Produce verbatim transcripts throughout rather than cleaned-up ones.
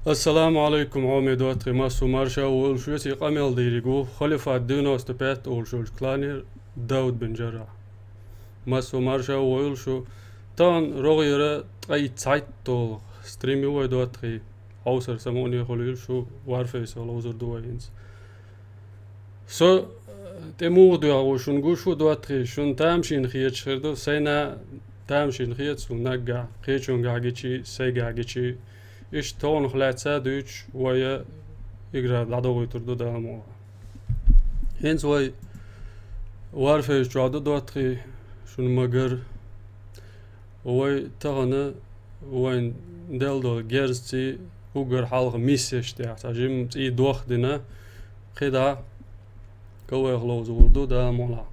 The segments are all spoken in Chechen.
Ассаламу алейкум, хьоме доттагӀий, массо марша войла шу, веси къамел дийриг ву Халифат девяносто пять олуш йолчу кланера Дауд бин Джаррахь. Массо марша войла шу, тахана рогӀера ткъе цхьайтта долу стрим ю вай доттагӀий, хьовсар самукъане хуьлийла шу, Warface ловзур ду вай хӀинца. Со, э, тӀе муха доьгӀу шуна гуш ву доттагӀий, шуна тамашийна хеташ хир ду, сайна тамашийна хета суна наггахь, кхечуьнгахь гичи, сайгахь гичи. Иштта таханах лаьцна дуьйцуш, вай игра дӀадохуьйтур ду Дала мукъалахь. ХӀинца вай Warface чохь ду доттагӀий, шуна магар. Вай тахана вайн делла долу герзаций уггар хьалха миссеш тӀехь цхьа жимма цӀий дох а дина, кхидӀа ка вайх ловзур ду Дала мукъалахь.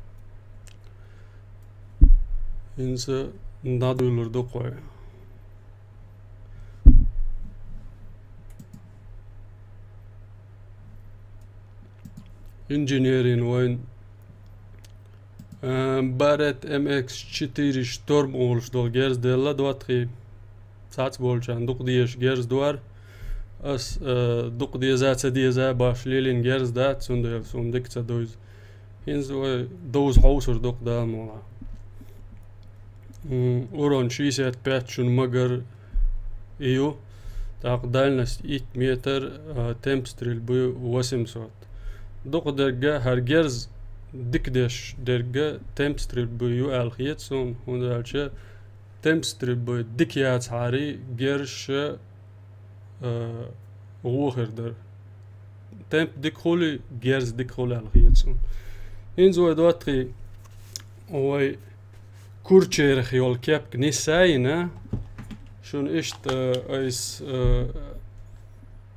ХӀинца дӀадуьйлур ду кхой. Инженерин вайн, э, Барретт М Х четыре Шторм олуш долу герз делла доттагӀий. Цхьацца болчарна дукха дезаш герз ду хӀара. Ас, э, дукха деза, ца деза баш лелийна герз дац, цундела суна дика ца дуьйзу. ХӀинца вай довза хьовсур ду-кх Дала мукъалахь. М, урон шестьдесят пять шуна магар ю, тӀаккха дальность итт метр, а, темп стрельбы восемьсот. Дукха дерг а хӀара герз дика деш дерг а темп стрельбы ю аьлла хета суна, хӀунда аьлча темп стрельбы дика яцахьара герзаш, а, гӀо хир дара. Темп дика хуьлий, герз дика хуьлу аьлла хета суна. ХӀинца вай доттагӀий, вай курчерах йолу кепка нисса а йина, шуна иштта, э, айс, э,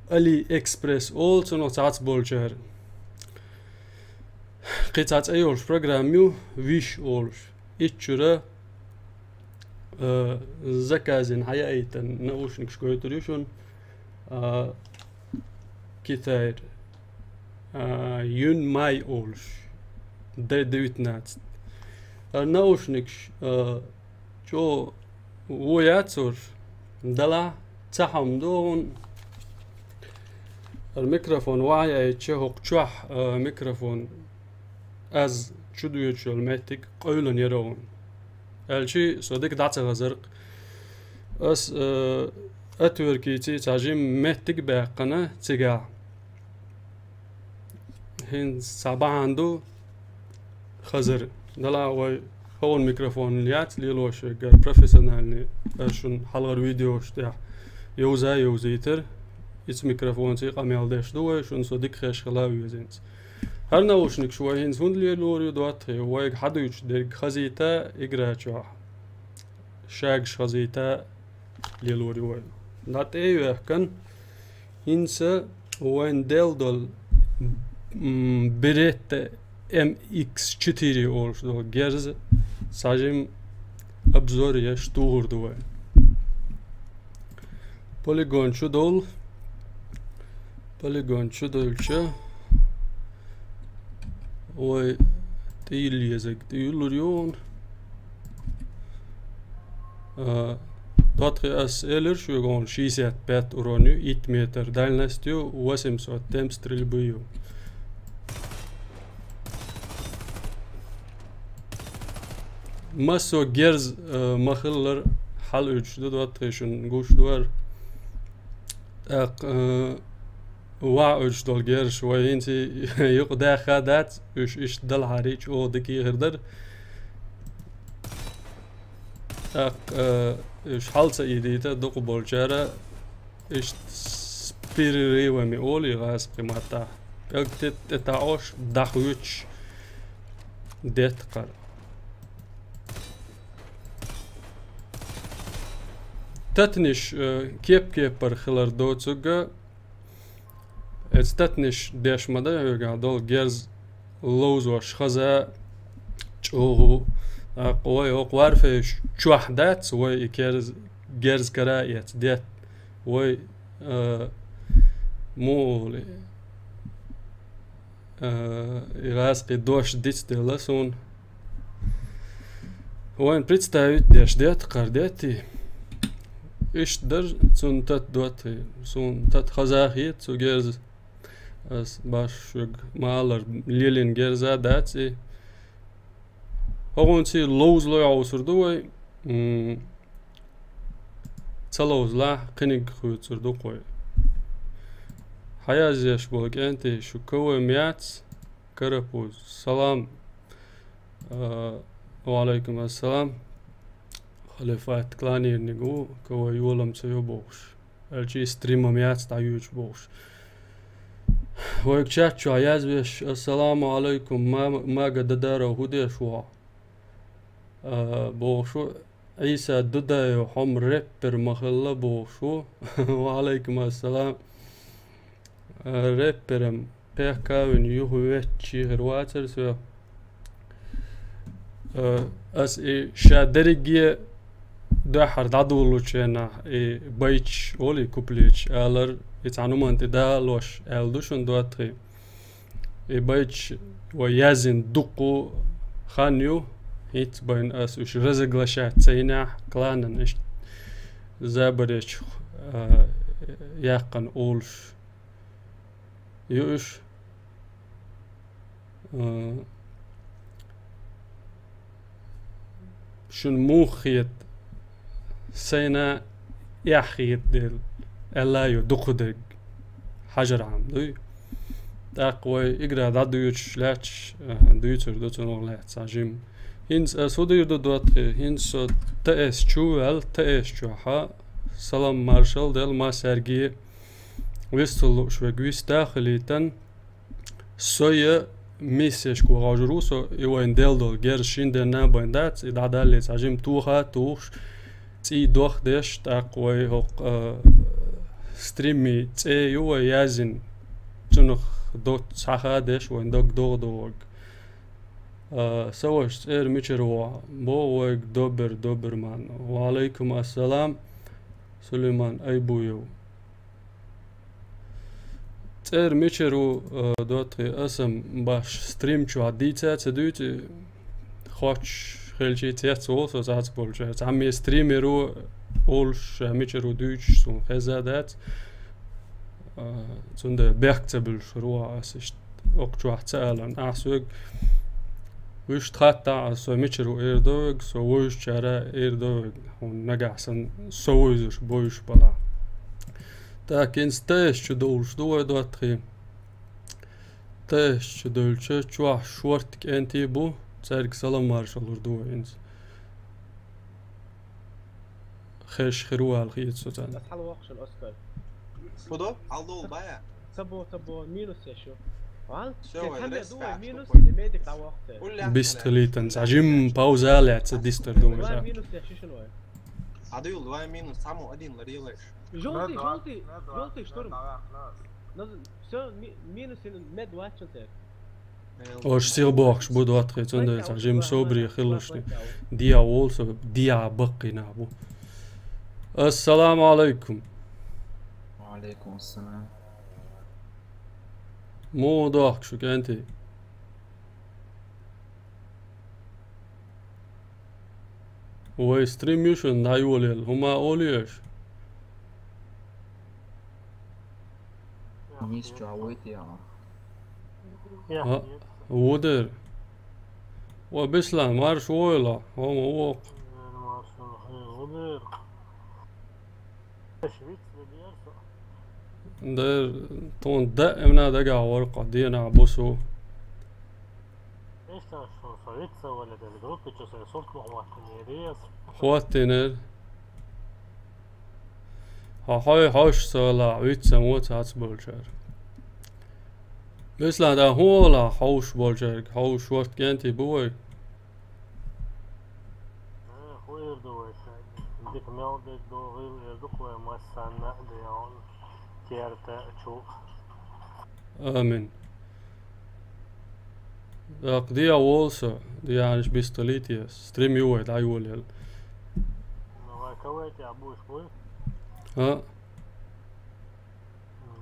AliExpress олу цунах цхьацца болчара. Кхин цхьа цӀе йолуш программа ю, Wish олуш. Итт чуьра, э, заказина хьаяийтина наушникаш гойтур ю шуна, а, Китайра, а, Юнмай олуш, Д девятнадцать. А, наушникаш, а, чӀогӀа вон яц уьш, далахь цхьа хӀума ду хьуна. ХӀара микрофон вахьаяйча, хӀокху чохь, а, микрофон аз чу доьдуш йолу меттиг къевлина яра хьуна. Аьлчи со дика дӀа ца хазар-кх. Ас, а, отверткица цхьа жимма меттиг а баьккхина цигахь. ХӀинца цхьа бахьана ду хазар. Далахь вай хӀокхуьнан микрофон яц лелош, эггара профессиональный, ас шуна хьалхара видеош тӀехь йовза а йовзийтира. Иза микрофонца къамел деш ду вай, шуна со дика хезаш хила а веза хӀинца. ХӀара наушникаш вай хӀинца хӀунда лелор ю доттагӀий, вайга хьадуьйцуш дерг хазийта игра чохь. Шагаш хазийта лелор ю вай. ДӀа тӀе а йоьхкина, хӀинца вайн делла долу, м, Беретта М Х четыре олуш долу герз цхьа жимма обзор еш тухур ду вай. Полигон чу довла. Полигон чу довлча, вай тӀийла езарг тӀе уьллур ю хьуна. А, доттагӀий, ас элира шуьга хьуна, шестьдесят пять урон ю, итт метр дальность ю, восемьсот темп стрельбы ю. Массо герз, э, ма-хиллара хьалуьйтуш ду доттагӀий, шуна гуш ду хӀара. ТӀаккха, э, вахьуьйтуш долу герзаш вай хӀинца юкъа даьхна дац, уьш иштта далахьара чӀогӀа дика хир дара. ТӀаккха, э, уьш хьал ца ийдийта дукха болчара, иштта с перерывами олу и гӀазкхи маттахь. КӀаг тӀе, тӀе таӀош, дӀахоьцуш детта кхара. Татниш, э, кеп-кепара хилар доцург а, эцу татниш деш ма дай хьоьгахь долу герз ловзош хаза чӀогӀа. ТӀаккха вай хӀокху Warface чохь дац, вай и керз-, герз кара а эцна детта. Вай, э, муха олу, э, и гӀазкхи дош дицделла суна. Вайн представить деш детта кхара детта и. Иштта дар, цунна тата доттагӀий. Суна тата хазахийта цу герза. Ас баш шуьга ма аллара, лелийна герза дац и. ХӀокхунций ловзалой Ӏовсур ду вай. М, ца ловзалахь, кхиниг хуьйцур ду кхой. Хьаязъеш бола кӀентий, шу КВ-м яц, Карапуз. Салам. А, ва Ӏалайкум ассалам. Халифат кланерниг ву, КВ йолам ца йо бохуш. Аьлча и стримам яц дӀаюьйцуш бохуш. Вайга чат чохь язвеш: «Ассаламу Ӏалайкум, ма-, Мага Дадаров, хӀун деш ву?» А, бохуш ву, Ӏийса Дудаев, хьо-м рэппер ма хилла бохуш ву. Ва Ӏалайкум ассалам. А, рэпперам пехкавина юха веттачий хир вацара со. А, ас и ша дерриге дуьххьара дӀадолалучу хенахь и байташ олий, куплеташ алар, и цхьана хӀуманна тӀе далош аьлла ду шуна доттагӀий. И байташ вай яздина дуккха хан ю, хӀинца бен ас уьш разоглашать ца йинехь, кланан иштта забаречух, а, яьккхина олуш ю уьш. А, шуна муха хета, сайна эхь хета дела, аьлла ю дукхадерг хьажархьама дуй. ТӀаккха вай игра дӀадуьйцуш лаьтташ, а, дуьйцур ду цунах лаьцна цхьа жима. ХӀинца ас хӀун дийр ду доттагӀий, хӀинца со ТС чу ваьлла, ТС чохьа салам маршалла делла массаьрге, вистхула лууш верг вист а хилийтина. Со я миссешка вахьожур ву со, и вайна делла долу герз шина денна а бен дац, и дӀадаллица хьажим тоха а тухуш, цӀий дох а деш, тӀаккха вай хӀокху, а, стримий цӀе ю вай яздина, цунах доцца хьаха а деш, вайн дог догӀу догӀург. А, са ваша цӀера мичара ву, боху вайга Добер, Доберман. Ва Ӏалайкум ассалам, Сулейман Айбуев. ЦӀера мичара ву, а, доттагӀий, аса-м баш стрим чохь дийца а ца дуьйцу, хоттуш хилчий цец волу со цхьацца болчара. Цхьамме стример ву олуш, ша мичара ву дуьйцуш, суна хеза а дац. А, цундела бехк ца буьллуш хир ву аса иштта. Окху чохь ца аларна. Ахьа соьга вуьшта хаттахь, аса со мичара ву эр до вега, со вуьйзучара эр до вега. Хьуна нагахь санна со вуьйзуш буьйш балахь. Так, хӀинца ТС чу довлуш ду вай доттагӀий. ТС чу девлча, чохь шорта кӀентий бу, цаьрга салам маршалла лур ду вай хӀинца. Хезаш хир ву аьлла хета со царна. Ас хьалавоккхуш, Оскар. Худо? Хьалдовла бая? Ца бо, ца бо, минус я шу. Вал? Всё, вай, тхьамме ду вай, минус, или медик дӀавоккху те? Бистхилийтанца, хьуна жимма пауза а лаьцна дистар ду вай. Два минус я шу шуна вай. Адуюл, два минус, саму один ларилаш. Жёлтый, жёлтый, жёлтый шторм. Всё, ми-, минус и мед вачун те. Ош сих бохуш бу доттагӀий, цундела цхьа жима собаре хилалаш. Диа волу со, диа баккхий нах бу. Ассаламу Ӏалайкум. Ва Ӏалайкум ассалам. Муха дохку шу, кӀентий? Вай стрим ю шуна, дӀайолаелла. ХӀума олий аша? Нийса чохь вуйти ахьа? А, ву дера. Ва, Беслан, марша войла, хӀума воккху. Дер, тхуна даимна дагахь вара кху денахь бусу. Хьоттийнера. Хьо хьой хьовш ца вала, виц сан вон цхьацца болчара. Беслан, да хӀун вала хьовш болчаьрга? Хьовш шорта кӀентий бу вай? Э, хӀун эр ду вай ша? Дика мел дерг ду, гӀийла эр ду-кх вай массанна а, Дела керта чу. Амин. ТӀаккха дехьа волу со, дехьанаш бистхилийта, стрим ю вай дӀайолаелла. Ну, вай кавай тӀехь буьйш буй? А?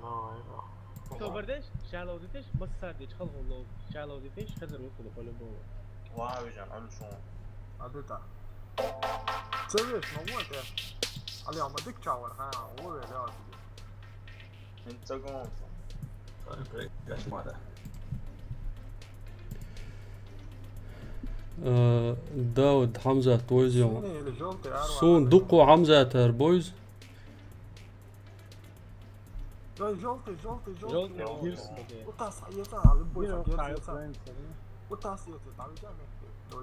Ну, вай, а. Собар деш, шалов дитиш, массар дич, халхо лов, шалов дитиш, хазар вукула по-любому. Ва, вижан, он шун. А ду та. Ца веш, ну вот, э. Алё, ма дик чавар, ха, о, э, лё, сиди. Ин цагон. Ай, блядь, кошмар. Э, Дауд, Хамзат, войзион. Синий или жёлтый, арва, Сун арва. Дукку Хамзат ар бойз. Ой, жёлтый, жёлтый, жёлтый. Жёлтый, жёлтый. Утас, ета, любой Бир сагет, окай, ета. Украинца, да? Утас, ета, там, ета.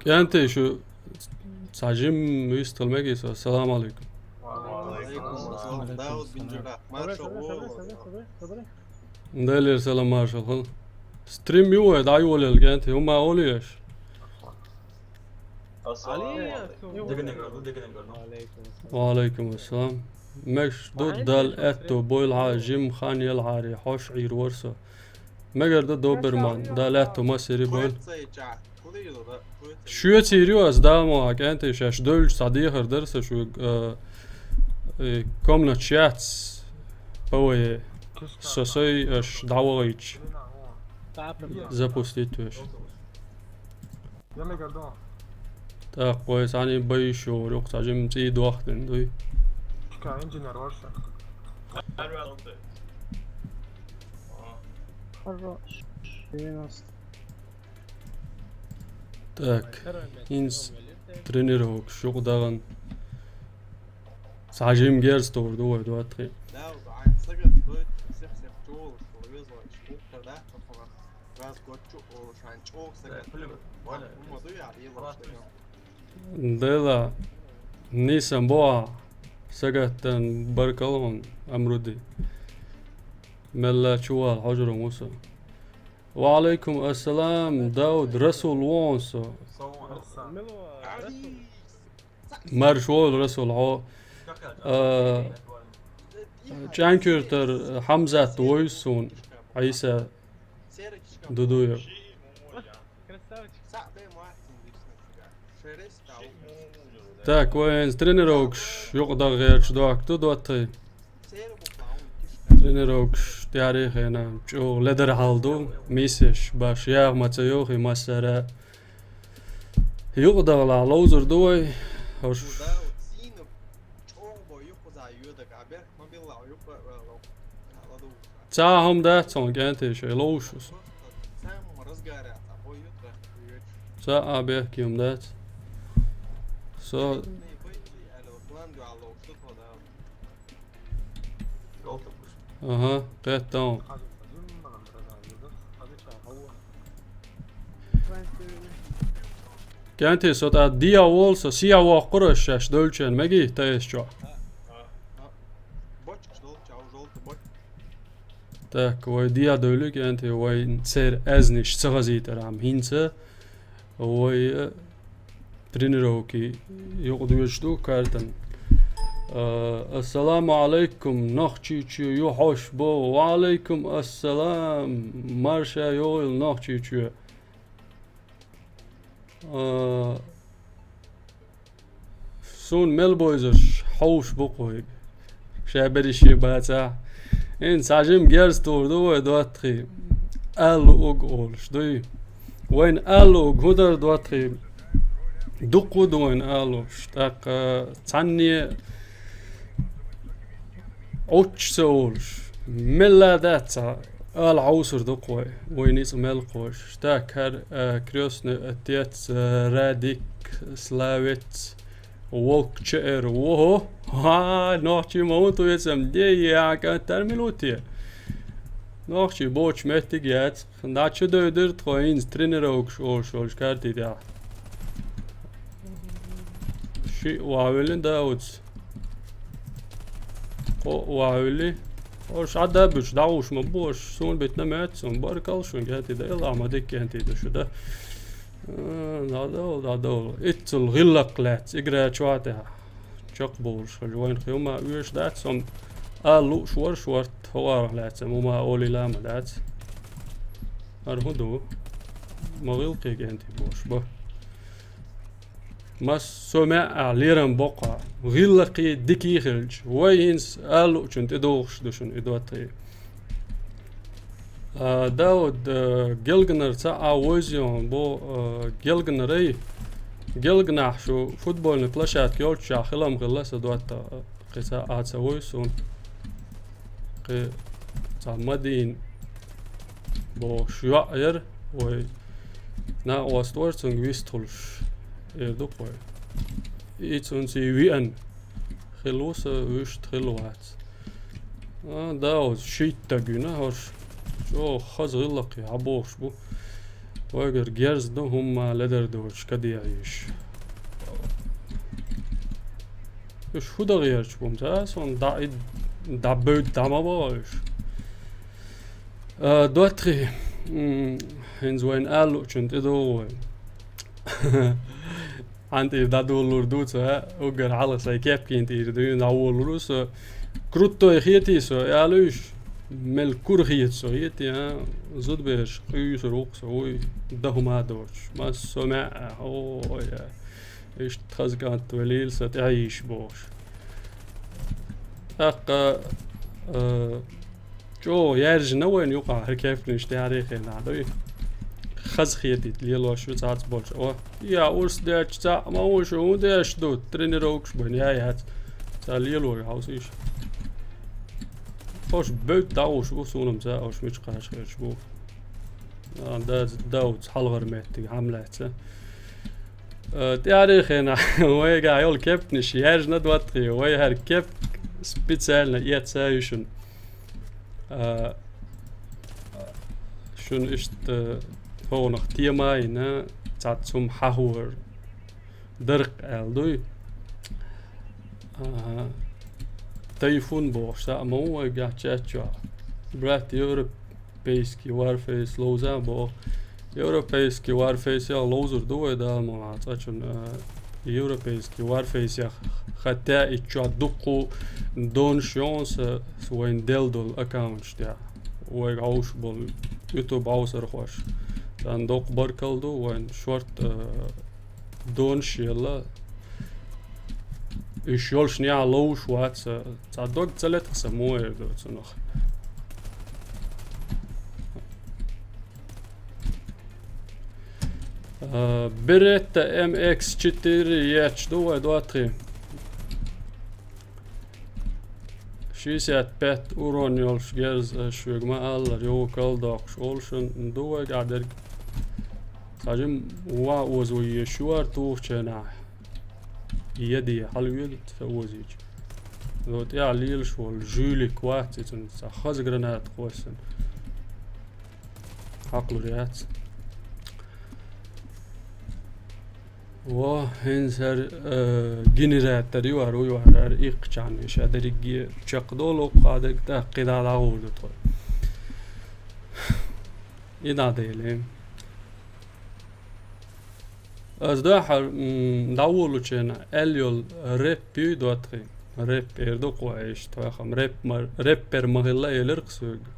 Кенте шу сажим истал мегис. Ассаламу алейкум. Ва алейкум ассалам. Дауд бин Жура. Маршал. Далер салам маршал. Стрим юэ, дай олел, кенте, ума олеш. Али, Дегенегер, Дегенегер, ну. Ва алейкум ассалам. Меш ду дал этто бойл ха жим хан ел хари, хош ир ворсо. Мегер да доберман, дал этто масери бойл. Шуэ цирио аз дамо, а кенте шаш дольч садихар дерса шу, э, э, комнат шац, павае, сосой аш давагич. Запустить веш. Я мега дом. Так, кой сани бай шо, рюк сажим ци дуахтен, дуй. Чка, инженер варса. Хорош. Так, инс тренировок шук даган. Сажим герс торду, ой, дуатхи. Да, ай, сагат, дуй, всех, всех, чё, что везло, что, да, Раз гочу олушан чоох сагат. Умаду я, ела. Дела, нисан боа, сагаттан баркалон, амруди. Мелла чувал, хожурун усу. Ва алейкум ассалам, Дауд, Расул вонсо. Маршал, Расул, хо. Э, Чанкюртер Хамзат войсун, Айса Дудуев. Так, войнс тренировкш юкъ дагъерч дуак ду дуатхи. Тренировкш тяри хена, чу ледер халду, мисеш, баш, ях маца йохи масара. Юкъ дагъла лоузур дуай, хош. Ца хам да цон кенте шей лоушус. Ца а бехким да. Со. Ага, къеттаун. Кенте со та диавол со сия вокъура шаш дольчен меги таес чо. Так, вай диа дойлу кенте вай цер эзниш цагазитер ам хинца. Вай, э, тренировки юкъ дуйчду картан. Э, ассаламу алейкум, нохчи чу ю хош бо. Ва алейкум ассалам. Марша йойл нохчи чу. Э, Сун мел бойзуш, ховш букъуй. Шабери ши баца. Ин сажим герз турду вай дуатхи. Ал уг олш дуй. Вайн ал уг худар дуатхи. Дукъу дуайн ал уш. Так, э, цанни Учча олуш. Мелла дац, ала хьовсур ду кхой. Вай ницкъ мел кхош. Так, хӀара, э, крестный отец, э, Радик, Славец, Волк Ч Р. Ого! Ха, нохчий ма ву ту вецам, де я, кӀантар мила ву те? Нохчий бочу меттиг яц. Нача дойдур тхо хӀинца тренировкаш олуш, олуш картий тӀехь. Шиъ вахьавеллина Дауц. Кхоъ вахьавелли. Ош Ӏадда а буьтуш, дӀахьуш ма бу, ош суна битина моьтту суна. Баркалла шуна, кӀентий да, Аллах ма дика кӀентий ду шу да. А, дӀадовла, дӀадовла. Иццул гӀиллакх лаьцна, игра чохь а тӀехь. Чекхбовлуш хилча, вайна хиума оьшуш дац, амма ала лууш вара шорта, хӀокхарах лаьцна, хӀума олийла а ма дац. ХӀара хӀун ду? Ма гӀиллакхе кӀентий бохуш бу. Массо а маьӀӀехь лерам боккхахь, гӀиллакхий дикий хилча, вай хӀинца ала луучунна тӀедогӀуш ду шуна и доттагӀий. А, Дауд, а, гелганара цхьаъ а вовза йогӀун бу, а, гелганарий, гелганахь шу футбольный площадка йолччохь хилам хилла сан доттагӀа. Ца а ца вуй суна. Кхе цхьа Мадина бохуш йоӀ яра, вай накъост вара цунга вистхуьлуш, эр ду-кх вай. И цунца и виъан. Хила ву со, вуьшта хила вац. А, да, оцу шийтта гуьна хӀорш. ЧӀогӀа хаза гӀиллакхе хьабохуш бу. Вайгара герз ду хӀумма ледар доцуш кадехьа йиш. Уьш хӀун дан гӀерташ бу, ца, сон дӀа-, дӀабевдда дӀа ма боху уьш. А, доттагӀий, м, хӀинца вайна ала луучунна тӀедогӀу вай. Хьан тӀера дӀадолалур ду ца, уггар хьалха сайн кепкийн тӀера дуьйна дӀаволалур ву со. Круттой хетий со, аьлла уьш, мел кура хета со, хетий, а? Зудабераш къуьйсур ву-кх со, вуй, дан хӀума а доцуш. Массо а маьӀӀа, ой, а. Иштта хаза кӀант велийла сан тӀаьхьа йиш бохуш. ТӀаккха, а, чӀогӀа яьржина вайна юкъахь хӀара кепканаш тӀаьхьарий хенахь, дуй? Хаза хетийта лелош ю цхьацца болчу. О, я урс дечу цхьаъ ма ву шу, хӀун деш ду? Тренировкаш бан я яц. Цхьа лелорг хьовсийша. Хьош бевдда дӀагӀуш ву, суна-м ца, хьош мича кхача херча бу. А, да, да, оцу хьалхара меттиг хьамлаьца. Э, тӀаьхьарий хенахь вайгахь йолу кепканаш яьржина, доттагӀий, вай хӀара кепка специально эцна ю шуна. А, шуна иштта хӀокхунах тема а йина, цхьацца хӀума хьахор дара-кх аьлла дуй. Ага. Тайфун бохуш цхьаъ ма ву вайгахь чат чохь. Брат, Европейский Warface ловза а боху. Европейский Warface-ях ловзур ду вай, Дала мукъ лахь, цкъачунна, а, Европейский Warface-ях. Хотя и чохь дуккха донаш йогӀу сан, сан вайна делла долу аккаунташ тӀехь. Вайга хьовсуш болу YouTube хьовсархоша. Царна доккха баркалла ду, вайн шорта, а, донаш елла. Уьш йолушнехь ловзуш вац, цхьа дог ца летахь сан, муха эр ду цунах. А, Беретта М Х четыре етташ ду вай, доттагӀий? Шестьдесят пять урон йолуш герз, аш шуьга ма-аллара, юха калдоккхуш олушан ду вайгахь дерг. Цхьа жим ван озо еш ю ара тухучу хенахь. Яде, хьала воьду ца озийча. Цо тӀехь лелаш волу жуьлик вац, и цунна цхьа хаза граната кхоьссина. Хьакхалур яц. Во, хӀинца хӀара, э, генератор ю хӀара, ву ю хӀара, хӀара иккхачарна ша дерриге чекхдолу, кхадаг тӀаккха кхидӀа дӀагӀур ду тхо. И дӀаделла. Ас дуьххьара, м, дӀаволучу хенахь аьлла йолу рэп ю, доттагӀий. Рэп эр ду-кх вай иштта, тхойхам рэп ма-, рэппер ма-хилла элира-кх соьга.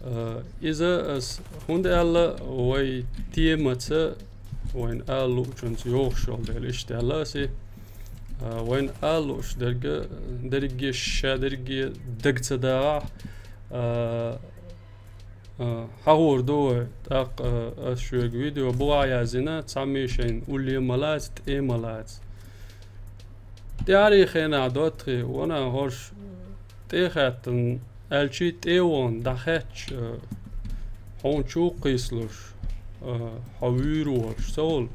А, иза ас хӀунда аьлла, вай темаца, вайна ала луучунца йогӀуш йолу дела, иштта аьлла ас и. А, вайна ала лууш дерг, дерриге ша дерриге дага ца дагӀахь, а, а, хьахор ду вай. ТӀаккха, а, ас шуьга видео бухахь яздина, цхьамма шайна улле ма лаца, тӀе ма лаца. ТӀаьхьарий хенахь, доттагӀий, ванах хӀорш тӀе а хаьттина, аьлчий тӀе а вахана дӀахаьттича, а, хьуна чу а кхийсалуш, а, хьо вуьйр а волуш ца волу,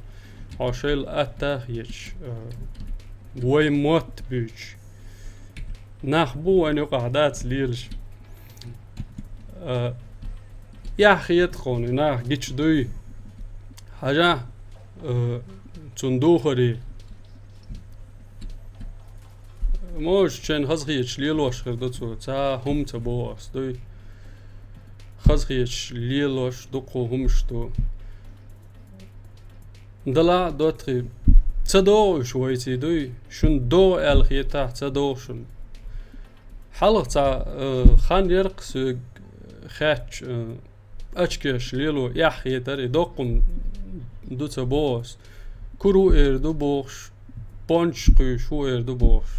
хьо шайла атта а хеташ, а, вай мотт буьйцуш. Нах бу вайна юкъахь дац лелаш. А, эхь хета кхуна, и нах гича дуй. Хьажахь, а, цунна духаре. Может, шайна хазахеташ лелош хир ду цо, цхьа хӀума ца боху ас, дуй. Хазахеташ лелош дуккха хӀумаш ду. Дала а, доттагӀий, ца догӀу уьш вайций, дуй. Шуна догӀу аьлла хетахь, ца догӀу шуна. Хьалха цхьа, э, хан яра-кх соьга хаьттича, э, ачкеш лело эхь хетара, и доккхун ду ца боху ас. Кур ву эр ду бохуш, пончаш кхуьйсуш ву эр ду бохуш.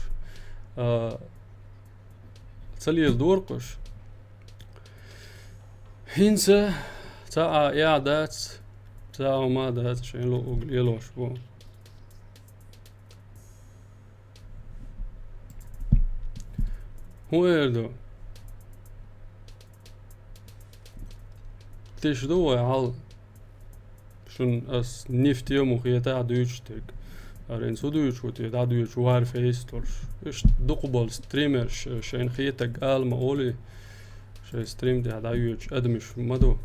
А, ца леладора-кх уьш. ХӀинца цхьа а эхь дац, цхьа а хӀума а дац, шайн луъург лелош бу. ХӀун эр ду? Тиша ду вай хьал? Шун ас нифть ю ма хетахь дуьйцуш дерг. Ара хӀинца хӀун дуьйцуш ву те, дӀадоьдуш Warface долуш. Иштта дукха болу стримерш, шайна хетарг ала ма олий, шайн стрим тӀехь дӀайоьдуш адамаш ма ду.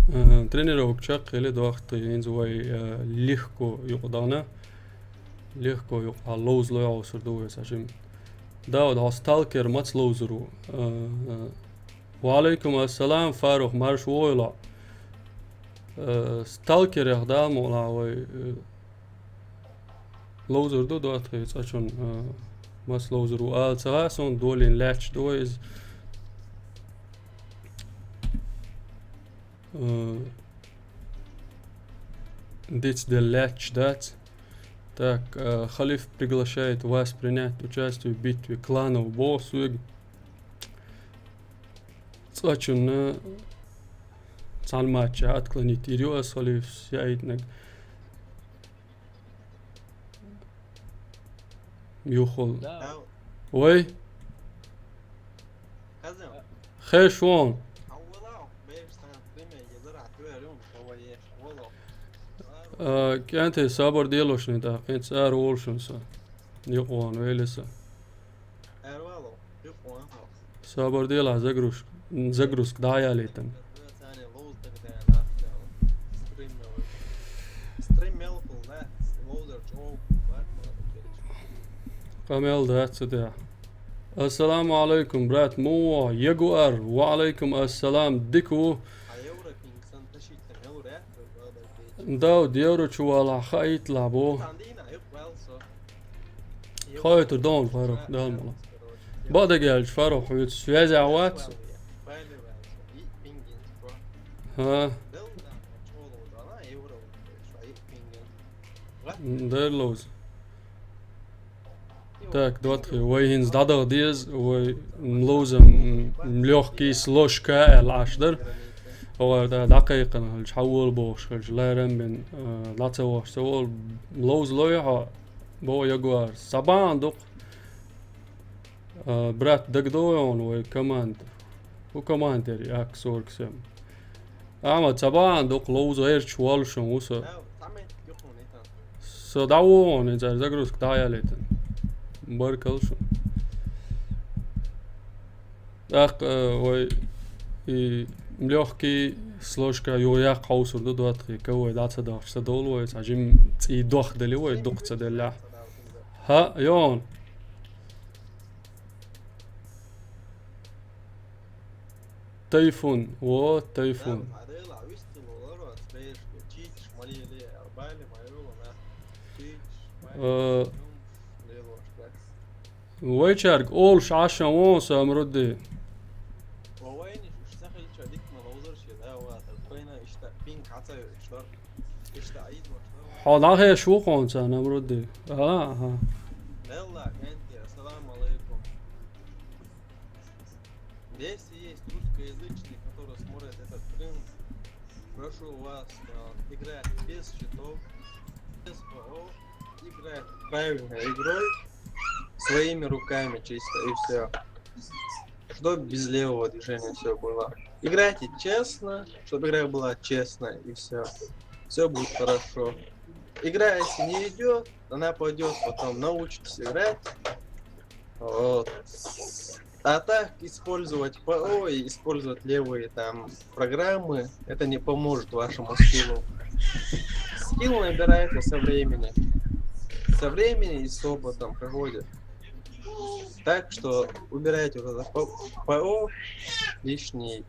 Э, тренировка чекхъели дохку тхе, хӀинца вай, э, легко юкъадахана. Легко юкъахь ловза лой хьовсур ду вай цхьа жимма. Дауд, хьо сталкер маца ловзур ву? Э, э, Ва алейкум ассалам, Фарух, марша вогӀийла. Э, сталкерех да мукъана вай, э, ловзур ду дохку тхе цкъачунна, э, маца ловзур ву ала ца хаьа суна, долийна лаьтташ ду вай иза. Э, дицделла лаьтташ дац. Так, э, Халиф приглашает вас принять участие в битве кланов босс. Цкъачунна цхьана матча отклонить йийр ю ас Халиф Саиднаг. Юхал. Да. Вай? Хезаш ву хьуна? Э, кӀентий, сабар де ло шуна, тӀаккха хӀинца ара волу шуна со. Юкъа вахана вели со. Сабар делахь, загрузка, загрузка дӀа а ялийтина. Къамел дац ца тӀехь. Ассаламу алейкум, брат, муха ву? Ягуар, ва алейкум ассалам, дика ву. Дауд, евро чу валахь, хаийталахь боху. Хойтур дона, Фарух, Дала мукъ лахь. Бакъдерг аьлча, Фарух, хьоьца связехь вац. ХӀа. М, дера ловза. Так, дохку тхе, вай хӀинца дӀадаха деза, вай ловза, м, лёгкий с ложкой аьлла Ӏаш дара. Оха дӀа-, дӀакхайкхина хилча, хьан волу бохуш хилча, ларам бен, а, дӀа ца вахча ца волу, ловза лой хьо, боху Ягуар. Сабан дукха. А, брат, дагадогӀу хьуна вай команда? ХӀун команда яра, Ак сорок семь? Амма ца бахьана дукха ловза гӀерташ воллушан ву со. Со дӀавогӀу хьуна, хӀинца загрузка дӀа а ялийтина. Баркалла шуна. ТӀаккха, э, вай и лёгкий с ложкой юха яккха хьовсур ду дохку тхе, вай дӀа ца дахча ца довлу вай, цхьа жимма цӀий дохка дели вай, дукха ца деллехь. ХӀаъ, йо хьуна. Тайфун, вот, Тайфун. Э, вайчаьрга олуш Ӏаш ма ву со, Амрудди. Хьо дӀахьош ву хьуна царна, Амрудди? Ага, ага. Если есть русскоязычные, которые смотрят этот стрим, прошу вас, э, играть без читов, без ПО, играть правильной игрой, своими руками чисто, и все. Чтобы без левого движения все было. Играйте честно, чтобы игра была честная, и все. Все будет хорошо. Игра, если не идет, она пойдет, потом научитесь играть. Вот. А так использовать ПО и использовать левые там программы, это не поможет вашему скиллу. Скилл набирается со временем. Со временем и с опытом приходит. Так что убирайте вот это П-, ПО, лишние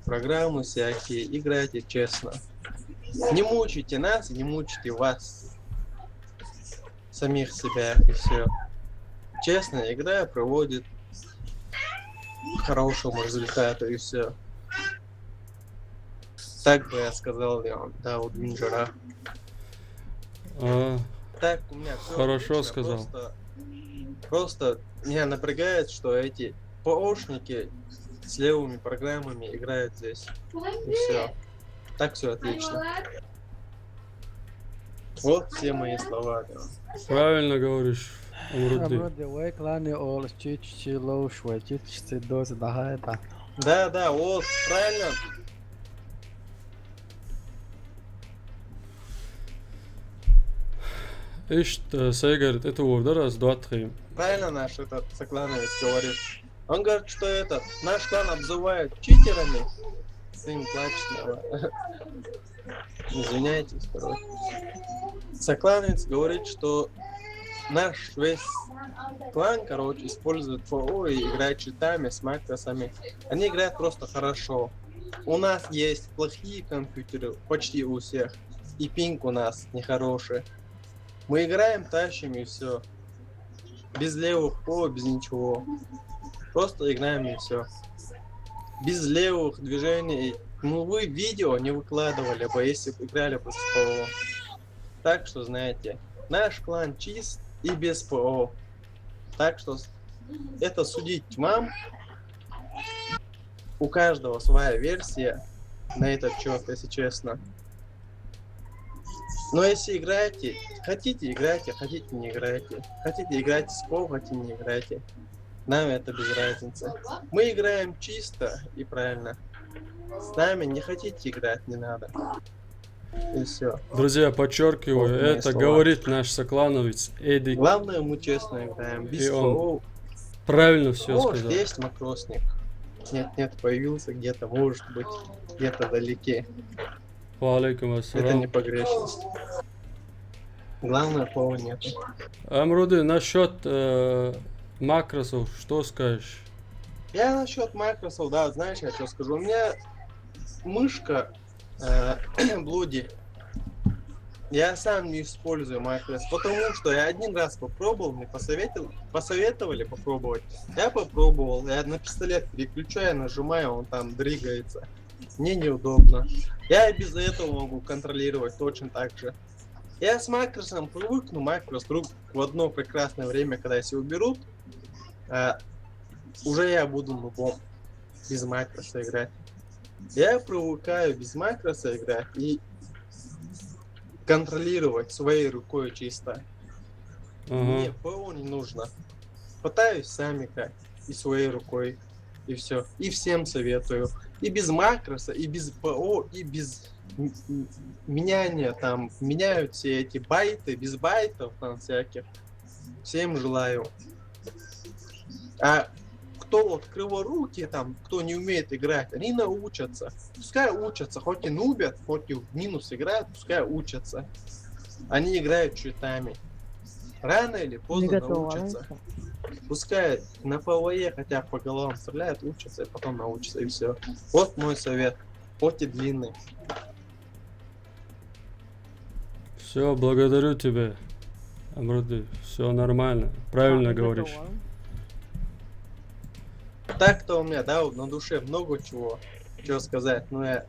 программы всякие, играйте честно. Не мучайте нас, не мучайте вас. Самих себя, и все. Честная игра приводит к хорошему результату, и все. Так бы я сказал, Леон, да, вот Минджера. А, так, у меня всё хорошо отлично, сказал. Просто, просто меня напрягает, что эти ПОшники с левыми программами играют здесь. И все. Так все отлично. Вот все мои слова, да. Правильно говоришь. Амруди. Амруди, вай клане олус чичи лоуш, вай чичи дозе дагайта. Да, да, вот, правильно. Ишт, э, Сейгар, это ордер аз дуатхи. Правильно наш этот Соклановец говорит. Он говорит, что этот, наш клан обзывают читерами. Сын плачет, наверное. Извиняйтесь, короче. Соклановец говорит, что наш весь клан, короче, использует ПО и играет читами с макросами. Они играют просто хорошо. У нас есть плохие компьютеры почти у всех. И пинг у нас нехороший. Мы играем, тащим и все. Без левых ПО, без ничего. Просто играем и все. Без левых движений. Ну, вы видео не выкладывали бы, если бы играли бы с ПО. Так что, знаете, наш клан чист и без ПО. Так что с- это судить вам. У каждого своя версия на этот счет, если честно. Но если играете, хотите играйте, хотите не играйте. Хотите играйте с ПО, хотите не играйте. Нам это без разницы. Мы играем чисто и правильно. С нами не хотите играть, не надо. И все. Друзья, подчеркиваю, Вот мои это слова. Говорит наш Соклановец Эдик. Главное, мы честно играем. Без И он ПО. Правильно все Может, сказал. Есть макросник. Нет, нет, появился где-то, может быть, где-то далеке. Ва алейкум Это ассалам. Не погрешность. Главное, ПО нет. Амруди, насчет э, макросов, что скажешь? Я насчет макросов, да, знаешь, я что скажу? У меня мышка э, Блуди. Я сам не использую макрос, потому что я один раз попробовал, мне посоветовал, посоветовали попробовать. Я попробовал, я на пистолет переключаю, нажимаю, он там двигается. Мне неудобно. Я и без этого могу контролировать точно так же. Я с макросом привыкну, макрос вдруг в одно прекрасное время, когда все уберут, э, уже я буду нубом. Без макроса играть. Я привыкаю без макроса играть и контролировать своей рукой чисто. Ага. Мне ПО не нужно. Пытаюсь сам играть и своей рукой. И все. И всем советую. И без макроса, и без ПО, и без м- м- меняния там. Меняют все эти байты, без байтов там всяких. Всем желаю. А кто вот криворукие там, кто не умеет играть, они научатся. Пускай учатся, хоть и нубят, хоть и в минус играют, пускай учатся. Они играют читами. Рано или поздно Никакого научатся. лайка. Пускай на ПВЕ хотя бы по головам стреляют, учатся и потом научатся, и все. Вот мой совет. Хоть и длинный. Все, благодарю тебя, Амруди. Все нормально. Правильно говоришь. Так-то у меня, да, вот на душе много чего, чего сказать, но я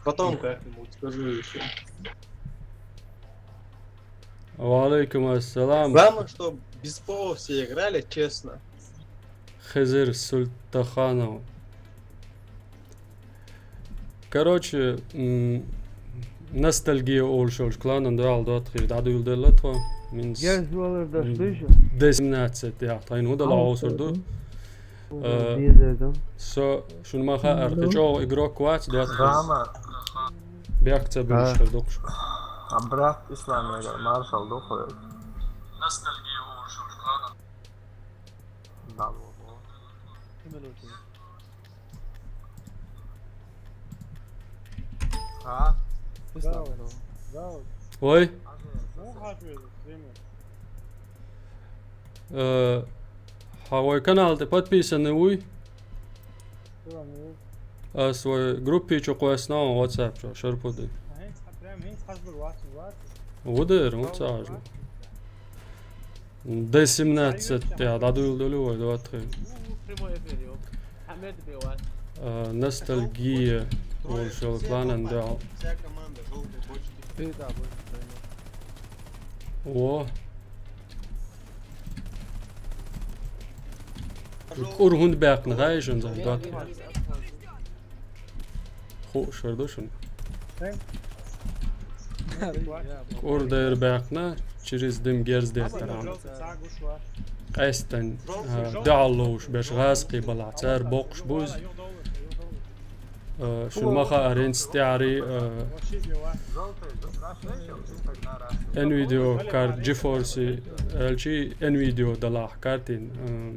потом как-нибудь скажу еще. Ва алейкум ассалам. Главное, чтобы без ПО все играли честно. Хизир Султаханов. Короче, м, ностальгия олуш йолчу кланан дуьхьал доттагӀий дӀадуьйладелла тхо. Минс Герз валар даш дуьйша. Д семнадцать, я, тхайн хӀун дала Ӏовсур ду. Э, Дезер ду. Со шуна ма хаьара, кхин чӀогӀа игрок вац доттагӀий. Драма. Бехк ца буьлуш хир ду-кх. А брат Ислам эгар маршал ду хьоьга. Дало. Ха? Ислам. Вай? Э, хьан вай канал тӀе подписанный вуй? Ас вай группи чу кхоьссина WhatsApp чу, шарпуди. Ву дера, ву ца хьажа. Д семнадцать, я, дӀадуьйладелла вай доттагӀий. Э, ностальгия олуш йолу кланан дуьхьал. Вся команда желтый бочки. Ты да, больше тренер. Во. КӀур хӀунда баьккхина, хаьий шуна, зан, доттагӀий? Хууш хир ду шуна. Кур дайра баьккхина, через дим герз деттара. Къаьстина, а, дуьхьал ловш берш гӀазкхий балахь, цара боккхуш бу иза. А, шуна ма хаара, хӀинца тӀаьхьарий, а, Nvidia карт GeForce аьлчи Nvidia далахь картин,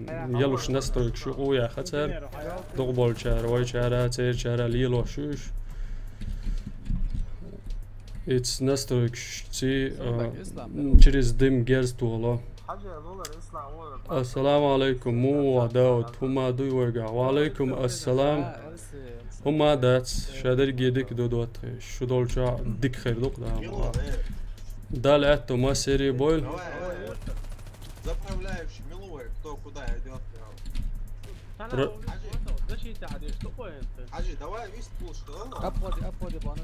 а, ялуш настройкаш юкъа яха цара, дукха болчара, вайчара, церачара лелош ю уьш. Ица настройкаш ци, а, через дим герз толо. Ассаламу алейкум, муха Дауд, хӀума дуй вайгахь? Ва алейкум ассалам. ХӀума дац, ша дерриге дика ду, доттагӀий. Шу долчохь дика хир ду-кх, да, ма. Дала аьтто массерий бойла. Заправляющий, милуй, кто куда идёт. Р- Обходи, обходи, бана.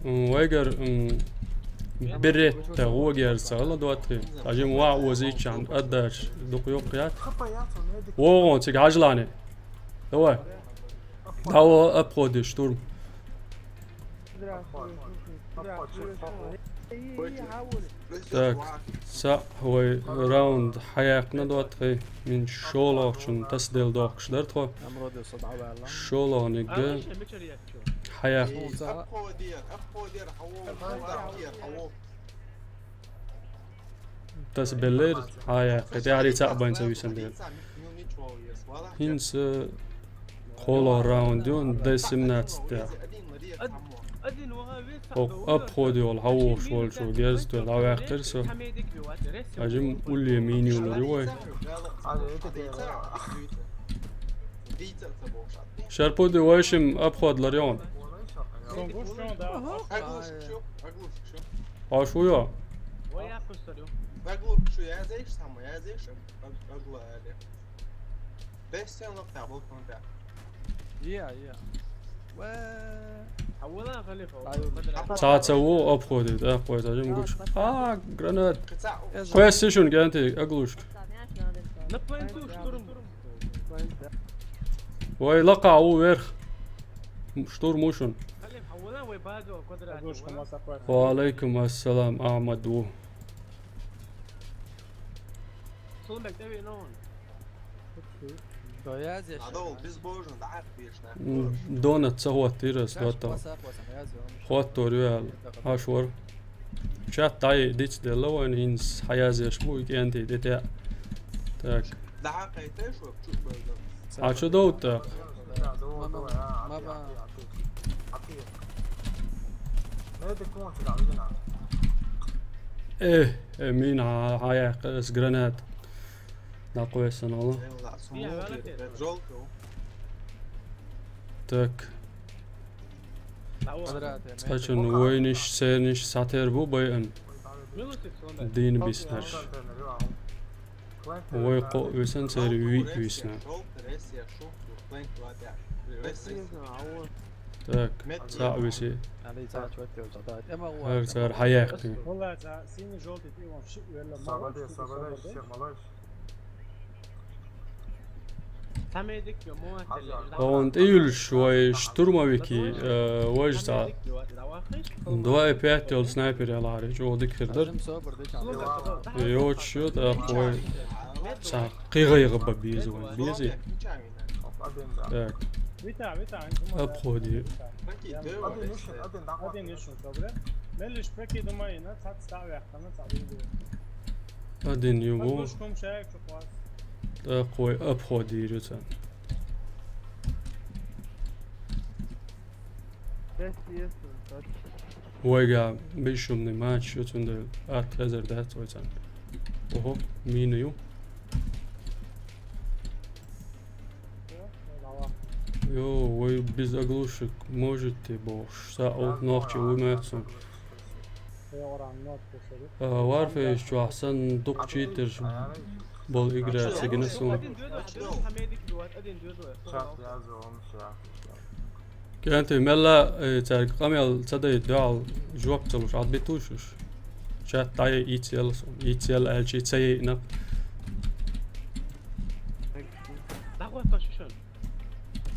М, вайгара, м, беретта гӀо герза ца хилла, доттагӀий. Хьажим ваӀ озийчан, аддаш, дукха юккъе яц. ВогӀу цига хьажалахьа. Давай. Давай, обходи, штурм. Так, цхьаъ вай раунд хьаяьккхина, доттагӀий, мин шолгӀачун тасаделла дохкуш дара тхо. ШолгӀаниг хьаяьккхина. Тасабеллера, хьаяьккхи, тӀаьхьарий цхьаъ бен ца висина дела. ХӀинца кхоалгӀа раунд ю, Д семнадцать тӀехь. ХӀокху обходе волу хьан вогӀуш волчо герз тоьхна дӀаваьккхира со. Хьажим улле мина юллур ю вай. Шарпуди, вай шим обход лар йогӀун. Хьо шу йо? Цхьа ца ву обходе, тӀаккха вай ца жим гуш. А, гранат. Кхоьсси шуна, кӀентий, оглушка. Вай лакха ву верх. Штурм ву шуна. Ва алейкум ассалам, Ахмад ву. М, донат ца хӀоттийра ас, доттагӀа. ХӀоттор ю аьлла. Аш вара. Чат дӀа диц делла вайна, хӀинца хьаязъеш бу и кӀентий тӀе. Так. Хьан чу довтта? Э, э, мина хьа-, хьаяьккхира ас гранат. ДӀакхоьссина хьала. Так. Цхьачун войнаш, цернаш схьатера бу байан. Дийна биснарш. Вай кхоъ висна, церан виъ висна. Так, цхьаъ виси. ХӀара цара хьаяьккхи. Вон тӀеюьллуш вай штурмовики, э, вайжа цхьа два и пять йолу снайпер ялахьара, чӀогӀа дика хир дара. Йоцуш ю, тӀаккха вай цхьа кхин гӀайгӀа бан беза вайн. Безий? Так. Обходи. Один ю бу. ТӀаккха вай обходийра ю царна. Вайга бешумный матч ю, цундела атта хезар дац вай царна. Ого, мина ю. Йо, вай без оглушек можете бохуш. Са оха нохчи вуй меца. А, Warface чохь санна дукха читерш болу игра ца гина суна. КӀентий, мелла, э, цаьрга къамел ца дайта дуьхьал жоп ца луш, Ӏад битуш уьш. Чат дӀае ийца яла суна. Ийца яла аьлча, ца яйина. ДӀахӀотта шу шуна.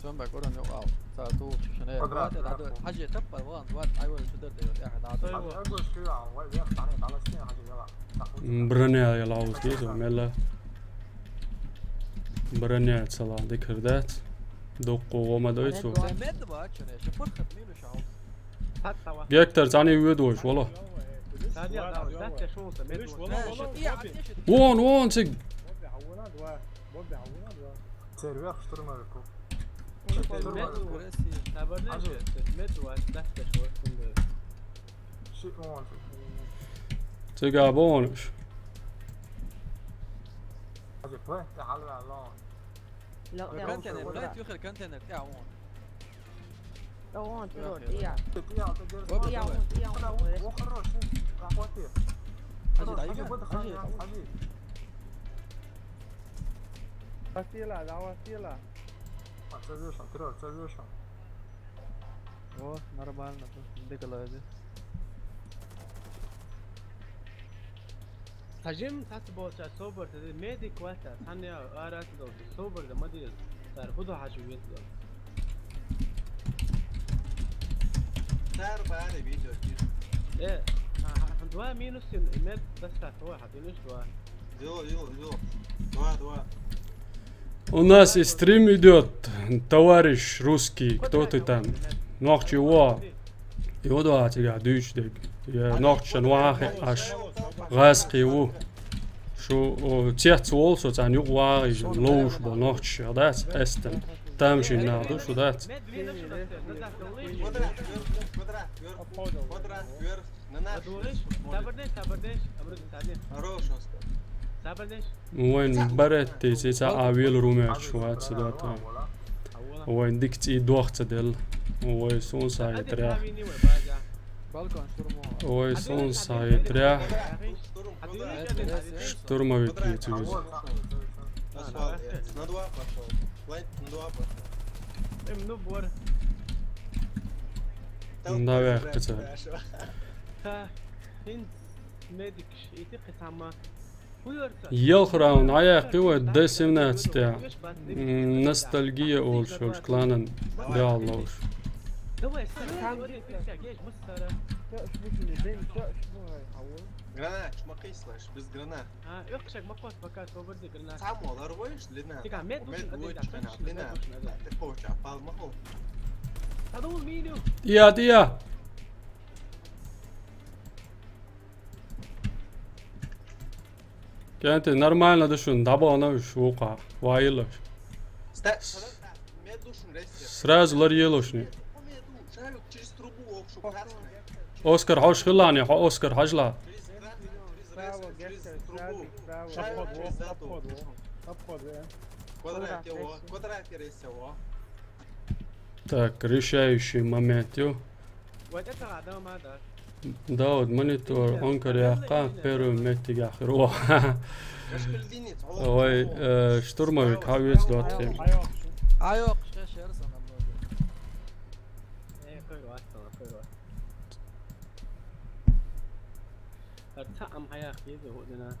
Цвен бай куран йоу ау. Ца ту шишане. Квадрат. Хажи таппар ван, ван, ай ван чудер де, я хада. Сой ван. Ай ван шкива, вай, я хтане, дала сне, хажи яла. М, Броня я лаус деза, мела. Броня цала декардац. Докко вома дойцу. Мед ва, чуне, шапур хат мину шау. Гектор цани уйдуш, вала. Вон, вон, циг. Сервер штурмовиков. Мед ва, мед ва, дасташ ва. Ши он. Цигабонуш. Ази плент, халва лон. Контейнер, плент, юхер контейнер, я он. Давай, давай. Давай, давай. Давай, давай. О, хорош, захвати. Ази, хорош, дай, ази, дай. Выдыхай, ази. Хватило, да, хватило. А, целюшем, трёх, целюшем. О, нормально, декалази. Хажим, тас болча, собор, медик вата, таня, арас, собор, да, мадир. Сар худу хачу вет. Сар бари видео кир. Э, а, а, два минус, мед доста, то, а, ты не что? Йо, йо, йо. Два, два. У нас и стрим идет, товарищ русский, кто ты там? Нохчи во. Йо, да, тебя дюч дег. Я нохчан вахе аш. Газ киву. Шу, о, цец вол, со цан юк вари, лоуш бо нохчи, да, эстен. Там же надо, шу да. Квадрат, квадрат, квадрат, квадрат, квадрат. Сабырдеш, сабырдеш, абру сабыр. Хорош, Оскар. Сабырдеш. Вайн баретти, ца авил румяч, вац дата. Вайн дикци дохца дел. Вай сон сай тря. Балкон штурмо. Вай сон сай тря. Штурмовики цигиз. На два пошёл. Лайт на два пошёл. Эм, ну, бор. Давай, пацан. Ха, хин медик, ити кытама. Елх раунд, аяк кивы, Д семнадцать. М, ностальгия олш, олш, кланан, да, олш. Давай, сразу, сразу, сразу, сразу. Гранат, чмакай слэш, без гранат. А, эх, шаг, макос, пока, свободы, гранат. Сам олар войш, длина. Тига, мед вышел, мед вышел, длина. Ты хочешь, а пал махал. Садул мину. Тия, тия. Кенти, нормально душун, дабана шука, вайла. Ста-, ста-, ста-, мед душун рейс. Сразу лар елошни. Мед ду-, шайок через трубу, ок, шо красный. Оскар, хош хилани, хо-, Оскар, хажла. Через гранат, через рейс, через трубу. Шайок через зату. Квадрат его, квадрат рейс его. Так, решающий момент, ё. Вот это ладно, мада. Дауд, монитор онкар яьккха, первый меттигахь хир ву. Ой, э, штурмовик, хьан вецаш доттагӀий? Айо, шаьш яра сан намного. Э, кхойр вац, кхойр вац. Ар цхьа ам хьаяккха еза хӀу дина.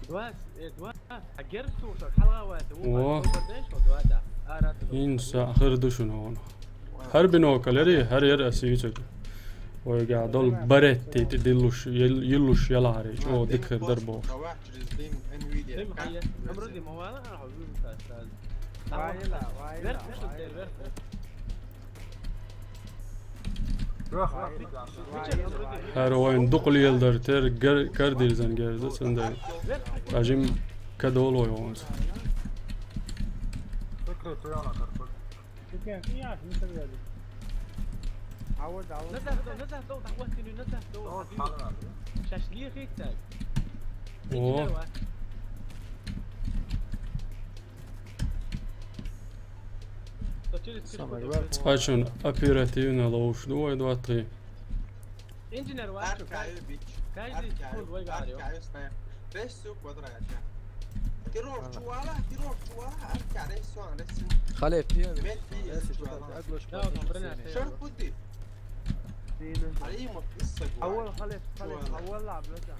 Два, э, два. А герз ту шо, хьалгӀа вац, ву О. Бар деш, шо, два, да. А, рат. Ин са хир ду шуна хьона. ХӀара бинокль яри, хӀара яра ас юьйцург. Вайга дол баретти ти диллуш, йил-, йиллуш ялари, чӀо дика хир дар бохуш. Дим хьая. Амруди ма вала, а, хьо вуьйцу ас сразу. Вайла, вайла, Верх, вайла. Верх. ХӀара вайн дукха леладар тера гар-, кардирзан герз, цунда. Ажим кадоло йогӀунца. Назад дов, назад дов, дӀахӀоттийна, назад дов. Шаьш лехийта. О. Цхьачун оперативно ловш ду вай два-три. Инженер вац. Аркаю, бич. Каждый секунд вай гарю. Аркаю, снайпер. Рейс всё квадрат. Террор чувала, террор чувала, арка рейс всё, рейс. Хале, пиво. Мет пиво, рейс чувала. Да, там брена. Шорт пути. Алима, пицца. Авал хале, хале, авал лаб, да.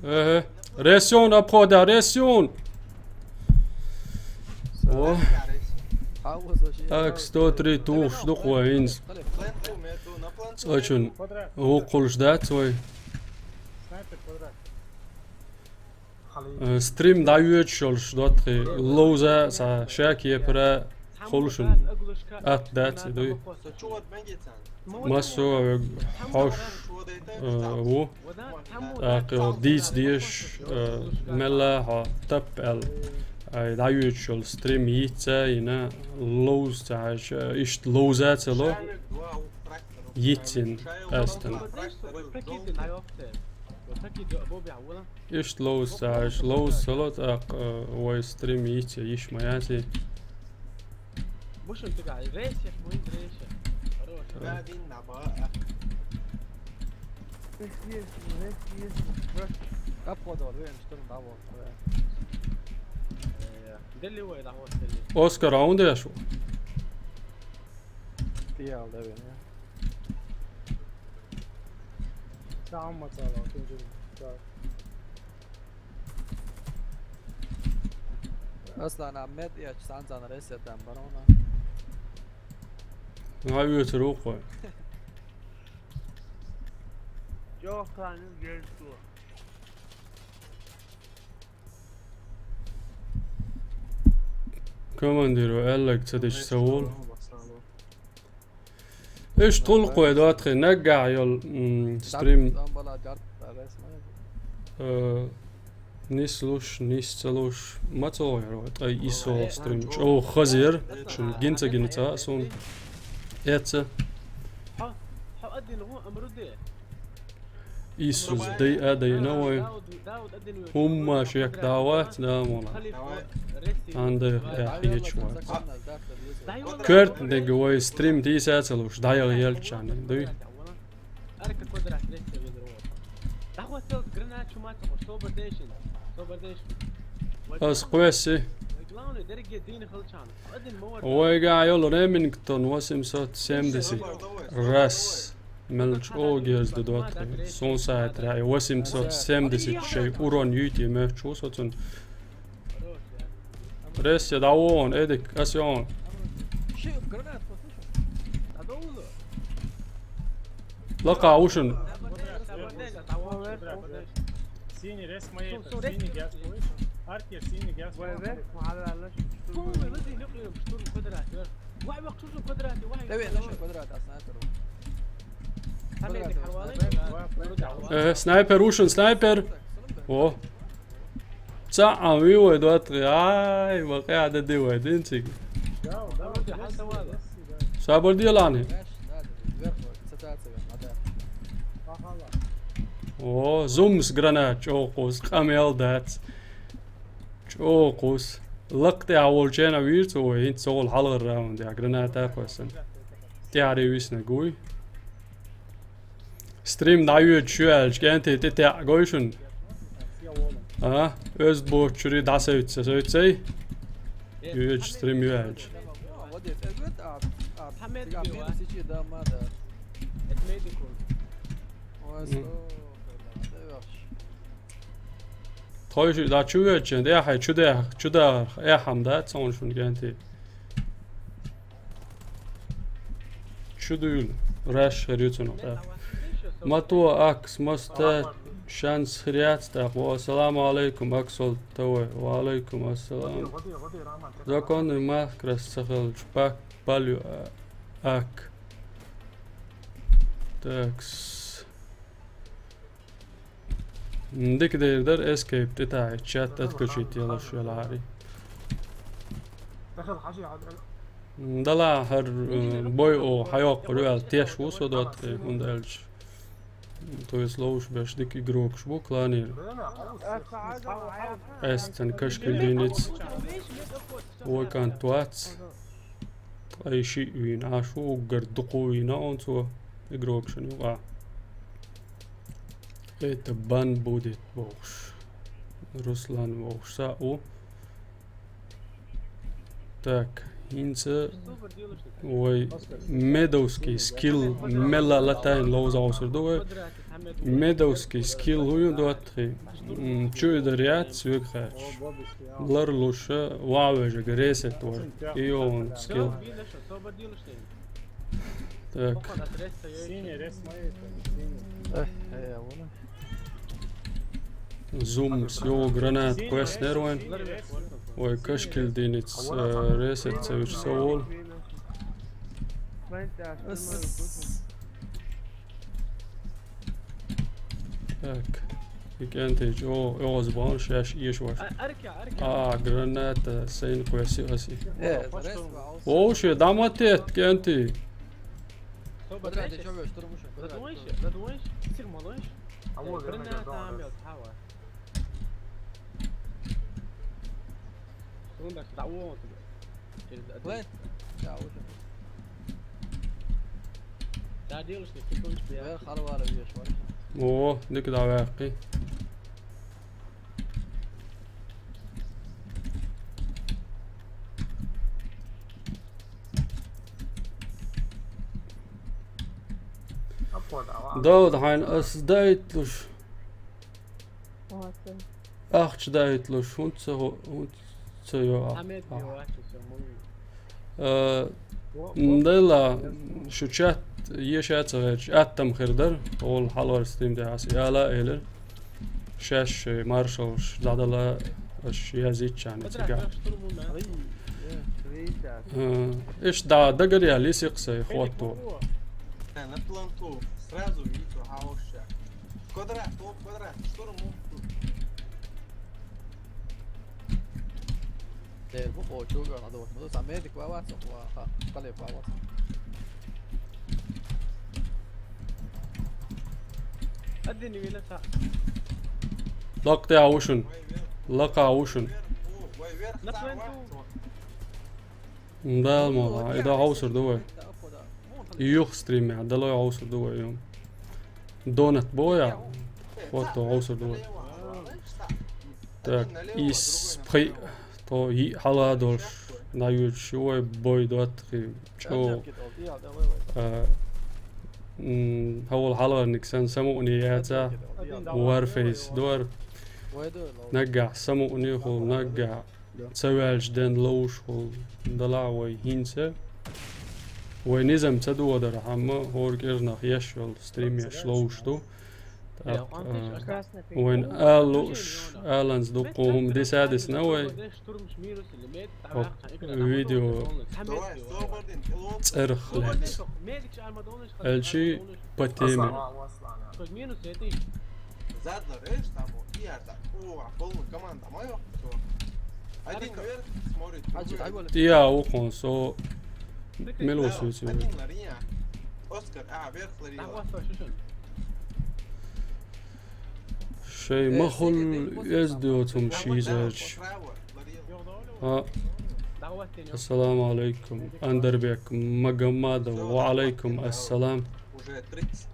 Э, ресюн обхода, ресюн. О. Так, сто три туш, дукха вай инз. Цочун, вукхулш дац вай. Э, стрим дӀайоьдуш йолуш доттагӀий ловза, цхьа шек епара хулшун. Атта дац и дуй. Массо а вег хьош, э, ву. ТӀаккха йо дийца деш, э, мелла хьо тап аьлла. Ай, дӀайоьдуш йолу стрим йицца йина, ловза ца хьаьжча, иштта ловза ца ло, йицйина астана. Иштта ловза ца хьаьжча, ловза ца ло, тӀаккха, э, вай стрим йицца йиш ма яц и. Бушун тигахь, рейсех вуй, рейсех. Хорош. Да, дин на ба. Рейс, рейс, рейс. Кап подо, вен, штурм, да, вот. Э, Делли вай, да, вот, Делли. Оскар, а он деш? Тиял, да, вен, я. Сам мацала, тунжу. Так. Аслан, а мед я чсан зан ресетам барона. Ай, вецар вукхой. Йохкан герсу. Командиро аьлларг ца деш ца волу. Иштта гӀуллакхой доттагӀий, наггахь йолу, м, стрим, э, нислуш, нис ца луш, ма ца гӀойра вай, ткъа исо стрим чӀогӀа хаза яра, шуна гин ца гина ца а суна. Эца. Иссус дай а дайна вай. ХӀумма шек дӀа вац, да, мола. Анда яхьечу вац. Коьртаниг вай стрим тийса ца луш, дӀаяла елчани, дуй? Ас кхоьсси. Вайга йолу Ремингтон восемьсот семьдесят раз. Мел чӀогӀа герз ду доттагӀий. Сон сайтра и восемьсот семьдесят шай урон юйти моьттуш ву со цунна. Рессе дӀавогӀун, Эдик, ас йогӀун. Лакха вушун. Синий рес моей, синий газ слышишь? Арки, синий газ слышишь? Давай, наши квадраты, а снайпер. Э, снайпер, вушун, снайпер. О. Ца а вивой доттагӀий. Ай, ма къяда дивай, дин цига. Сабар делани. О, зумс гранат, чӀокхус, къамел дац. ЧӀокхус. Лакха тӀехь волчу а вийр цо вай, хӀинца цо волу хьалгӀара раунд, я граната а кхоьссина. ТӀаьхьаре виснаг вуй. Стрим дӀайоьдуш ю аьлча, кӀентий тӀе таьӀ гой шуна? А? Оьзда боцчуьра дӀасевццай, севццай? Йоьдуш стрим ю аьлча. Тхойши да чу веччан, да хай чу да, чу да, э, хам да, цон шун кӀентий. Чу дуйла, раш хер ю цунах, да. Мато акс моста шанс хряц, да. Ва салам алейкум, Аксол ТВ. Ва алейкум ассалам. Законный мах крас сахал чпак палю, а, ак. Такс. Дика дер дар, эскейп тӀе таьӀа, чат отключить ялаш велари. Дала хӀар, э, бой о хьайоккхур ваьл теш ву со дот, э, хӀунда аьлча. То есть ловш беш дика игрокаш бу кланир. Эстен кашкил дийниц. Войкан туац. Ткъе шиъ вийна, Ӏаш ву уггар дукха вийна онцо игрокашна юкъа. Это бан будет бохуш. Руслан бохуш са у. Так, хӀинца вай медовский скилл мелла латайн ловзавсур ду вай. Медовский скилл хӀу ю доттхи? М, чу и дар яц, век хаьч. Лар луша, ваӀ вежага ресет вар. И йолун скилл. Так. Зумс, йо, гранат, квест нервен. Ой, кашкил динец, э, ресет цевич совол. Так. И кӀентий чӀо, оьгӀаз бан шаьш еш ваш. А, граната, сайн квест аси. Вовше, даматет, кӀентий. Задумайся, задумайся. Сир малыш. Вен хала вара веш вара. О, дика да вакъи. Дауд, хьайн ас дайтлуш. Ахча дайтлуш, хӀунца хӀу-, хӀунца йо ахча? Э, м, дайла, шу чат еша ца гӀерташ, аттам хир дар, ол хьалвар стрим де ас яла элир. Шаьш шай маршалш дӀадала аш язиччани цига. Э, иш да дагар я лисик сай хото. На планту сразу видите, а вот ща. Квадрат, о, квадрат, штурм. Дер бу, о, чуга, надо вот, надо самеди квават, со ква, ха, кале квават. Аддини вилата. Лакъ те аушун. Лакъ аушун. На планту. Дал мола, и да аусур ду вай. Юх стримя, далой аусур ду вай, юм. Донат боя. Вот то аусур ду вай. Так, ис пхи то и хала долш. На юч шуй бой дот хи. Чо. Э, м, хавал хала никсан саму уни яца. Warface дор. Нагга саму уни хул нагга. Ца ваьлча ден ловш хул дала вай хӀинца. Вай низам ца додар хӀама, хӀора кӀирнах еш йолу стрим еш ловш ду. ТӀаккха, а, вайн алуш, аланца дукха хӀума диса дисна вай. Оп, видео цӀерах лаьцна. Элчи по теме. Задла реш, там, и я так, о, а полная команда моя, всё. Один вверх, смотрит, другой. Тия укхун со мело сюцю. Один лариня. Оскар, а, вверх лариня. Шей махул эздио цум шизач. А, ассаламу алейкум. Андарбек Магомадов, ва алейкум ассалам. Уже тридцать.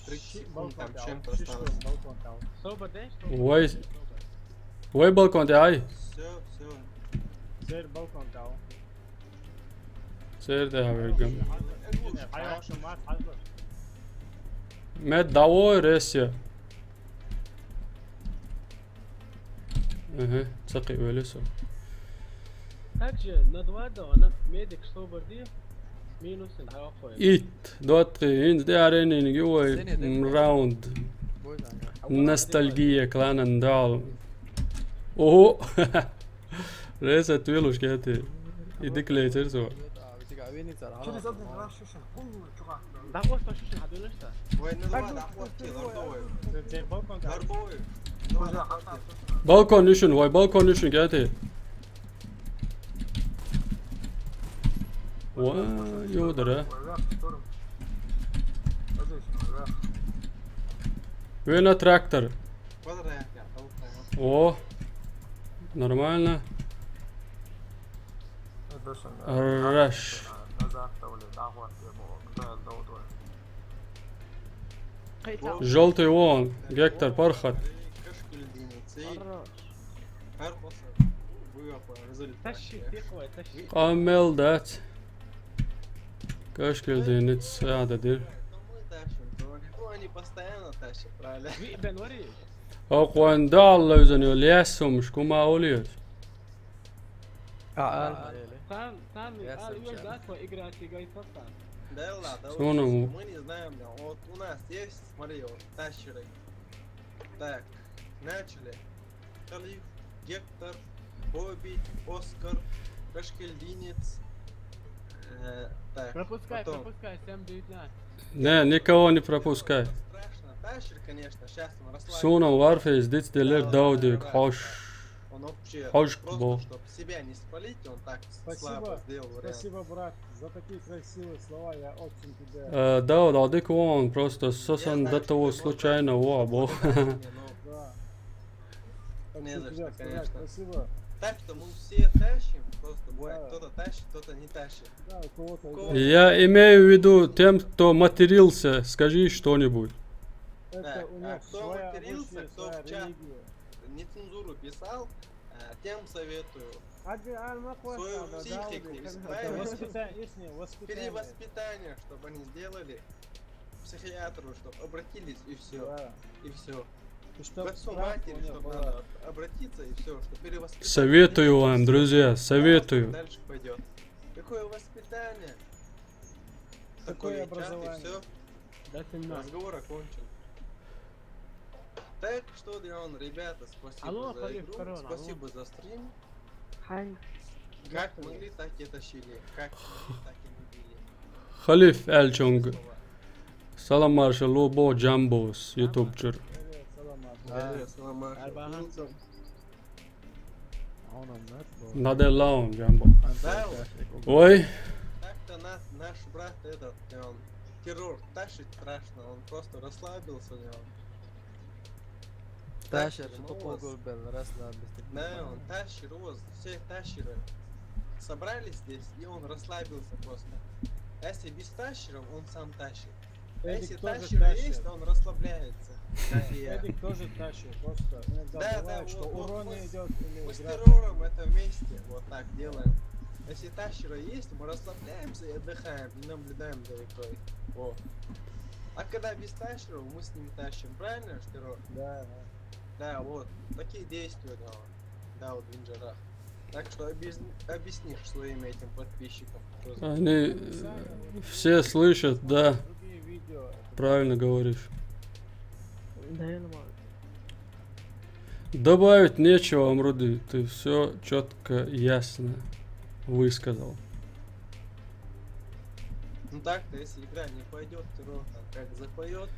Trīs sekundes tam šiem pastāv. Sober, dēļ, sober. Vai, vai balkon te ai? Все, все. Ser balkon tālu. Ser te ai vergam. Ajā, šim māt, atbūs. Met davo resja. Ehe, caqi öyle so. Как же, на два да, она медик sober diye. Минус, да, охуй. Ит, два, три, инц, де аренин, гивой, раунд. Ностальгия, кланан дал. Oho! Reset vilus keti. Иди к лейтерсо. Daqos taşışın, hadi öyle işte. Ой, ну давай, да, вот, лордовый. Sen balkon. Лордовый. Balkon düşün, vay balkon düşün keti. Vay, yodara. Вена трактор. О, нормально. Раш. Желтый вон, Гектор, пархат. Амел дать. Кашкелденец, а, да, дыр. Они постоянно тащат, правильно? Окуан да Алла үзен, лесумш, кума олиет. А, а, Там, там, я а, слышал. Играть, играть, просто. Да ладно, мы не знаем, да. Вот у нас есть, смотри, вот тащеры. Так, начали. Халиф, Гектор, Бобби, Оскар, Кашкельдинец. Э, так, пропускай, потом. Пропускай, всем девятнадцать. Не, никого не пропускай. Страшно. Тащер, конечно, сейчас он расслабится. Суна варфейс, диц делер даудик, хош. Он вообще просто, чтоб себя не спалить, он так слабо сделал вариант. Спасибо, брат, за такие красивые слова, я очень тебя... Э, да, да, дик вон, просто сосан до того случайно, во, бо. Да. Не за что, конечно. Спасибо. Так-то мы все тащим, просто бывает, кто-то тащит, кто-то не тащит. Да, у кого-то... Я имею в виду тем, кто матерился, скажи что-нибудь. Так, а кто матерился, кто в чат нецензуру писал, э, тем советую свою психику исправить. Перевоспитание, чтобы они сделали, психиатру, чтобы обратились, и все. Да. И все. К отцу, матери, чтобы надо обратиться, и все, чтобы перевоспитать. Советую вам, друзья, советую. Дальше пойдет. Какое воспитание? Такое образование. Все. Разговор окончен. Так что, Дион, ребята, спасибо за игру, спасибо за стрим. Как могли, так и тащили. Как могли, так и любили. Халиф Элчонг. Салам маршал, лобо Джамбос, ютубчур. Надо лаун, Джамбо. Ой. Так-то наш брат этот, он террор тащит страшно, он просто расслабился, он. Тащер, что такое, расслабился. Да, он тащер, у вас все тащеры собрались здесь, и он расслабился просто. А если без тащеров, он сам тащит. А если тащер есть, он расслабляется. Эдик тоже тащит, просто иногда бывает, что урон идет или... Мы с террором это вместе вот так делаем. Если тащеры есть, мы расслабляемся и отдыхаем, и наблюдаем за игрой. Вот. А когда без тащеров, мы с ними тащим, правильно, Штыро? Да, да. Да, вот. Такие действия, да. Да, вот в Инджерах. Так что объяс-, объяснишь своим этим подписчикам. Они все слышат, да. Правильно говоришь. Да, я нормально. Добавить нечего, Амруди, ты все четко, ясно высказал. Ну так-то, если игра не пойдет, то как запоет,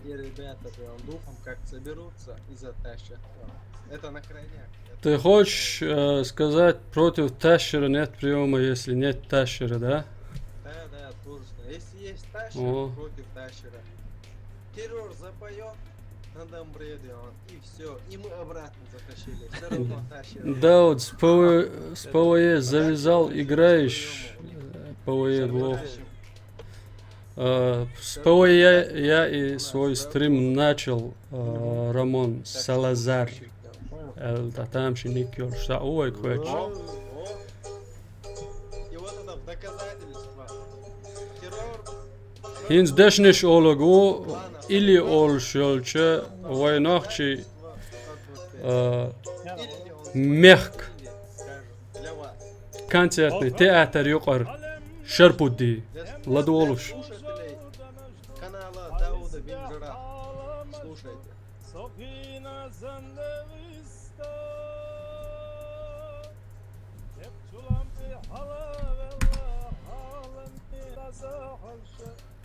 и ребята прям духом как соберутся и затащат. Это на крайняк. Ты хочешь, э, сказать, против тащера нет приёма, если нет тащера, да? Да, да, точно. Если есть тащер, против тащера. Террор запоет, надо бреды, он, и все. И мы обратно затащили. Все равно тащер. Да, вот с ПВ, с ПВЕ завязал, играешь, э, ПВЕ лох. Э, с П В Е я и свой стрим начал, э, Рамон Салазар. Эл татам шиник ёлш са увай квеч. Хинз дешниш олугу или олш ёлча вай нохчи, э, мехк. Концертный театр юкъар Шарпудди. Ладуволуш.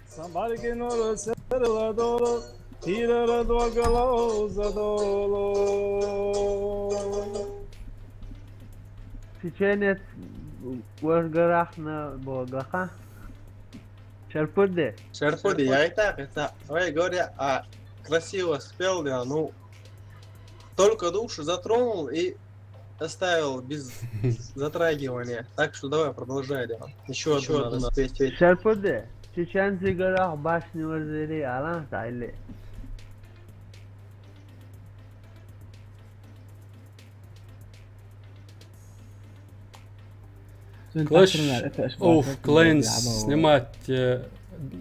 Самбаргинур серладор, тирара дуагалаузадоло. Чеченец варгарахна богаха. Шарпуди. Шарпуди, я и так, это, ой, говоря, а, красиво спел, да, ну, только душу затронул и оставил без затрагивания. Так что давай продолжай, да. Еще одну надо спеть. Шарпуди. Чеченцы горах башни варзери алан сайли. Clash of Clans снимать, э,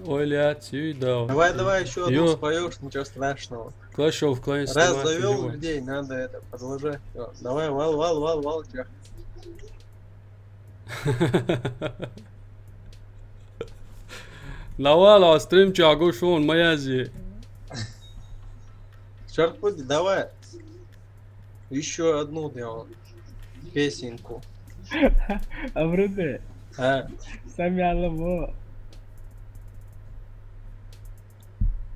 ойляц, юй, да. Давай, давай, еще одну споешь, ничего страшного. Clash of Clans раз снимать, завел людей, надо это продолжать. Всё. Давай, вал, вал, вал, вал, чё. Давай, ла, стрим чагу шун, маязи. Чарпуди, давай. Еще одну делал. Песенку. Абруде. А. Сами аламо.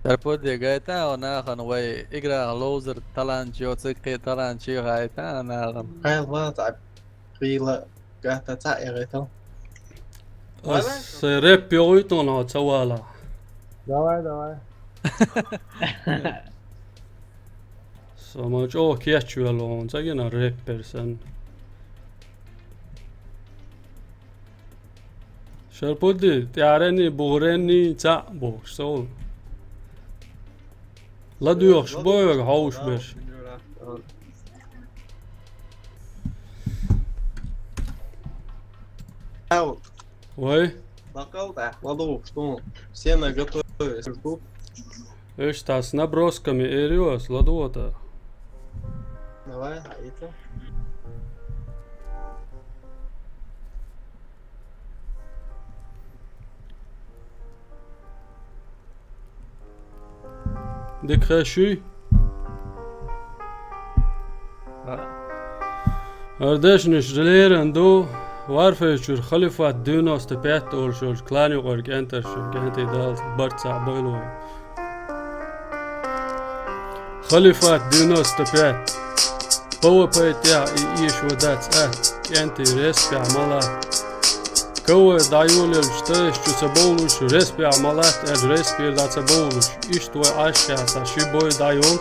Дарпуди гайта, она хан вай игра лоузер таланчи, оцик таланчи гайта, она хан. Хайл ма та кила гата та игайта. Ас рэп йогуйтон цавала. Давай, давай. Сама чо кечвелон, цагина рэпер сан. Шарпуди, тярени, бугрени, ца бо, сол. Ладуйохш, боёг, хауш беш. Ау. Ой. Бакал да, ладу, что? Все на готове, ждут. Эш та с набросками эриос, ладу та. Давай, а это? Дикха шуй. Ардашнаш жалеран ду, Warfare чур Халифат девяносто пять олшолш клан юкъар кӀентарш, кӀентий дал барца бойлой. Халифат девяносто пять. П В П тя и иш вадац ат, кӀентий респя мала. Кавай дайолел штайш чу ца болуш, респя малат, эл респир да ца болуш. Ишт вай ашя, та ши бой дайол,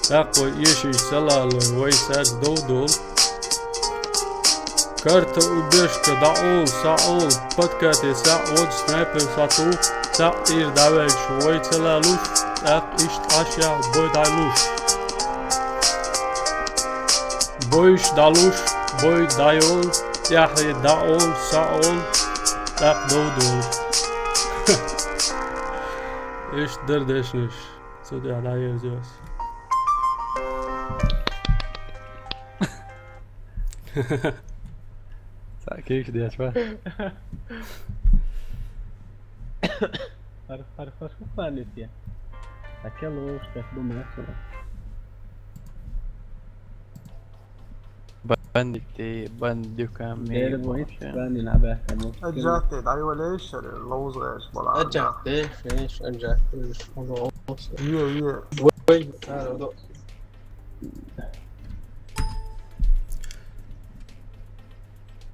так вай ишиш салалой, вай сарз довдол. Карта убежка даол, саол, подкате саод, снайпер сату, саир давельш, вай целалуш, так ишт ашя, бой дайлуш. Бойш далуш, бой дайол, тяхи даол, саол, так довдол. Ишт дердешниш. Судя, да, я здесь. Так, ишт дяч, ва? Пар-, пар-, пар-, пар-, пар-, пар-, Так я лучше, так бы мог. Бандити, бандюками. Дери бу ит, вообще. Бандин абе, абе. Аджахты, дай валеш, лоуз валеш, бала. Аджахты, финиш, аджахты, финиш. Ие, ие. Ой, а, да.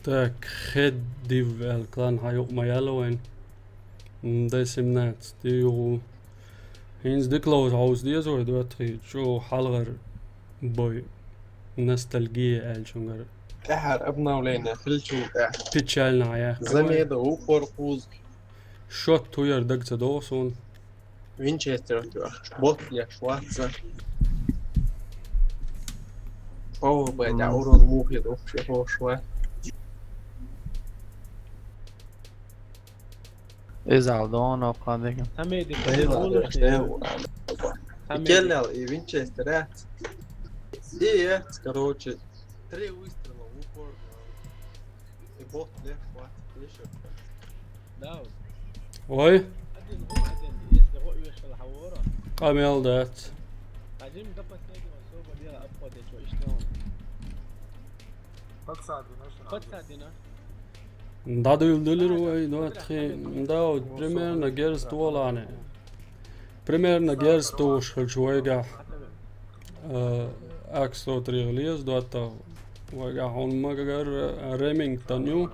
Так, хеддив эл клан хаюк маялуэн. М, да семнадцать, югу. Хинз дык лоуз хауз дезой, да, три, чё, халгар бой. Ностальгия эл чунгар. Тяхар обновление, хил чу, э. Печально, а я. Замеда, упор, куз. Шот туяр даг ца догӀу суна. Винчестер оттоьхуш, бот леш вац. Фау бай да урон мухи дохуш, хошва. Изал доно падега. Тамеди Белла, кулуши. Белла. Тамеди. Келлел и Винчестер, э. И, э, короче, три выстрела в упор. И бот леш вац, леш. Да. Ой. Один, о, один, если о, вешал хавора. Къамел дац. Один до последнего особо дело обходит, что и что. Подсадина, что надо. Подсадина. ДӀадуьйладелира вай, ну, тхи, да, вот, примерно герз туалане. Примерно герз туш хилча вайгахь, э, Акс сто три леза доттагӀа. Вайгахь хьуна магар, э, Ремингтон ю.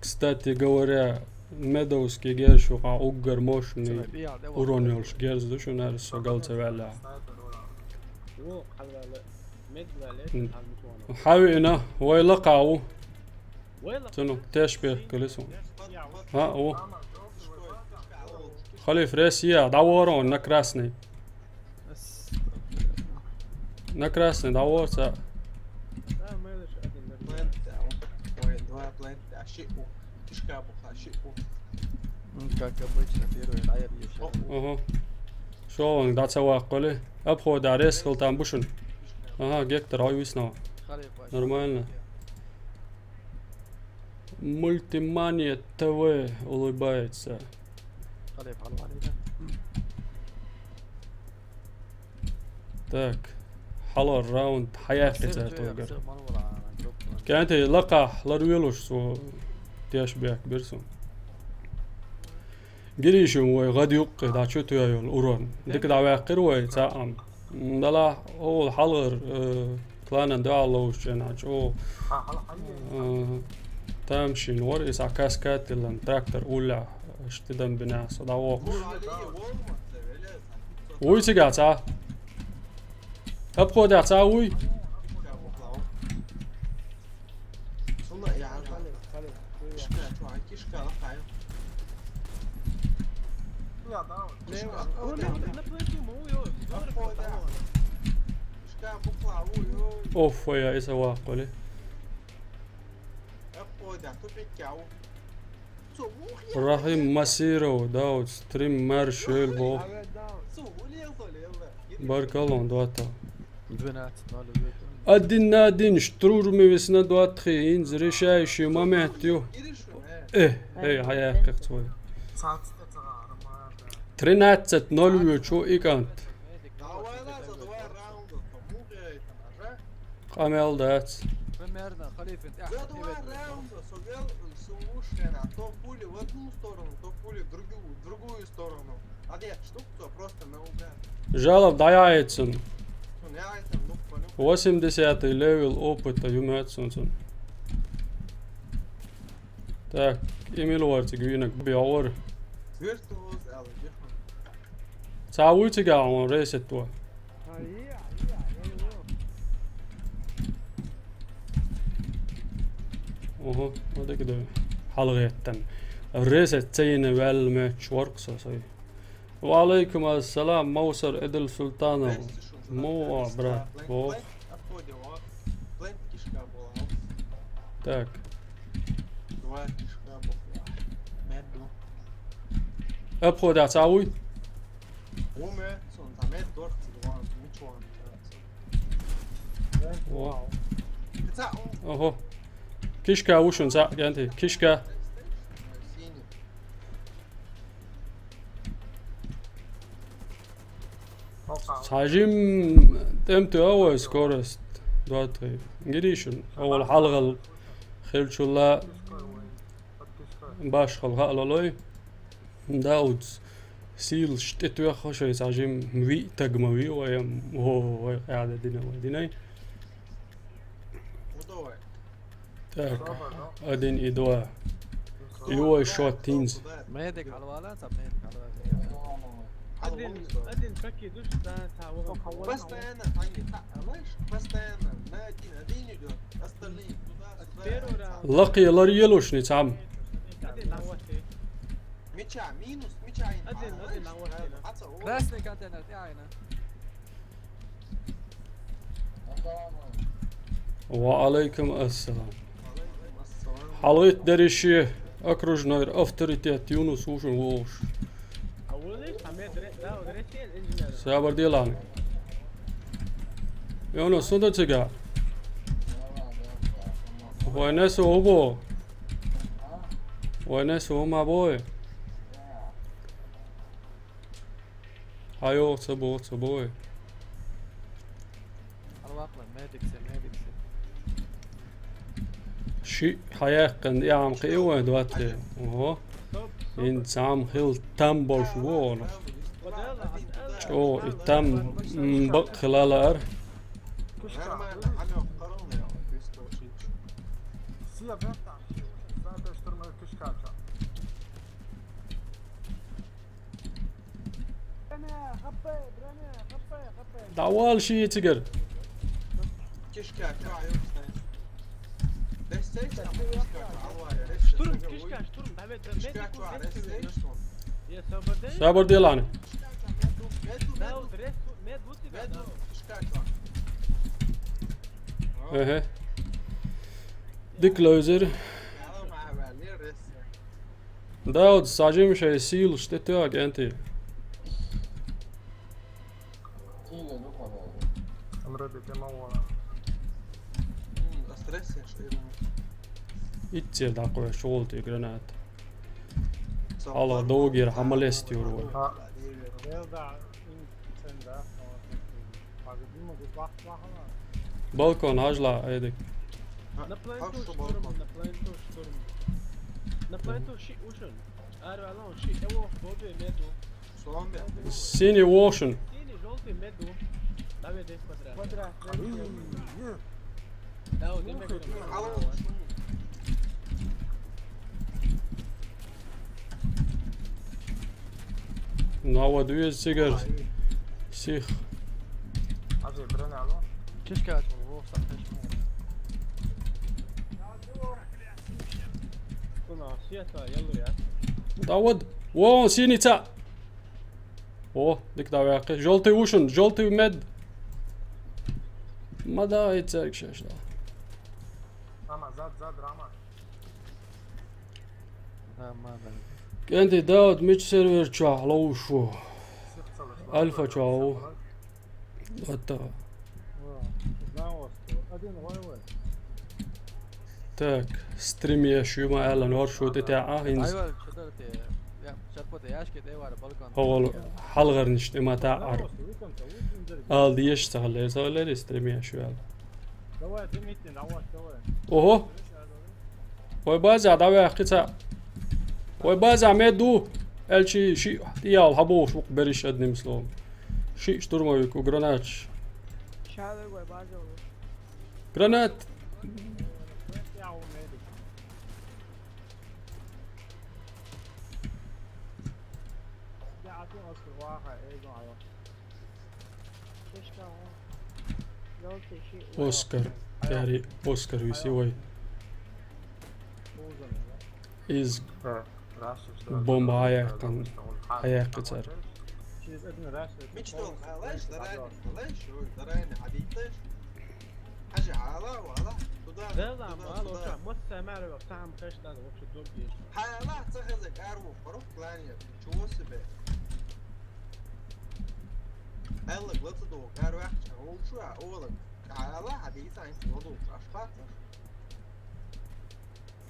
Кстати говоря, медовский герз ю, хьан уггар мощный урон йолуш герз ду шуна, ара со гал ца ваьлла. Хьавиъна, вай лакха ву. Цуьнан теш бехкали суна. А, ву. Халиф, рес я, дӀавора ван на красный. На красный дӀавора ца. Ну, как обычно, первый райд ещё. Ага. Шо ван, дӀа ца ваккхали? Обхода рес хил там бу шуна. Ага, гектар, ой, виснова. Нормально. Мультимания ТВ улыбается. Так. Хьалор раунд хьаяккхи цара тхугара. КӀентий лакхахь ларвелуш цо теш бехк бира суна. Гиришин вай гӀад юккъе дӀа чу тоьйолу урон. Дика дӀаваьккхира вай цхьаъ ам. Далахь, ола хьалгӀар, э, кланан дуьхьал ловзучу хенахь чӀогӀа, э, тамашийна вара, иза каскад тиллина, трактор уллехь, аш тидам бинехь, со дӀавоккхуш. Вуй цигахь цхьа? Обходехь цхьа вуй? Оф, я, иза ваккхали. Рахим Масиров, Дауд, стрим маршел бо. Баркалла, дота. Двенадцать ноль. Один на один штурме висна дота, хӀинца решающий момент ю. Э, эй, хьаяккхи цо. Тринадцать ноль вуьйчу и кӀант. Къамел дац. Примерно, халифин тӀехь. За два раунда со вел, со лучше, а то пули в одну сторону, то пули в другую, в другую сторону. А нет, штук то просто наугад. Жалоб дӀаяйцун. Ну, не ай там, ну, понял. Восьмидесятый левел опыта ю моьтту суна цунна. Так, и мила вара цига вийнарг, бехьора. Виртуоз аьлла, дихьа. Цхьа вуй цигахь хьуна ресет ван? Ого, ма дика ду. ХьалагӀеттан. Ресет ца йина ваьлла моьттуш вара-кх со сай. Ва алейкум ассалам, Мовсар Эдил Султанов. Мова, брат, бо. Так. Обхода цхьа вуй? О. Ого. Кишка ву шуна цхьаъ, кӀентий. Кишка. Цхьа жим тӀемтоьху вай скорость. Дота тхе. Гиришин. Овал хьалгӀал хилчулла башхал хаалалой. Дауц. Сийлаш тӀетоьххо шайн цхьа жим виъ таг ма виъ вай, ам, о, вай къаьда дина вай динай. Так, один и два. И вай шот тинз. Медик хьалвала, ца медик хьалвала. Один, один пакет душ, да, ца вала. Постоянно, они, та, знаешь, постоянно на один, один идёт, остальные туда, сюда. Лакхе лар елушни цхьам. Один на восемь. Мича, минус, мича ин. Один, один, а вот именно. Аца, о. Красный контейнер, ты айна. Ва алейкум ассалам. Хьалгӏит деррише окружной авторитет Юнус вужун вовш. А улиш, а мед ре-, да, вот ресен инженер. Сабар делан. Юнус, сунда цига. Вай несу убо. Вай несу ума бой. Айо, цабо, цабой. Алвакла, медиксе, медиксе. Ши хьаяккхан яам кхиивайн дуатте. Ого. Ин цам хил там болш вон. Чо, и там м, бак хилалар. Нормально, амёк, корона, я вот, без того, что ничего. Сия бетта, сия бетта штурмовик кишкача. Давал ши цигар. Кишка, чё, а ёпстай. Ресейш там, кишка, чё, алвая, ресейш. Штурм, кишка, штурм, давай, давай, Кишка, чё, а ресейш, что? Я свободен? Сабар делан. Кишка, чё, меду, меду, Да, меду, вот рес, мед, вот тебя, меду, да. Кишка, чё. Эге. Дик лозер. Алма, алма, ресейш. Дауд, сажим шай сил, что ты агенты? Амраби тема вона. М, а стресс, я что, я думаю. Итцер дакъвай шолти гранат. Алла догер хамалест юрвай. А, Белда, ин цен, да? Погоди, могу бах бахала. Балкон, ажла, эдик. На пленту Хорошо, штурм, балкон. На пленту штурм. На пленту ши ушен. Арвалон ши, эво, бобе, меду. Соломбия. Синий вошен. Синий, желтый, меду. Давай, десь квадрат. Квадрат. Да, вот именно. Алло. Ну а вот две цигар. Сих. Азе, брене, алло. Кишка, вот, вот, сам, конечно. Куна, сия, та, я луя. Да вот. Вон синица. О, дик да вяхи. Желтый ушен, желтый мед. Ма да, и церк шеш да. Рама, зад, зад, Рама. Да, мадам. Кенди Дауд, мич сервер чуа, лоушу. Альфа чуа. Ата. Знал, что один войвой. Так, стрим я шума Алан оршу тетя а инз. Айвал, четвертый. Я, чарпота яшки, девар, балкон. Хавал халгарниш тема та ар. Знал, что вы там-то, вы там Ал диеш сагалер сагалер стрим я шуал. Давай, дымите, давай, давай. Ого. Ой база, давай ахица. Ой база, меду. Элчи ши тиял хабо шук бериш одним словом. Ши штурмовик у гранач. Шалыгой база улуш. Гранат. Я умею. Я один открываю, я иду, а я. Кишка, о. Желтый щит. Оскар. Яри Оскар висивай. Из бомба аяккан аяккацар. Через один раз. Мичтон, алаш, дарани, алаш, ой, дарани, хадиташ. Хажа, ала, ала, туда, Да, да, туда, мало, туда. что, мы с Самарой там, конечно, надо вообще долгие. Хала, цахаза, карву, пару, клане, чего себе. Элла, глаза до, карву, чего, чего, ола. Хала, хадиса, ин, воду, ашпат.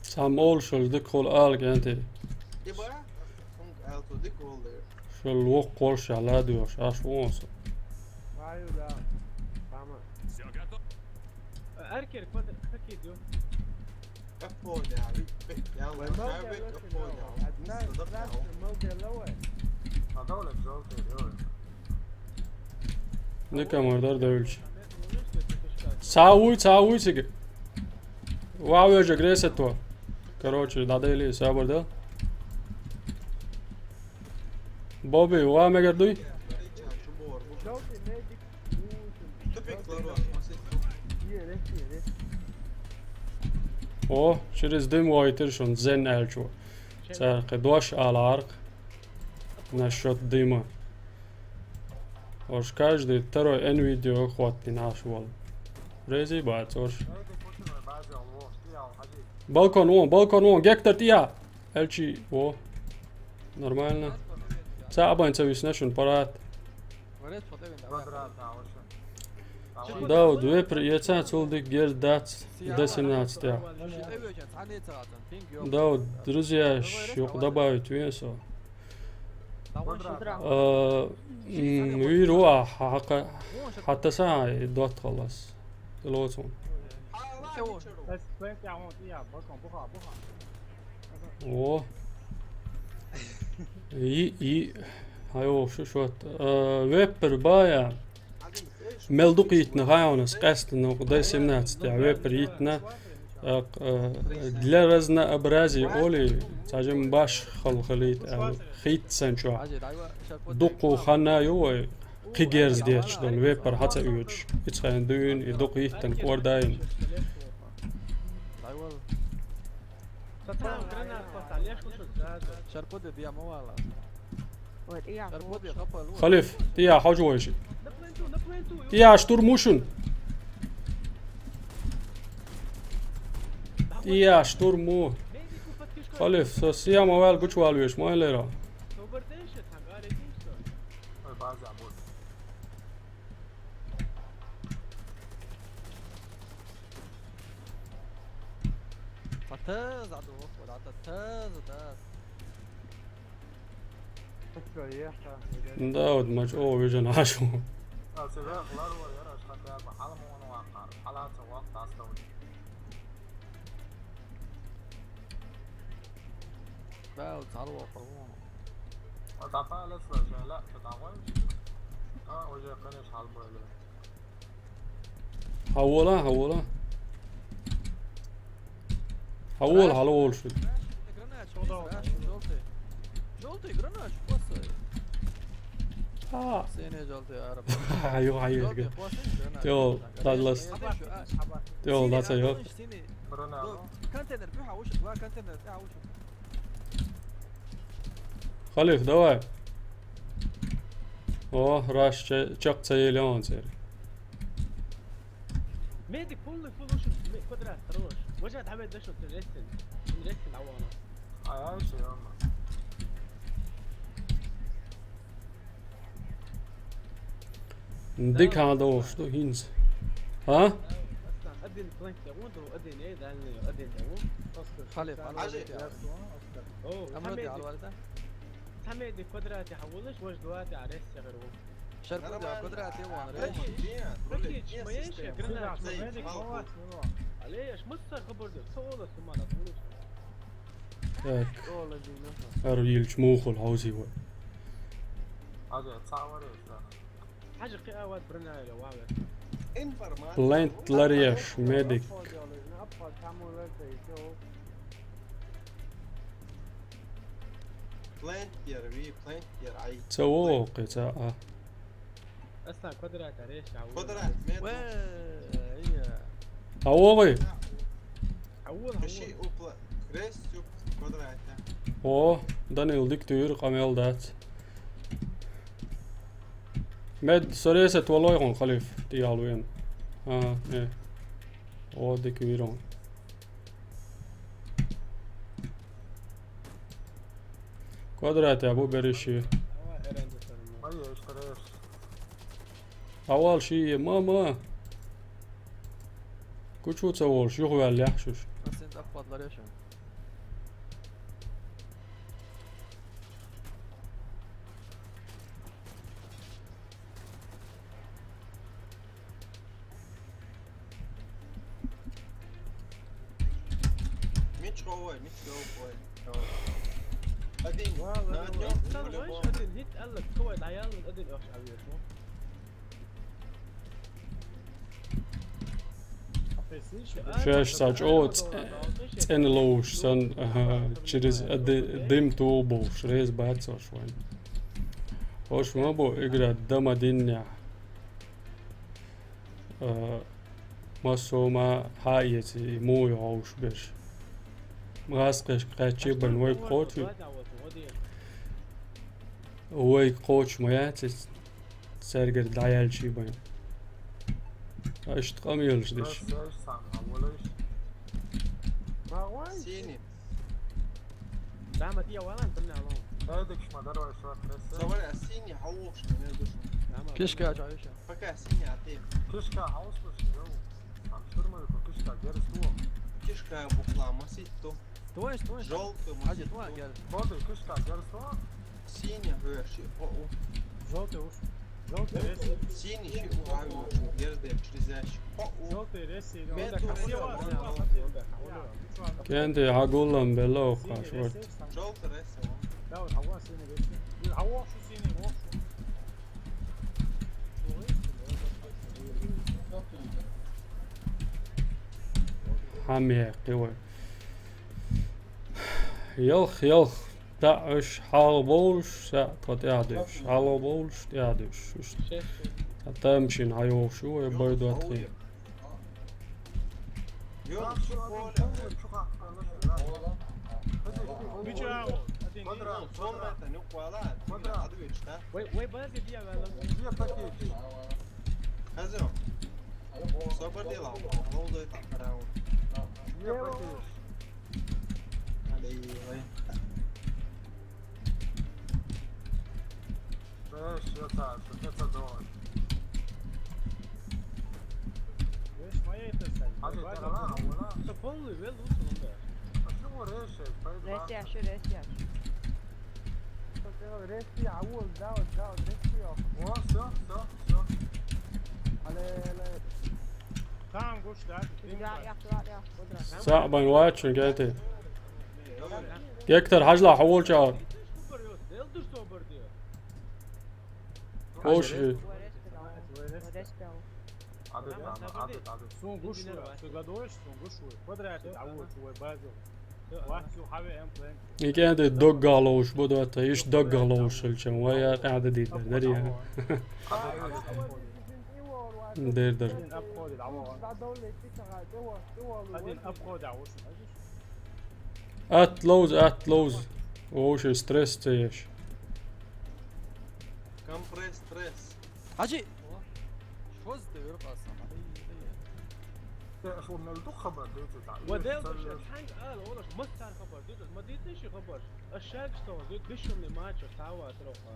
Сам ол шол дик хол ал генти. Иба, хунг, эл, то, дик, олды. Шол вок хол шала душ аш вонс. Знаю, да. Сама. Эркер, квадр, какие идут? Как понял, ведь, ведь, я, Ой, вот, мало я, делать ведь, как не понял. надо. Одна Мисс, да, страшно, понял. много делать. А да, он желтый, делает. Дика мордар да өлч. Сауй, сауй сиги. Вау, я же гресет то. Короче, да, да, или сабар, да? Бобби, ва мегер дуй? Желтый медик. Тупик, Ларо, Е, рехи, рехи. О, через дым войтер шон зен элчу. Царкы дош аларк. Насчёт дыма. Ош каждый второй Н видео хваттина аш вол. Рези бац, ош. Балкон вон, балкон вон, Гектор тӀе я. Эльчи, во. Нормально. Ца абайн ца виснашун парат. Дауд, вепр еца, цул дик герз дац, Д семнадцать я. Дауд, друзья, ш-, юкъ добавить вен со. Э, м, вир ва, ха-, ха-, хьатаса, и дот халас. Лоцун. О. И, и. Айо, шу шот. Э, вепр бая. Мел дукха йитна хайонас, къаьстина Д семнадцать, а вепр йитна, а, а, для разнообразия оли, цхьа жим баш хал халит, а, хит сан чу. Дукха ханна ю вай, кхи герз дечдал, вепр хьаца уьдуш. Ицхайн дуьйн, и дукха йиттан кӀордайн. Халиф, тӀе я хьожа вайши. ТӀе я штурму шун. ТӀе я штурму. Халиф, со сияма ваьл гучвал веш, майлера. Таз аду, худа таз, таз. Да, вот мач, о, вижен ашу. Да, вот залу. Хьавола, хьавола. Хьавола, хьавола шу. Желтый, желтый гранач, просто. А. Синий, желтый, араб. Ха, ё, ха, ё. Желтый, просто гранач. Тё, ладлас. Синий, а. Тё, синий, лаца, а, ё. Синий. Контейнер, бюха, уши, два контейнера, бюха, уши. Халиф, давай. О, раш, ча-, чак ца еле он цери. Медик полный фул уши, ме-, квадрат, хорош. Вожа, давай дошел, ты рестин. Ты рестин, а вон. А я ещё, ё-моё. Дик хьан долуш ду хӀинца. А? Один планк тӀе вон ду, один э, дальний, один тӀе вон. Халиф, Оскар, Оскар. О, Амрот, Хамед. Алварда? Хамед квадрате хьавулаш, вож дуате арес сягӀир ву. Шарпуд квадрате вон, реш. Ракич, маеш, гранач, маеш. Алеш, мусса хабар ду, цо ола сумана, вулаш. Так. Ар йилч мухул хьовзийва. Хьажа, цаваре, да. Хьажа, кхиавад бранайла, ваве. Информация. Плент лареш, медик. Плент яр, ви, плент яр, ай. Ца о, кхи ца а. Аслан, квадрат ареш, а. Квадрат, мед. Ва, ия. А о, вай. Хьавул, хьавул. Крест, квадрат. О, Данил, дик туйр, къамел дац. Мед соресет валой гъон, Халиф, тӀе ялвен. А, э. О, дик вирон. Квадрат абу бериши. Авал ши, мама. Кучу ца волш, юхвал яхшуш. Асен таппадлар яшан. Мич ховой, мич ховой. Один. Ва, на ва, однём, ва, по-любому. Один, хит, алла, кого, да, я, один, ох, а, вижу. Шеш сачо, ц-, цен лоуш сан, ага, через д-, дым ту болш, рез бацаш вайн. Ош ма бу игра дама диння. Э, масома хаиети муй ховш беш. Мас кеш качи бен вой коти. Вай кхочуш ма яц иза, цаьргара дӀаяьлча бен. Иштта къамелаш деш. Синий. Дама, ты я валан, ты меня валан. Дай дык шма, дарвай шо, красиво. Саваря, синий, хавуш, не душу. Дама, Кишка, чё ещё? Пока синий, а ты? Кишка, хавуш, слушай, йоу. Там штурмовик, кишка, герсту. Кишка, бухла, масить, то. Твой, твой. Желтый, Ади, масить, твой, то. Герст. Боды, кишка, герсту. Синий, говоришь, о, о. Желтый уж. Желтый рез. Синий, щи, о, а, о, герзды, через ящик. О, о. Желтый рез, и Мед он так тур, красиво, он да, так, он да, он да. Кенди, хьагулам белла, Синий хаш, рез, вот. Там. Желтый рез, о. Да, вот, а у вас синий рез. А у вас что синий, вот. Хьамеяккхи вай. Ялх, ялх. Цхьаъ уьш хьалха бовлуш, цхьаъ тхо тӀаьхьа дуьйш. Хьалха бовлуш, тӀаьхьа дуьйш. Уьш. Цхьа тамашийна хьайохуш ю вай, бой доттагӀий. Вай, вай, базе дия вала. Хазо. Собар дела, лоудой так карао. Алей, вай. Веш, я так, это дождь. Веш, моя это сайт. А ты, вай, вай, вай. Это полный вел лучше, он да. А что вы решили? Пойду. Ресси, а что ресси, а? Ресси, а вот, да, вот, да, вот, ресси, а. О, всё, всё, всё. Але, але. Там гуш, да? Да, я, я, я, вот раз. Са бан вачун гети. Гектор хьажла хьаволча. Ош. Сун гуш ву, сун гадош, сун гуш ву. Подряд, а вот, свой базу. Икенде доггаловуш бу дота, иш доггаловуш хилча, вай я къаьда дийр дар, дар я. Дер дар. Ат лоуз, ат лоуз. Ош стресс цееш. Компресс стресс. Хьажи! Шозза де вир къасан. Те, аш вон мел ду хабар, де, те, та. Ва дел, ша ханг ал, олаш, мас тар хабар, де, ма де, те, ши хабар. Аш шаг што, де, дишум не мачо, тава, троха.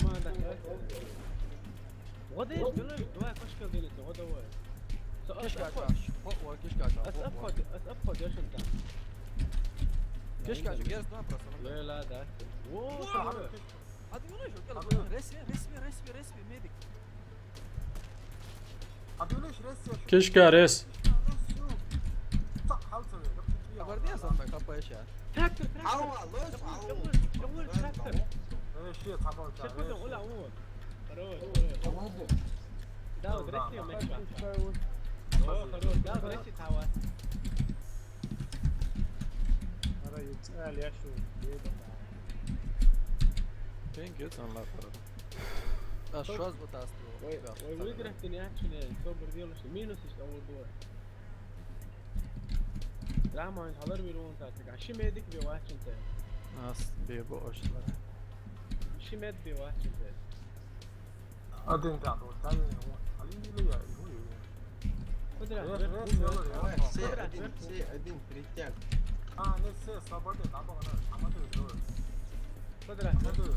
Ма да. Вода есть, давай, давай, кошка делится, вот давай. Со, а, Кишка обход. Чаш. О, о, кишка чаш. Ас О, о. Обход, ас обход, я шен там. Кишка чаш, герз два просто, ну. Ле, ла, да. Во, Во, давай. А ты не видишь, вот это, ресми, ресми, ресми, ресми, медик. А ты видишь, ресми, я шен. Кишка рес. Хабар не асан, так, хапаешь, а. Трактор, трактор. Ава, лоз, ава. Трактор. Э, щет, хабар, щет, да, потом, э, ола, о. Хорош, хорош. Да, вот, да, ресси, да, меч, да. О, хорош, да, вот, ресси, тава. Ара, ю, а, ляшу, еда. Thank you, сан лапар. А шо аз вот асту? Ой, ой, выиграть ты не ачу, не, собар делаешь, минус ещё, а вот, вот. Драма, он халар вирон так, а ши медик бе вачен те. Ас бе бо ошлар. Ши мед бе вачен те. Один да, вот, да, не, вот. Али не я, его, его. Куда? Э, э, э, э, э. Все, один, все, один, перетяг. А, не все, свободен, там, там, там, там, там. Куда? Куда?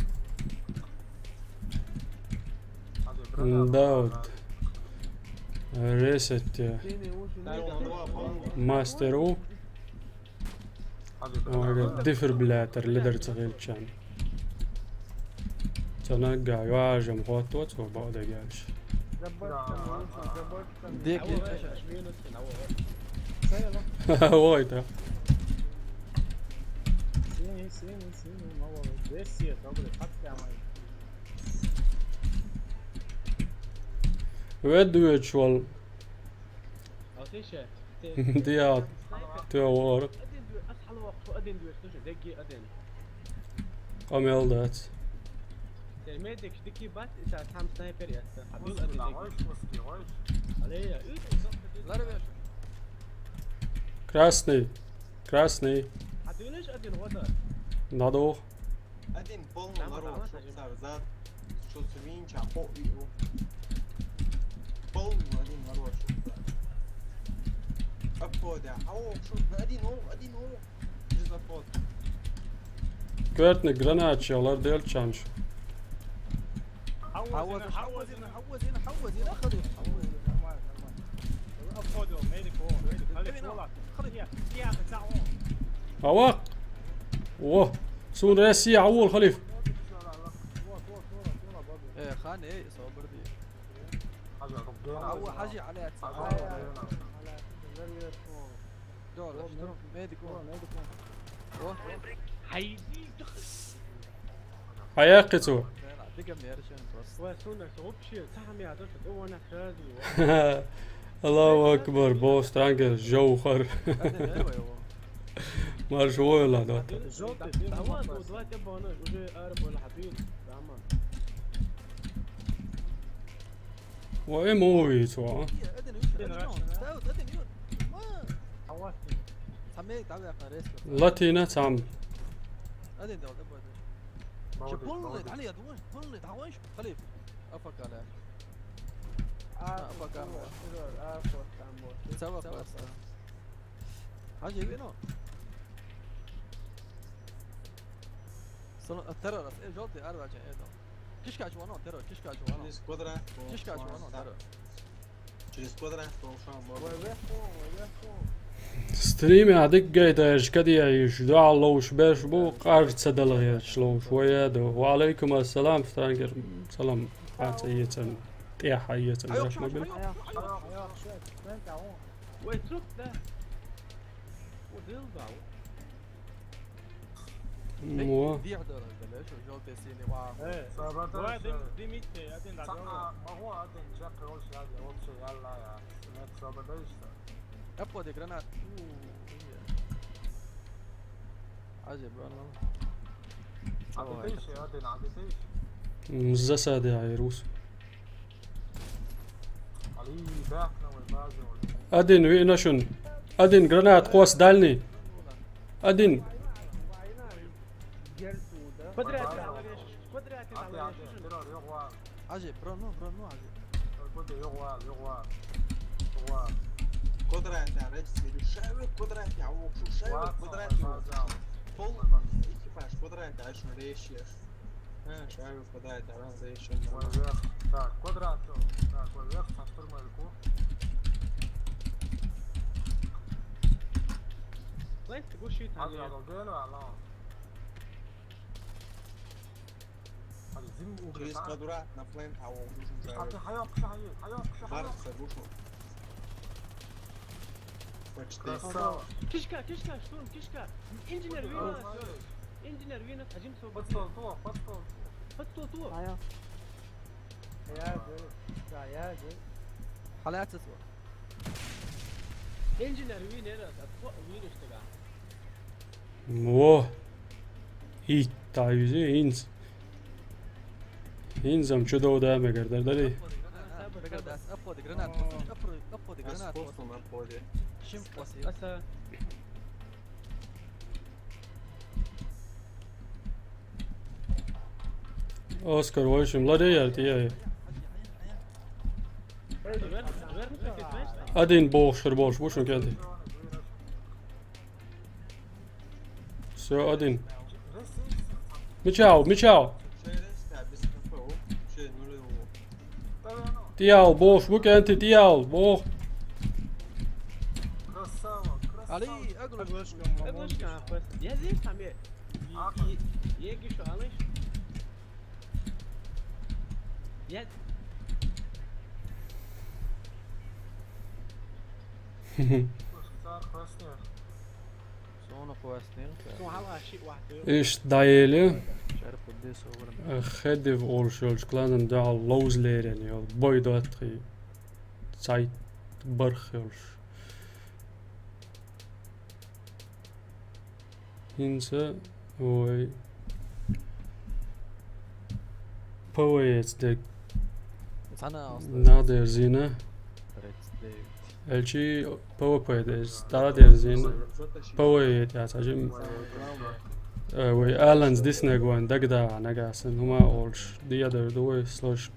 М, да, вот. Ресет, э, мастеру. Ага, дефибриллятор, лидер цахилчан. Цана га, важам, хот, вот, вот, бо, да, гаш. Дек, ой, да. Синий, синий, синий, молодец. Здесь все, добрый, подпрямай. Ведь, ведь, швал. Отлично. Диа, ту вор. Один дуэш, ас хьалавоккху, один дуэш, слушай, дегги один. Къамел дац. Те медик дики бат, иса там снайпер яста. Хабил один дегги. Алея, ит, Ларвеш. Красный. Красный. Хьан дуьнаш а дина гӀо дар? ДӀадоху. Один полный ларо шух цара зад, шо цу винча хо и у. Полный один ларо шух цара. Обходя. Ау, шо, один у, один у. Без обход. Коьртниг гранаташ лар делчанаш. Хьавозина, хьавозина, хьавозина, хьавозина, хьавозина. Обходил, медик, о, медик, халиф, вала. Халиф, я, я, я, я. Авакъ. О, суна Россия, авол халиф. Э, хан, эй, собар ди. Ау, хьажи, Али, аца. Дора, штурм, медик, о. О. Хьаяккхи цо. Дигам яршан просто. Ва сунна вообще цахам я дошо, да вона хрази. Аллаху акбар, бо странгер, жовхар. Марш войла, да. Жовтый, давай, давай, давай, уже арбола хабиб, дама. Ва эм овиц ва. Латина цам. Хьажи вино. Соно, а, террор, э, жёлтый арвача, это. Кишка чувано, террор, кишка чувано. Здесь квадрат. Кишка чувано, террор. Через квадрат пошёл, можно. Стримехь дика гайтараш кадияйиш, дуьхьал ловш берш бу, къарца дала гӀерташ ловш вай а ду. Ва алейкум ассалам, странгер, салам, хьан ца ецан, тӀехьа ецан, рахмабил. Вай, цуп, да. Удил, да. Во. Дих дара, да, леш, жёлтый синий, ва. Э, собрать, давай, дим, димите, один, да, ца-, а, могу один чек, короче, я, я вообще, я, ла, я. Нет, собрать, да, что? Обходи гранат. У, я. Азе, бро, ну. А ты ещё один, а ты ещё? М, засады, ай, рус. Али, бахна, вай, база, вай. Один, виъна шун. Один, гранат, кхос, дальний. Один. Квадрат, квадрат, квадрат. Азе, бро, ну, бро, ну, азе. Квадрат, квадрат, квадрат. Пол, экипаж, квадрат, аж на рейсе. А, шайбу подает, а надо ещё нормально. Вверх. Так, квадрат. Так, вверх, со штурмовику. Плейс, ты будешь щит, а, я. Али, зим у. Через квадрат на плейн, а он нужен. А ты хайок, хайок, хайок, хайок. Барса вышел. Почти. Красава. Кишка, кишка, штурм, кишка. Инженер вина. Инженер вина, хажим собака. Под стол, ту, под стол. Под стол, ту. Ая. Я, я, я. Халятсыз. Инженер вина, это, вина что-то. Во. Итта юзе инз. Инзам чудо да мегар дар дари. Оскар, в общем, ладе я, ты я. Один бохшер, бохш, бушун кенди. Всё, один. Мичау, мичау. Тиял, бохш, бу кенти, тиял, бох. Али, агулаш. Агулаш, агулаш. Я здесь, там я. Е-, е-, егиш, алыш. Я. Сону квастнил. Иш дайели. Хедив олуш йолчу кланан дуьхьал ловза лерина йолу бой доттагӀий цхьайтта барх йолуш. ХӀинца вай ПВЕ-ца дерг. Цхьана а оста. Надо зина. Тридцать девять. Элчи ПВП деза, дӀадерзийна ПВЕ тӀехь цхьа жим, э, вай Аланс диснарг вайн дагадогӀа нагахь санна, хӀума а олуш, дехьадар ду вай, слож-,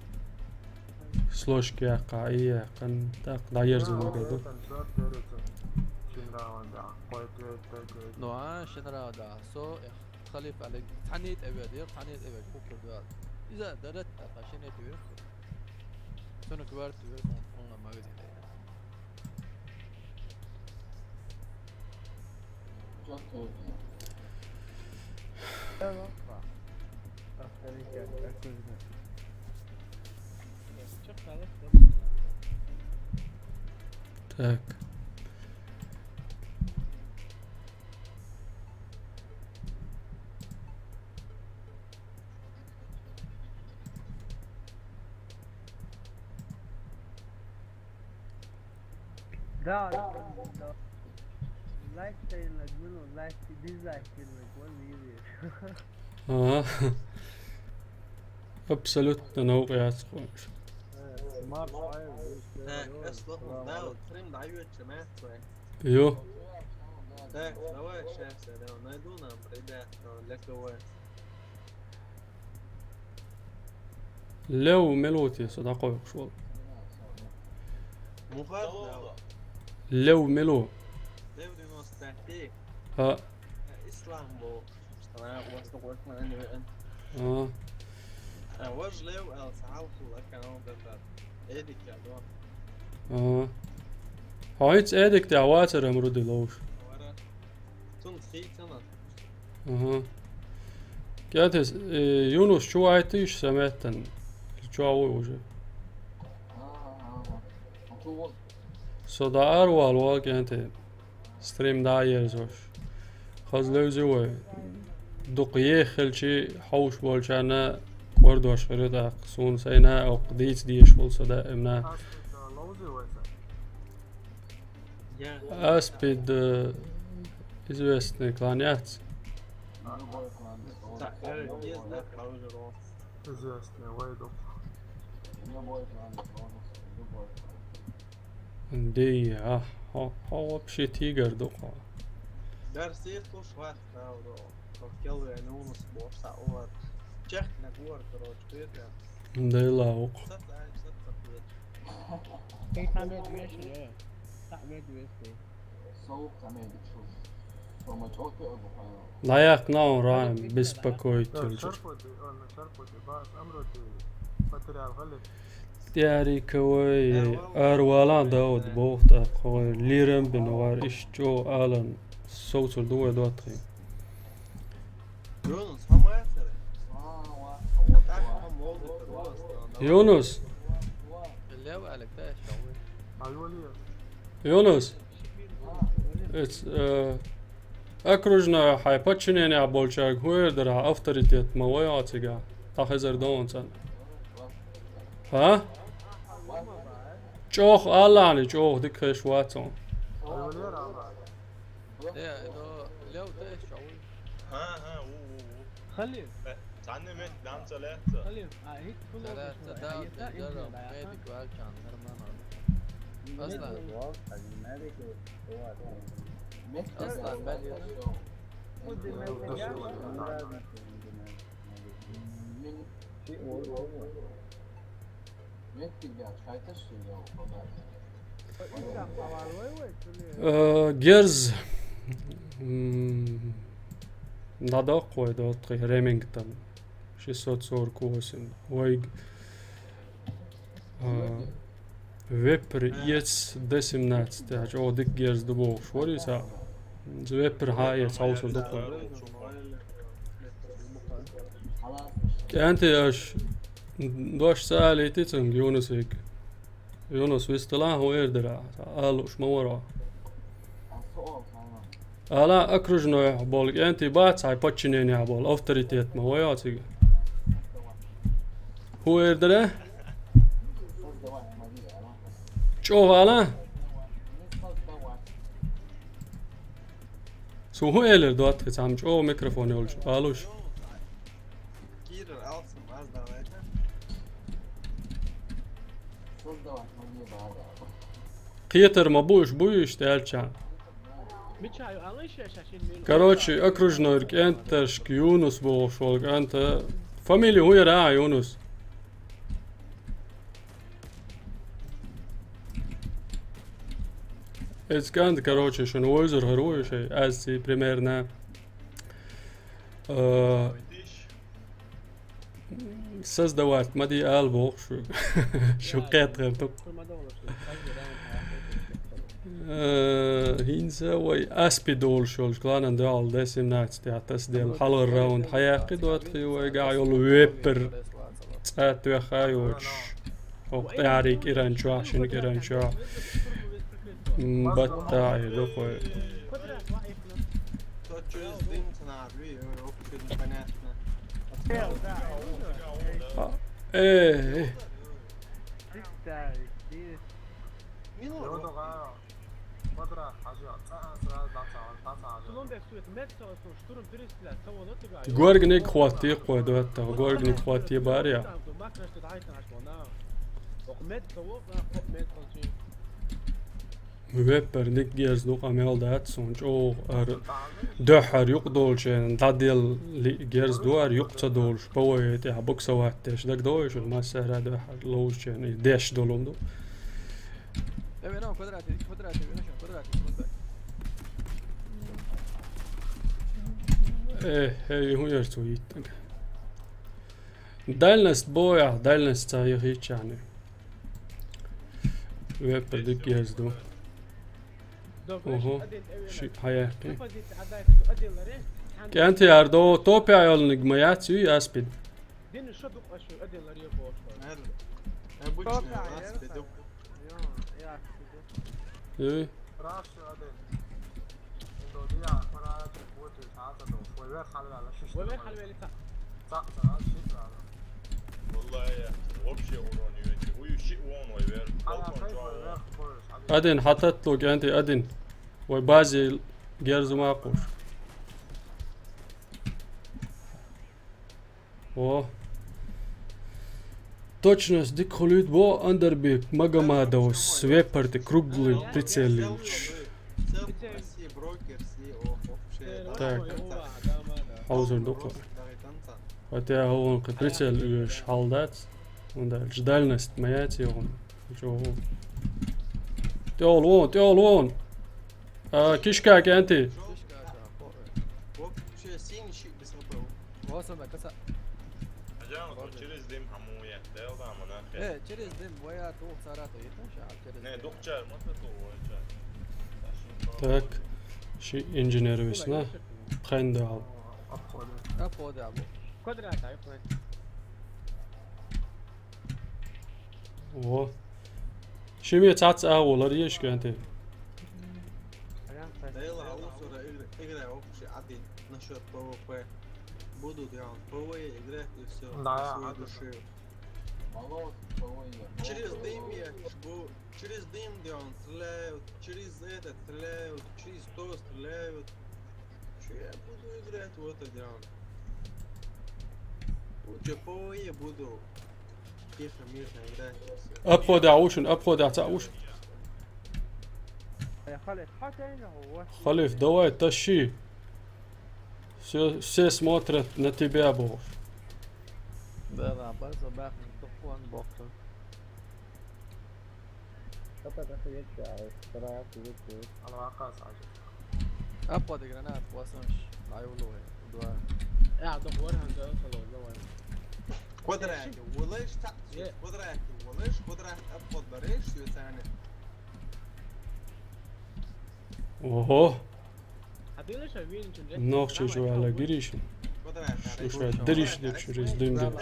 сложка яьккхина, и яьккхина, тӀаккха дӀаерзо мегар ду. Ну а, шин раунда, со, э, Халиф Олег, цхьаьна тӀе ведира, цхьаьна тӀе ведира, хӀу кхуьра ваьлла. Иза дарат, тӀаккха шин тӀе ведира. Цунна коьрта вира, хӀун, хӀун ма везира. Так. Да, да, да. Лайк тайнлаг муну, лайк, дизлайк тайнлаг вон вири. Ага. Абсолютно новкъа яц кхуьнаш. Э, марш, ай, э, э, слухай, да, вот стрим даю, чё, мягкое. Ё. Так, давай, щас я, да, найду нам ребят, э, для КВ. Лев мила ву те со дӀакхойкхуш волу? Мухад Лев. Лев мила ву? Лев девяносто пять. А. Ислам бу. Ана васта гӀорт ма ани веан. А. А, вож Лев ал сахьал хул аккаунт датар. Эдик я до. А. Хьо хӀинца Эдик тӀехь вацара ам Руди ловш? Вара. Цунна хийца ма. Ага. КӀентий, э, Юнус, чу вайтийша сан меттана? Или чу вуй уже? Со дӀа аравала ван, КӀентий. Стрим дӀа а ерзош. Хаза левзи вай. Дукха еха хилчи хьовш болчарна кӀордош хир ю тӀаккха. Суна сайна а оккха дийца дезаш волу со даимна. Аспид, э, известный клан яц? Известный, вай ду. Ди, а, хьо, хьо вообще тигр ду хьо. Дарсих туш вац, да, вро. Хьо келвен унус бохса ор. Чехна гор, короче, квета. Дела ук. Сац ай, сац ай. Эй, там ведь вещи, э. Там ведь вещи. ДӀаяккха нагӀун рагӀан беспокоить йолчуьра. ТӀаьрика вай, ара вала Дауд боху тӀаккха вай лерам бина вара, иштта чӀогӀа алан совцур ду вай доттагӀий. Юнус! Юнус! Эц, э, окружной хьайн подчиненехь болчаьрга хӀун эр дара, авторитет ма вай хьо цигахь? ДӀахезар ду хьуна царна. ХӀа? ЧӀогӀа алахьани, чӀогӀа дика хезаш вац хьуна. Э, это лев, да, ещё. ХӀа, хӀа, у, у, у. Халиф. Э, цхьанна метта дам ца лаьцна. Халиф, а хӀинца хӀун лоцуш вара? Ца лаьцна, да, да, да, медик ваьлча, нормально. Аслан. Аслан, баьлла. Э, герз, м, дӀадоккху вай доттагӀий Ремингтон шестьсот сорок восемь. Вайга, э, вепр эц Д семнадцать, тӀехь чӀогӀа дика герз ду бохуш вара иза. Вепр хьан эца хьовсур ду кхуьнга. КӀентий, аша дош ца алийтий цуьнга, Юнусига? Юнус, вистхилахь, хӀун эр дара? Ала лууш ма вара. Ала, окружной болу кӀентий бац хьайн подчиненехь болу, авторитет ма вай хьо цига. ХӀун эр дара? ЧӀогӀа ала? Суна хӀун элира доттагӀий, цхьамма чӀогӀа микрофон йолчу алуш? Кира, алсам, аз давай-ка. Создавать могли бы, а, да. Хетар ма бу уж, бу уж, тӀаьлча. Короче, окружной кӀенташка Юнус бохуш волу кӀанта. Фамилия хӀун яра, а, Юнус? Эцу кӀанта, короче, шуна вовзар хӀара ву шай, аз ци примерно. Э, создавать ма де ала боху шу. Шу кхетхар ду. Э, хӀинца вай аспид олуш йолчу кланан дуьхьал Д семнадцать тӀехь тасаделла хьалхара раунд хьаяккхи доттагӀий, вайгахь йолу веппер цӀа тоьхна йоцуш. ХӀокху тӀаьхьарий кӀиран чохь, шина кӀиран чохь. М, баттахь ду кхой. А, э, э. Горгниг хӀоттийкхой доттагӀа, горгниг хӀоттийкхой бара я. Веппер дика герз ду, къамел дац суна чӀогӀа ара. Дуьххьара юкъа долчеран дӀаделла герз ду ара, юкъа ца долуш, ПВЕ тӀехь буксовать деш дагадогӀий шуна, массара а дуьххьара ловзучеран и деш долу ду. Э, вина шуна квадрате, квадрате, квадрате. Э, хӀей, хӀун яра цо йиттинг? Дальность боху ахь, дальность ца яхийчарна. Веппер дика герз ду. Ого, ши хьаяьккхи. КӀентий ардо, топе йолниг ма яц ю аспид. Юй. Один, хьататталу, кӀентий, один. Вай базе герзу ма кхуш. О. Точность дика хуьлуьйту бо Андербек Магомадовс, веппер тӀе круглый прицел йиллаш. Так. Хьовзар ду кху. Хотя хӀун кхин прицел оьшуш хьал дац. ХӀунда аьлча дальность ма яц йогӀун. ТӀехула вон, тӀехула вон. А, кишка, кӀентий. Э, через дым вая тух царата йита ша, через дым. Не, духчар ма ца ту вайча. Так, ши инженер висна. Пхен дал. Обходы. Обходы, абу. Квадрат, ай, пхен. О. Шиме цац агӀо лар еш кӀентий. Дела, а усура игра, игра вообще один насчет ПВП. Будут, я вам ПВЕ играть и всё. Да, по своей душе. Через дым я, бу-, через дым, где он стреляют, через этот стреляют, через то стреляют. Че я буду играть в это дело? Лучше ПВЕ буду тихо, мирно играть. Обхода ушин, обхода ца ушин. Халиф, давай, тащи. Все, все смотрят на тебя, бо. Да, да, база бахни, тупон бохту. Обходы гранат, классно. Ай, уловый. Два. Квадрате, улеш, так, квадрате, улеш, квадрат, обход бареш, светане. Ого. Нохчий жувала гириш. Шуша дыриш дыр через дым дыр.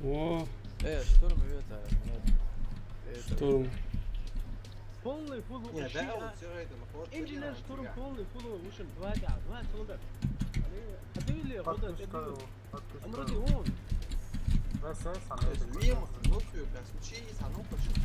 О. Э, штурм это. Штурм. Полный фул. Не, да, вот всё это, мы вот. Инженер штурм полный фул, в общем, два, да, два, целый. А ты или вот это, Амрутиун. Вес, вес, а ну, вес, ну, ты, бля, случись, а ну, почему?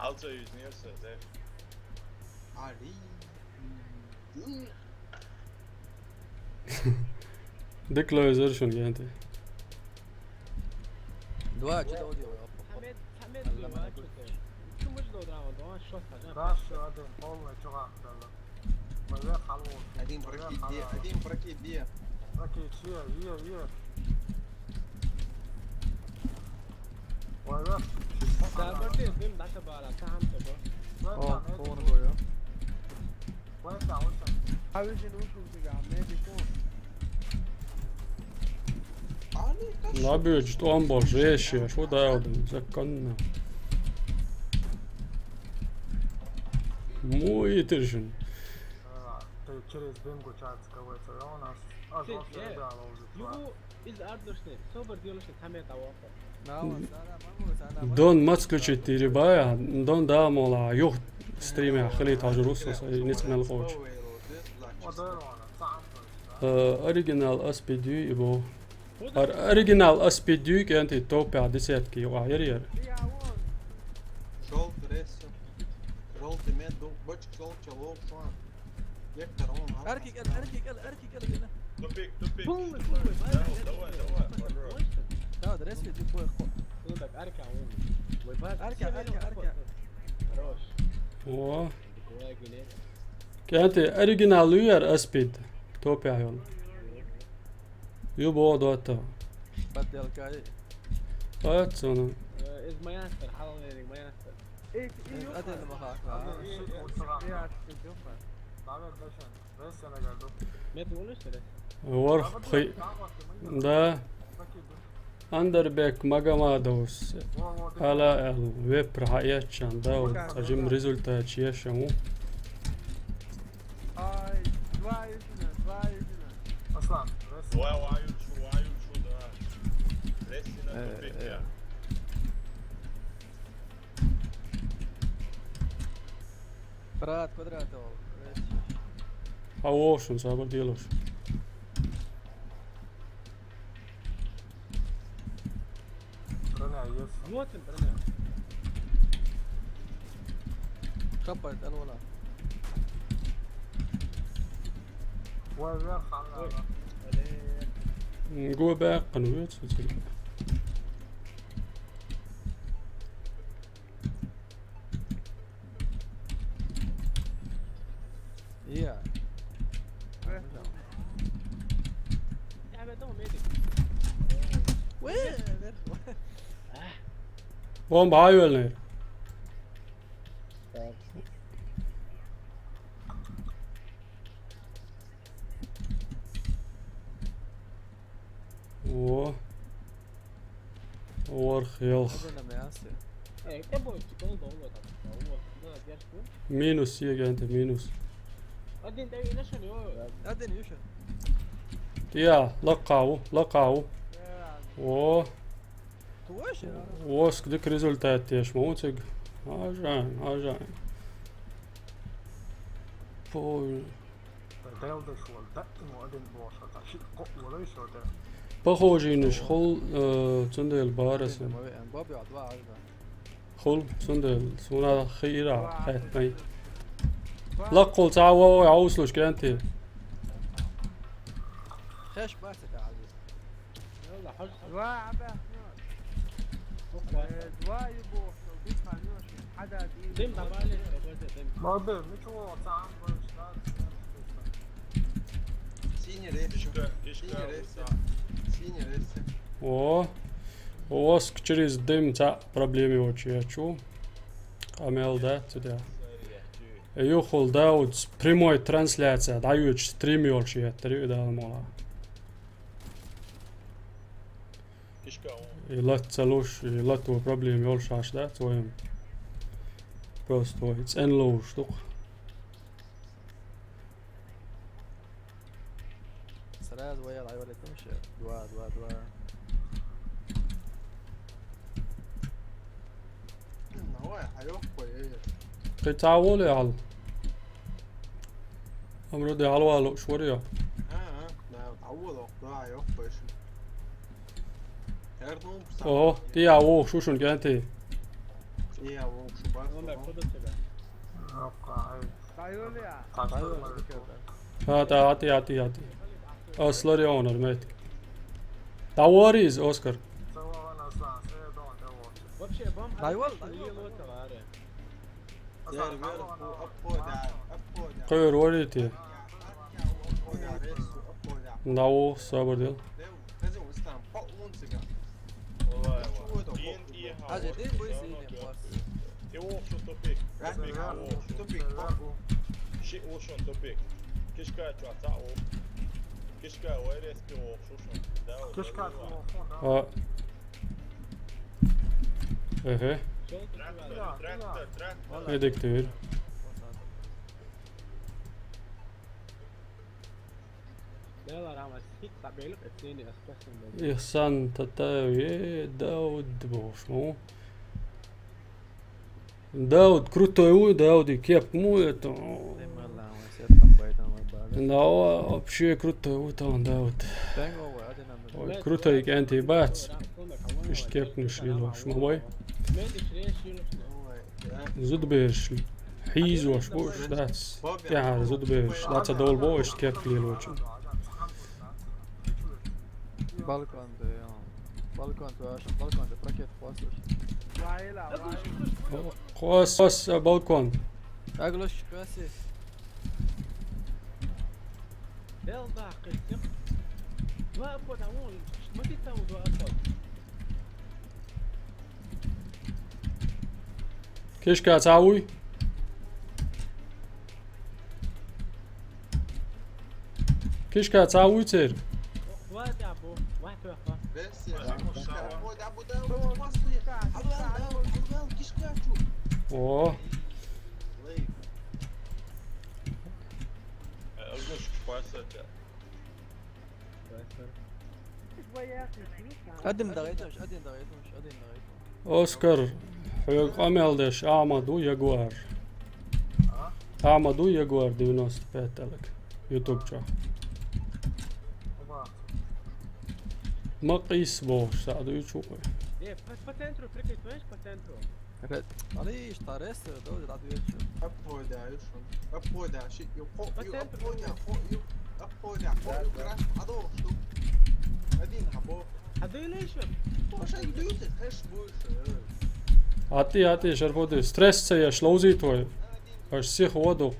I'll tell you, it's near so there. Ali. Dikkat üzerşun geldi. Два, что-то аудио. Samet, Samet diyor lan çok. Kim bu da o zaman? Doğan şok var. Да, все, один, полный чувак, да. Поверх халву. Один прокид, один прокид, Окей, все, вие, вие. Поверх. Sabırdı, benim data bara, tamam da bu. Wait О, там, по это, набою. Wait там, вот там. How is it usual to get maybe four? Ali, да что? Labücüt on boş, eşya, şu da aldım, законно. Mu yitirşin. А, ты через дым гучат скалывается, да, у нас? А, Ты жёлтый, где? да, уже Yubu iz ardlošne, sober diološne, tameta ovako. Да, вот, да, да, могу, да, да, Дон maç ključiti ribaja, Don da mola, juh streamija, hali tažu rusos, i nic mel hoć. Вот это он, сам точно. Э, Оригинал S P D и бо. Ар оригинал S P D кенти топя десятки, а яр яр. Yeah, I won. Желтый рейс. Желтый мед, бочек желтый лоу, шуан. Вектор, он, а? Арки, арки, арки, арки, арки. Тупик, тупик. Bum, bum, Давай, давай, давай, пожалуйста. Да, вот резко, ты поехал. Bunu da arka oğlum. Vay bak. Arka, arka, arka. Хорош. О, Kolay güle. кенти оригинал юяр S P D топя йол. Ю бо дота. Подделка. Пацаны. Iz mayanstır, halal verin mayanstır. It, it, هذا اللي مخاك. Yeah, it's the different. Давай, Дашан, рейс я на году. Met oluştu. Ворх пхи. Да. Андербек Магомадовс. Ала эл вепр хаячан да, вот, ажим результат чешему. Ай, два южина, два южина. Аслан, рейс. Why, why you shoot, why you shoot, да? Рейс на Э, тупик, э. я. Брат, квадрат, о, блядь. А ошун сабыр делош. Броня есть. Yotun bana. Капает, а ну на. Ой, вверх, она. Öyle. Губа канует сутин. Я. Ya ben tamam yedik. Вверх. Бомба айвелный. О. Ворх, елх. Один на мясе. Ey, te boy çıkalım da olur tabii. Olur. Ne diğer şu? Минус, егенте, минус. Один да и нашел его. Один юша. Я, лакау, лакау. О, Кого еще? воск дик результат теш, мутиг. Ажан, ажан. По Дэл дэ шуол, да, ну, один босса, так, ши, ко, уолай шуо, да. Похожий на шхул, э, цундел барас. Бобби, два, два. Хул, цундел, суна хира, хэтмай. Лаккул цаава, ой, ауслуш кенти. خش باسك يا عزيز. Yalla hoş. Два, عبا. Çok var. Э, два юбо, битва, حدا Dim da bale, bale dim. Молодой, ну чего, сам будешь, да? Синий рейс. Ишка, ишка, Синий рейс. уса. Синий рейс. О, воск через дым ца проблеми очень, я чу. Амел, да, тебя. Юхул, да, вот с прямой трансляция, да, юч стрим ёлш, я три, да, мола. Ишка, он. И лат целуш, и лат у проблем ёлш аш, да, твоим. Просто твой, цен луш, тук. Сразу я лайв летом еще. Два, два, два. Ну, ой, а лёгкой, э. Ты того ли ал? Амро де алва луш, варио. А, а, да, вот, а вот, да, лёгкой ещё. Я говорю, ну, О, ты я, о, шушун, кенти. Onda je kod tebe. Roka, aj. Daj, Julija. Tako Ajde, je. okej, okej. Ata, ati, ati, ati. Aa, slari on ar mehtik. Tavariz, Oskar. Sve ovo na slan, sve je dom, evo ovdje. Uopće, bomba. Daj, Julija, Što daj, nije Julija. Lota, vare. Jer veliku, apo da, apo da. Koj rori ti? Apo da, resu, apo da. Davo, sabır dil. Devo, kazi ustam, pa unsiga. Ovaj, Čuo to, I N T je Ajde, daj, boji se, idem, boss. Evo što topik. Rapi, Evo što. Topik, pa. Shi ušon topik. Kiška čata o. Kiška o R S P o šušon. Da, o. Kiška, Da. telefon, da. A. Ehe. Traktor, traktor, traktor. Ediktir. Dela rama sik tabelu etnini aspesin belu. Ihsan Tatavi, Daud boš mu. Daud, kruto je u, Daud i kjep mu, eto. Nema lama, sve tam baj tamo bada. Da, ova, opće kruto je u tamo, Daud. Tengo ovo, ajde nam. Oj, kruto je anti bac. Iš kjep niš ilo šmo boj. Mediš riješi ilo. Ovaj, Zudbeš li. Hizo šbuš, dac. Ja, zudbeš, daca dol bo, iš kjep li ločin. Balkon te, ja. Balkon te, aš, balkon te, paket posluš. Vajla, vajla. Kos, kos, balkon. Agloš, kasi. Del da, kıstım. Dua po da on. Mati tamo dua po. Kiška cavuj. Kiška cavuj cer. Dua da bu. Dua po. Versija, samo šta. Apo da, apo da, apo da, apo da, kiška ču. O, Lej. Agloš, špasat ja. Adim da retoš, adim da retoš, adim da retoš. Oskar, hojog ameldesh Ahmadu Jaguar. Ahmadu Jaguar devedeset pet, elek. YouTube ča. Oba. Maqis boš, sadu iču. E, pa, pa centru, prikaj, to ješ pa centru. Red. Ali šta reste, dobro, da bi već. Apo da, još on. Apo da, shit, jo, po, Pa jo, centru apo da, po, jo, apo da, po, jo, kras, ado, što. Adin, abo. A do ili išo? Po, šta, idu se, keš, bujše. Ati, ati, šerfodi. Stres se je šlouzi tvoj. Aš si hodo.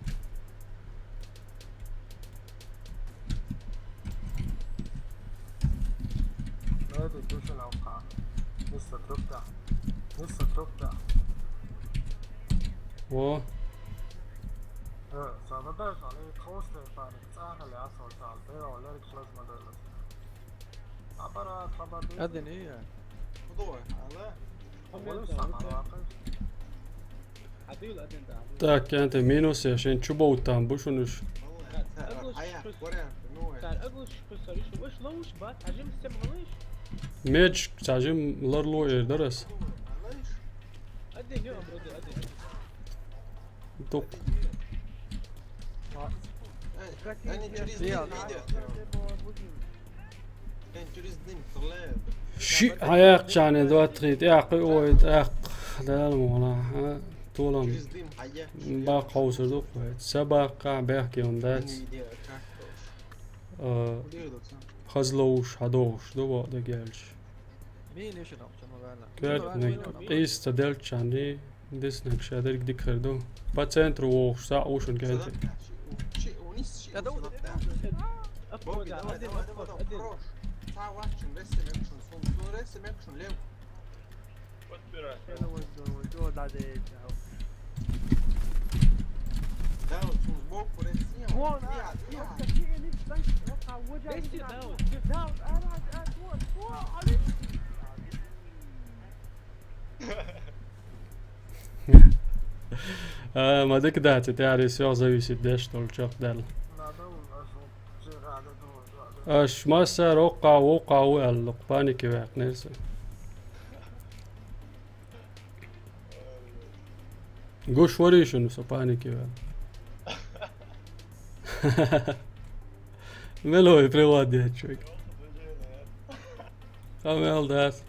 Ajde, duše na oka. Nisam trupta. Nisam trupta. O, E, sada da, ali koste pa nek cahale asfalt, ali te o lerik šlaz modelos. Apara, apara. Hadi, nije. Dobro, ali. Ovo sam, ali ako Adil, adin da. tak, ente minus je, šen čubo utam, bušunuš. Aja, Korean, no, Sar agus kusariš, uš lauš bat, ažim sem lauš. Meč, sažim larlo er daras. Adin, jo, brode, adin. Dok. Ani čuriz din ide. Ani čuriz din, tole. Ši, hajak čane, dva, tri, ja, qi, oj, ja, dal, mola, ha, tulam. Čuriz din, haja. Ba qawsir dok, vet. Saba qa behki on dats. Ani ide, kako. Aa, Dio dok sam. hazlouš, hadoš, do va da gelš. Mi ništa naučimo, gana. Kert nek, qis ta del čani, dis nek šader dik kherdo. Pa centru o sa ušun kente. Či, oni si. Ja, dobro, Bobi, Apoda, dawaj, adin, dawaj, apoda, dawaj, adin. proš. Sa vačin, resim action, son, son, resim action, levo. Potpira. Eno vas do, do da de, čao. Dao, son, zbog, resim. Wona, Ja, ja. Desi dao. Dao, ara, ara, tu, tu, ali. A, ma dik dati, tari, sve zavisi deš tol čak del. Na, dobro, aš, če rade, dobro, dobro. Aš masar oqa, oqa, el, panike vek, neyse. Guš varišun so panike vek. Melo je prevladija čovjek. Amel das.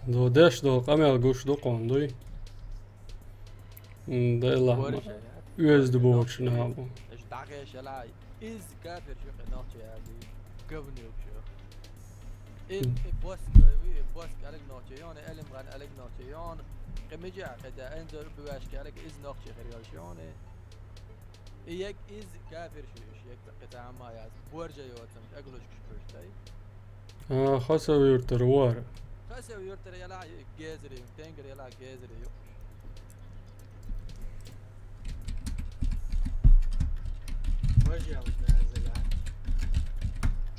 До деш долу къамел гуш ду къон дуй. М, Делахь ма. Оьзда бохучу нахьа бу. Иза кафир шу кхин нохча яли. Говнюк шу. И, и боск, и боск алиг нохча йон, и элим ган алиг нохча йон. Кхин миджа кхин да, энзор биваш калик, иза нохча хир йолуш йон. И як иза кафир шу иш, як кхин ца хьамма яц. Боржа йоцам, аглушкаш куш тай. А, Хасав юртара вара. Хасав юртара яла гезри, тенгри яла гезри ю. Мажал газела.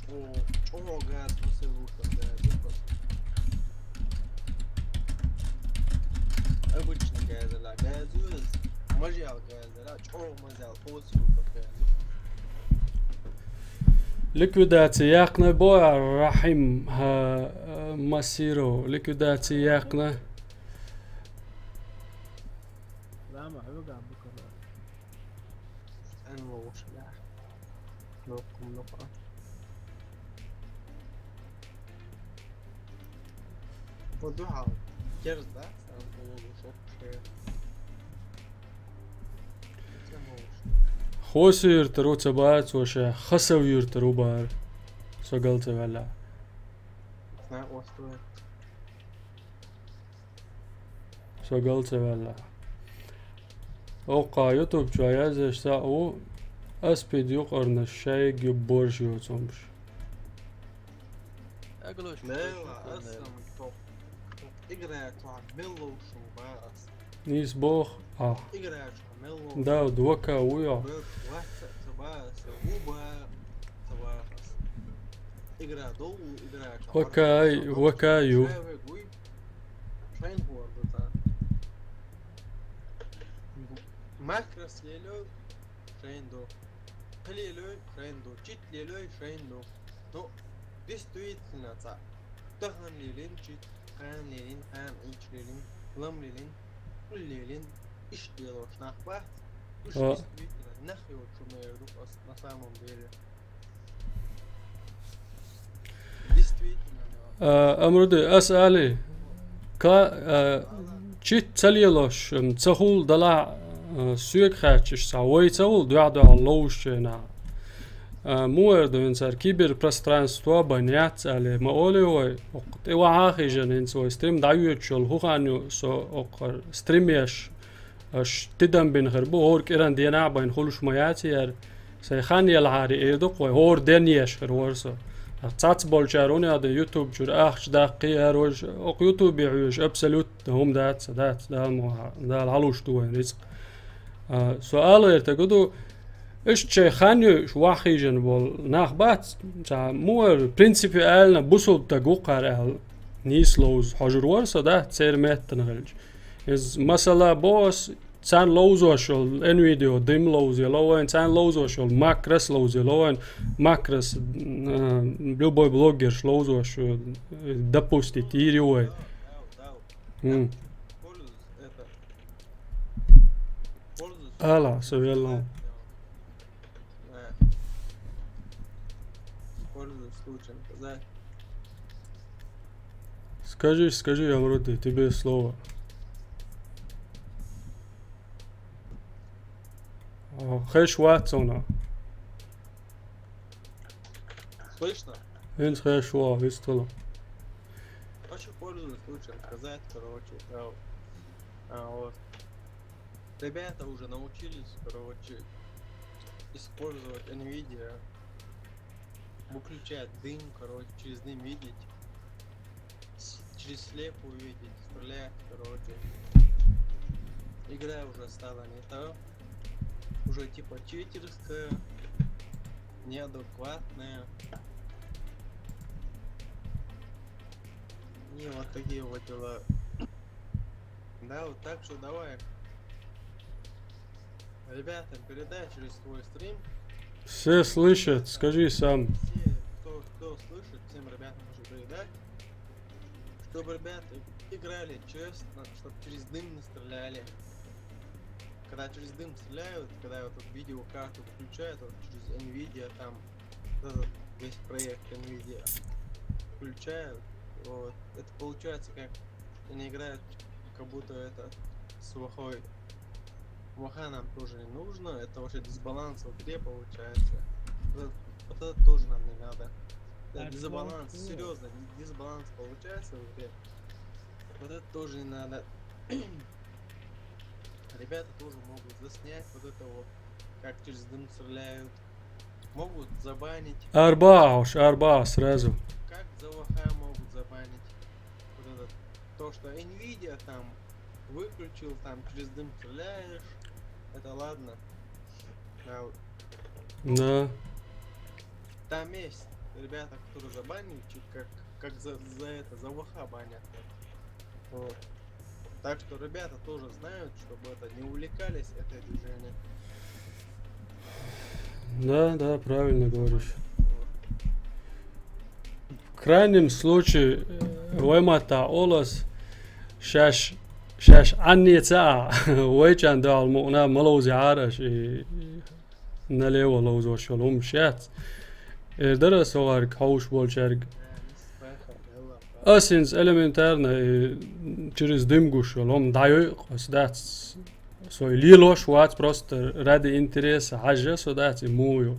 Чо, чо газ Хасав юртара газела. Обычный газела. Газуз. Мажал газела. Чо мазал. Ликвидация яьккхина бо Рахим, а, Масиров. Ликвидация яьккхина. Лама, хьоьга бу кара. Эн лоуш, да. Локум лока. Подугьал. Керз, да? Сан полу шок. Хоси юртара ву ца бац, ваша, Хасав юртара ву бара. Со гал ца ваьлла. Со гал ца ваьлла. Оккха YouTube чу яздеш цхьаъ ву, аспид юкъарнаш шайга ю борш йоцумаш. Мела, аса, топ, топ, игра, топ, мел лоуш ву бара ас. Нийса боху, а. Игра, чу, мел лоуш. Да, вака ву йо. Мел, ваца, ца бара ас, ву бара, ца бара ас. Игра долу, игра, чу, вака, вака ю. Шайн хор ду ца. Макрос лело, шайн ду. Кхин лело, шайн ду. Чит лело, шайн ду. Ну, действительно, ца. Тахана лелийна чит, кхана лелийна, кхана ича лелийна, лам лелийна, кхул лелийна, иштта лелош нах бац. Уьш действительно нах йоцу мер ду ас на самом деле. Действительно. А, Амруди, ас али, ка, а, чит ца лелош, м, ца хул дала, а, соьга хаьттича, вай ца хул, дуьхьа-дуьхьа ловш чена. А, муха эр ду хӀинца цара киберпространство бан яц али, ма олий вай, оккха тӀе вахьа а хижина хӀинца вай стрим дӀайоьдуш йолу хӀу хан ю, со оккха стрим еш, аш тидам бина хир бу, хӀора кӀиран денахь а байна хуьлуш ма яц яра. Сайн хан елахьара эр ду-кх вай, хӀора ден еш хир вара со. Цхьацца болчара уна а дан YouTube чуьра ахча даккхий а, хӀара вайша, оккха YouTube хьоьжуш абсолютно хӀума дац, дац, Дала ма ваха, Дала хьалуш ду вайн рицкъ. А, со ала гӀертарг ду, иштта шайн хан ю, уьш вахьа хижина болу нах бац, цхьа муха эр, принципиально бусулба стаг ву-кх хӀара аьлла, нийса ловза хьожур вара со, да, церан меттана хилча. Иза масала боху ас, царна ловзош йолу Nvidia дим ловзаело вайн, царна ловзош йолу Макрос ловзаело вайн, Макрос, м, любой блогерш ловзош, э, допустить, йийр ю вай. М. Ала, со велло. Пользуясь случаем, сказать. Скажи, скажи, Амруди, тебе слово. А, хеш вац хьуна. Слышно? ХӀинца хеш ву, вистхила. Хочу, пользуясь случаем, сказать, короче, да. А, вот. Ребята уже научились, короче, использовать Nvidia, выключать дым, короче, через дым видеть, с- через слепую видеть, стрелять, короче. Игра уже стала не та, уже типа читерская, неадекватная. И вот такие вот дела. Да, вот так что давай. Ребятам передай через свой стрим. Все слышат, скажи сам. Все, кто, кто слышит, всем ребятам нужно передать, чтобы ребята играли честно, чтобы через дым не стреляли. Когда через дым стреляют, когда вот эту видеокарту включают, вот через Nvidia там, вот этот весь проект Nvidia. Включают. Вот. Это получается как они играют, как будто это с Вахой. Ваха нам тоже не нужно. Это вообще дисбаланс в игре получается. Вот это, вот это тоже нам не надо. Это дисбаланс, серьезно, дисбаланс получается в игре. Вот это тоже не надо. Ребята тоже могут заснять вот это вот, как через дым стреляют. Могут забанить. Арбааш, арбааш сразу. Как за Ваха могут забанить? Вот это, то, что Nvidia там выключил, там через дым стреляешь, это ладно. А вот Да. Там есть ребята, которые забанили, чуть как, как за, за это, за Ваха банят. Вот. Так что ребята тоже знают, чтобы это не увлекались этой движением. Да, да, правильно говоришь. В крайнем случае, э, вай матта олас, шаш, шаш анница, вай чан дал муна малози араш и налево лоузошол ум шац. Эрдара согарг хауш болчарг. Асинс элементарно, э, через дым гушол ум даю, ас дац. Сой лилош вац просто ради интереса, хажа со дац и мую.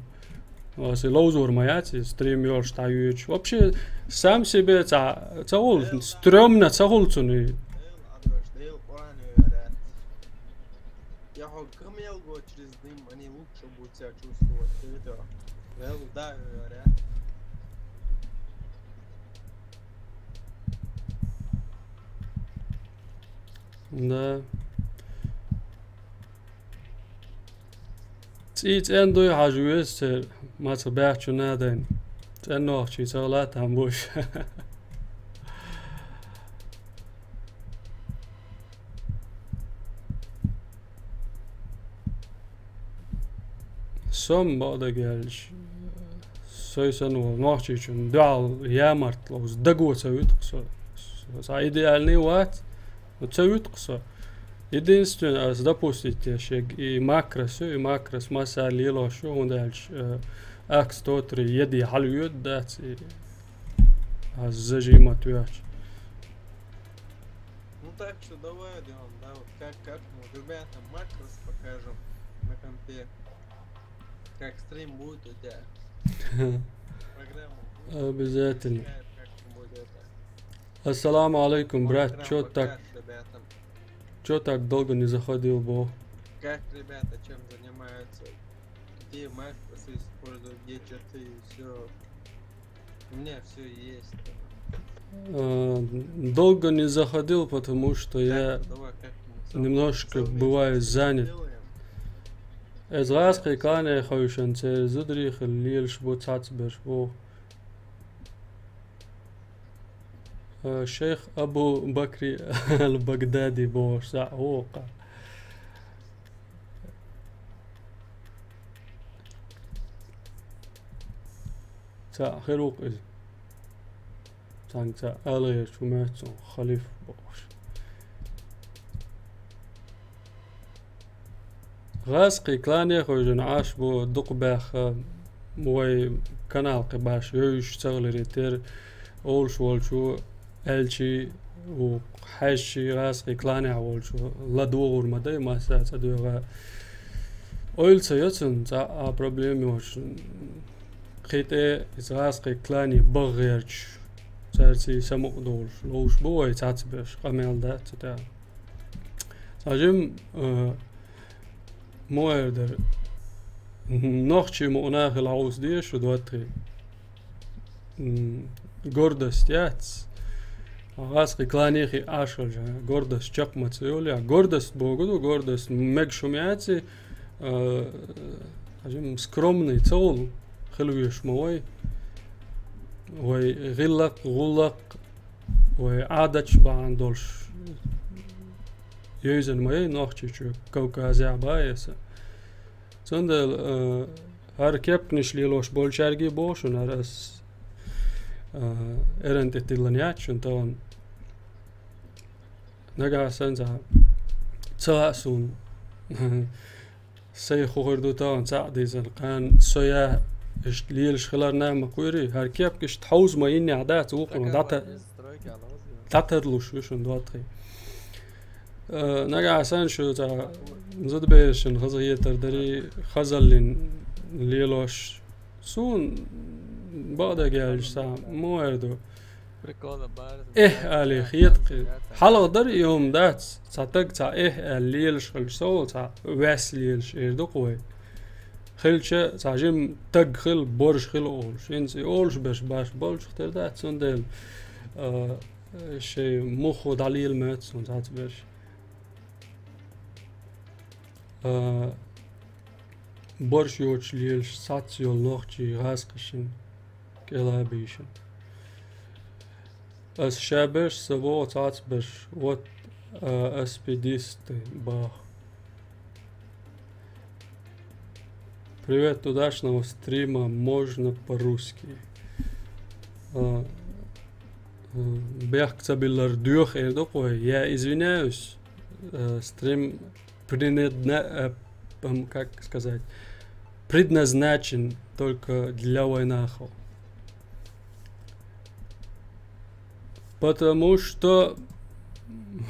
Ас и лоузор маяц, и стрим ёрш даюч. Вообще, сам себе ца, ца ул, стрёмно ца ул цуни. Я хо камел го через дым, они лучше будут себя чувствовать. Ты это, да, говорят. Да. Ци цен дуй хажуес цер, маца бяхчу надан. Цен нохчи цала там буш. Сом бада гелш. Сой сан вол нохчи чун дал ямарт лоз дагу ца витх со. Со идеальный ват. Но ца витх со. Единственное, ас допустить я шег и макрос, и макрос маса лило шо, он дальше, э, акс тот ри еди халюет дац, и ас зажимать вяч. Ну так что давай, Дион, да, вот как, как мы, ребята, макрос покажем на компе, как стрим будет у тебя. Программа будет. Обязательно. Скайп, как будет это. Ассаламу алейкум, брат. Майнкрафт Чё так, покажешь ребятам. Чё так долго не заходил, бо? Как ребята чем занимаются? Где макросы используют, где чё-то и все. У меня все есть. Э, долго не заходил, потому что я Как, давай, как мы сам-, немножко совместно бываю что-то занят. Сделаем. Эз газ кыкане хойшан цер зудри хил лилш бу цац берш бу. Э, Шейх Абу Бакри аль-Багдади бу са ока. Ца хирук из. Цанг ца алгъер чумецун халиф бохуш. Гъазкъи клане хойжун аш бу дукъ бяха вай канал къибаш йойш цагълери тер олш волчу элчи у хьайши гъазкъи клане волчу ладугъур мадай маса ца дуйгъа. Ойл ца йоцун ца а проблеми воч. Хите из гъазкъи клани багъерч. Царци самукъ долш. Лоуш бу вай цац беш. Къамел да ца та. Сажим, э, муэрдер. Нохчи муна хила уз деш, дуатри. М, гордость яц. Гъазкъи кланихи ашал жа. Гордость чакъ маца йоли. Гордость богу ду, гордость мег шумяци, э, сажим скромный цол хилвиш мавай. Вай гъиллакъ, гъуллакъ, вай адач баан долш. Йойзан май нохчи чу Кавказя баеса. Цундел, э, гьар кепкниш лелош болчарги бошун, гьар ас, э, эрен тетилан ячун таван. Нага санза цала сун. Сай хухурду таван ца дизан къан соя Иштта лелаш хилар нах ма кхуьйрий, хӀара кепка иштта хьовза ма йиннехь дац, вукхунах дӀата-, дӀатарлуш ю шуна доттагӀий. Э, нагахь санна шу цхьа зудаберашна хазахетар дарий, хазаллин лелош. Суна бакъдерг аьлча цхьа ма вер ду. Эхь али хетакхи. Хьалха дара и хӀума дац, цхьа таг цхьа эхь аьлла лелаш хилча, со цхьа ваьсса лелаш эр ду-кх вай. Хилча, цхьа жим таг хила, борш хила олуш. ХӀинца и олуш берш баш болчух тера дац, цундела, а, шайн муххо дӀалела моьтту суна цхьацца берш. А, борш йоцуш лелаш цхьацца йолу нохчий гӀазкхашна кӀела а бийшина. Ас ша берш, сан боху цхьацца берш. Вот, а, аспидисты бах. Привет, удачного стрима, можно по-русски? А, а, бехк ца биллар доьху эр ду-кх вай. Я извиняюсь, а, стрим предназна-, э, м, как сказать, предназначен только для вайнахов. Потому что,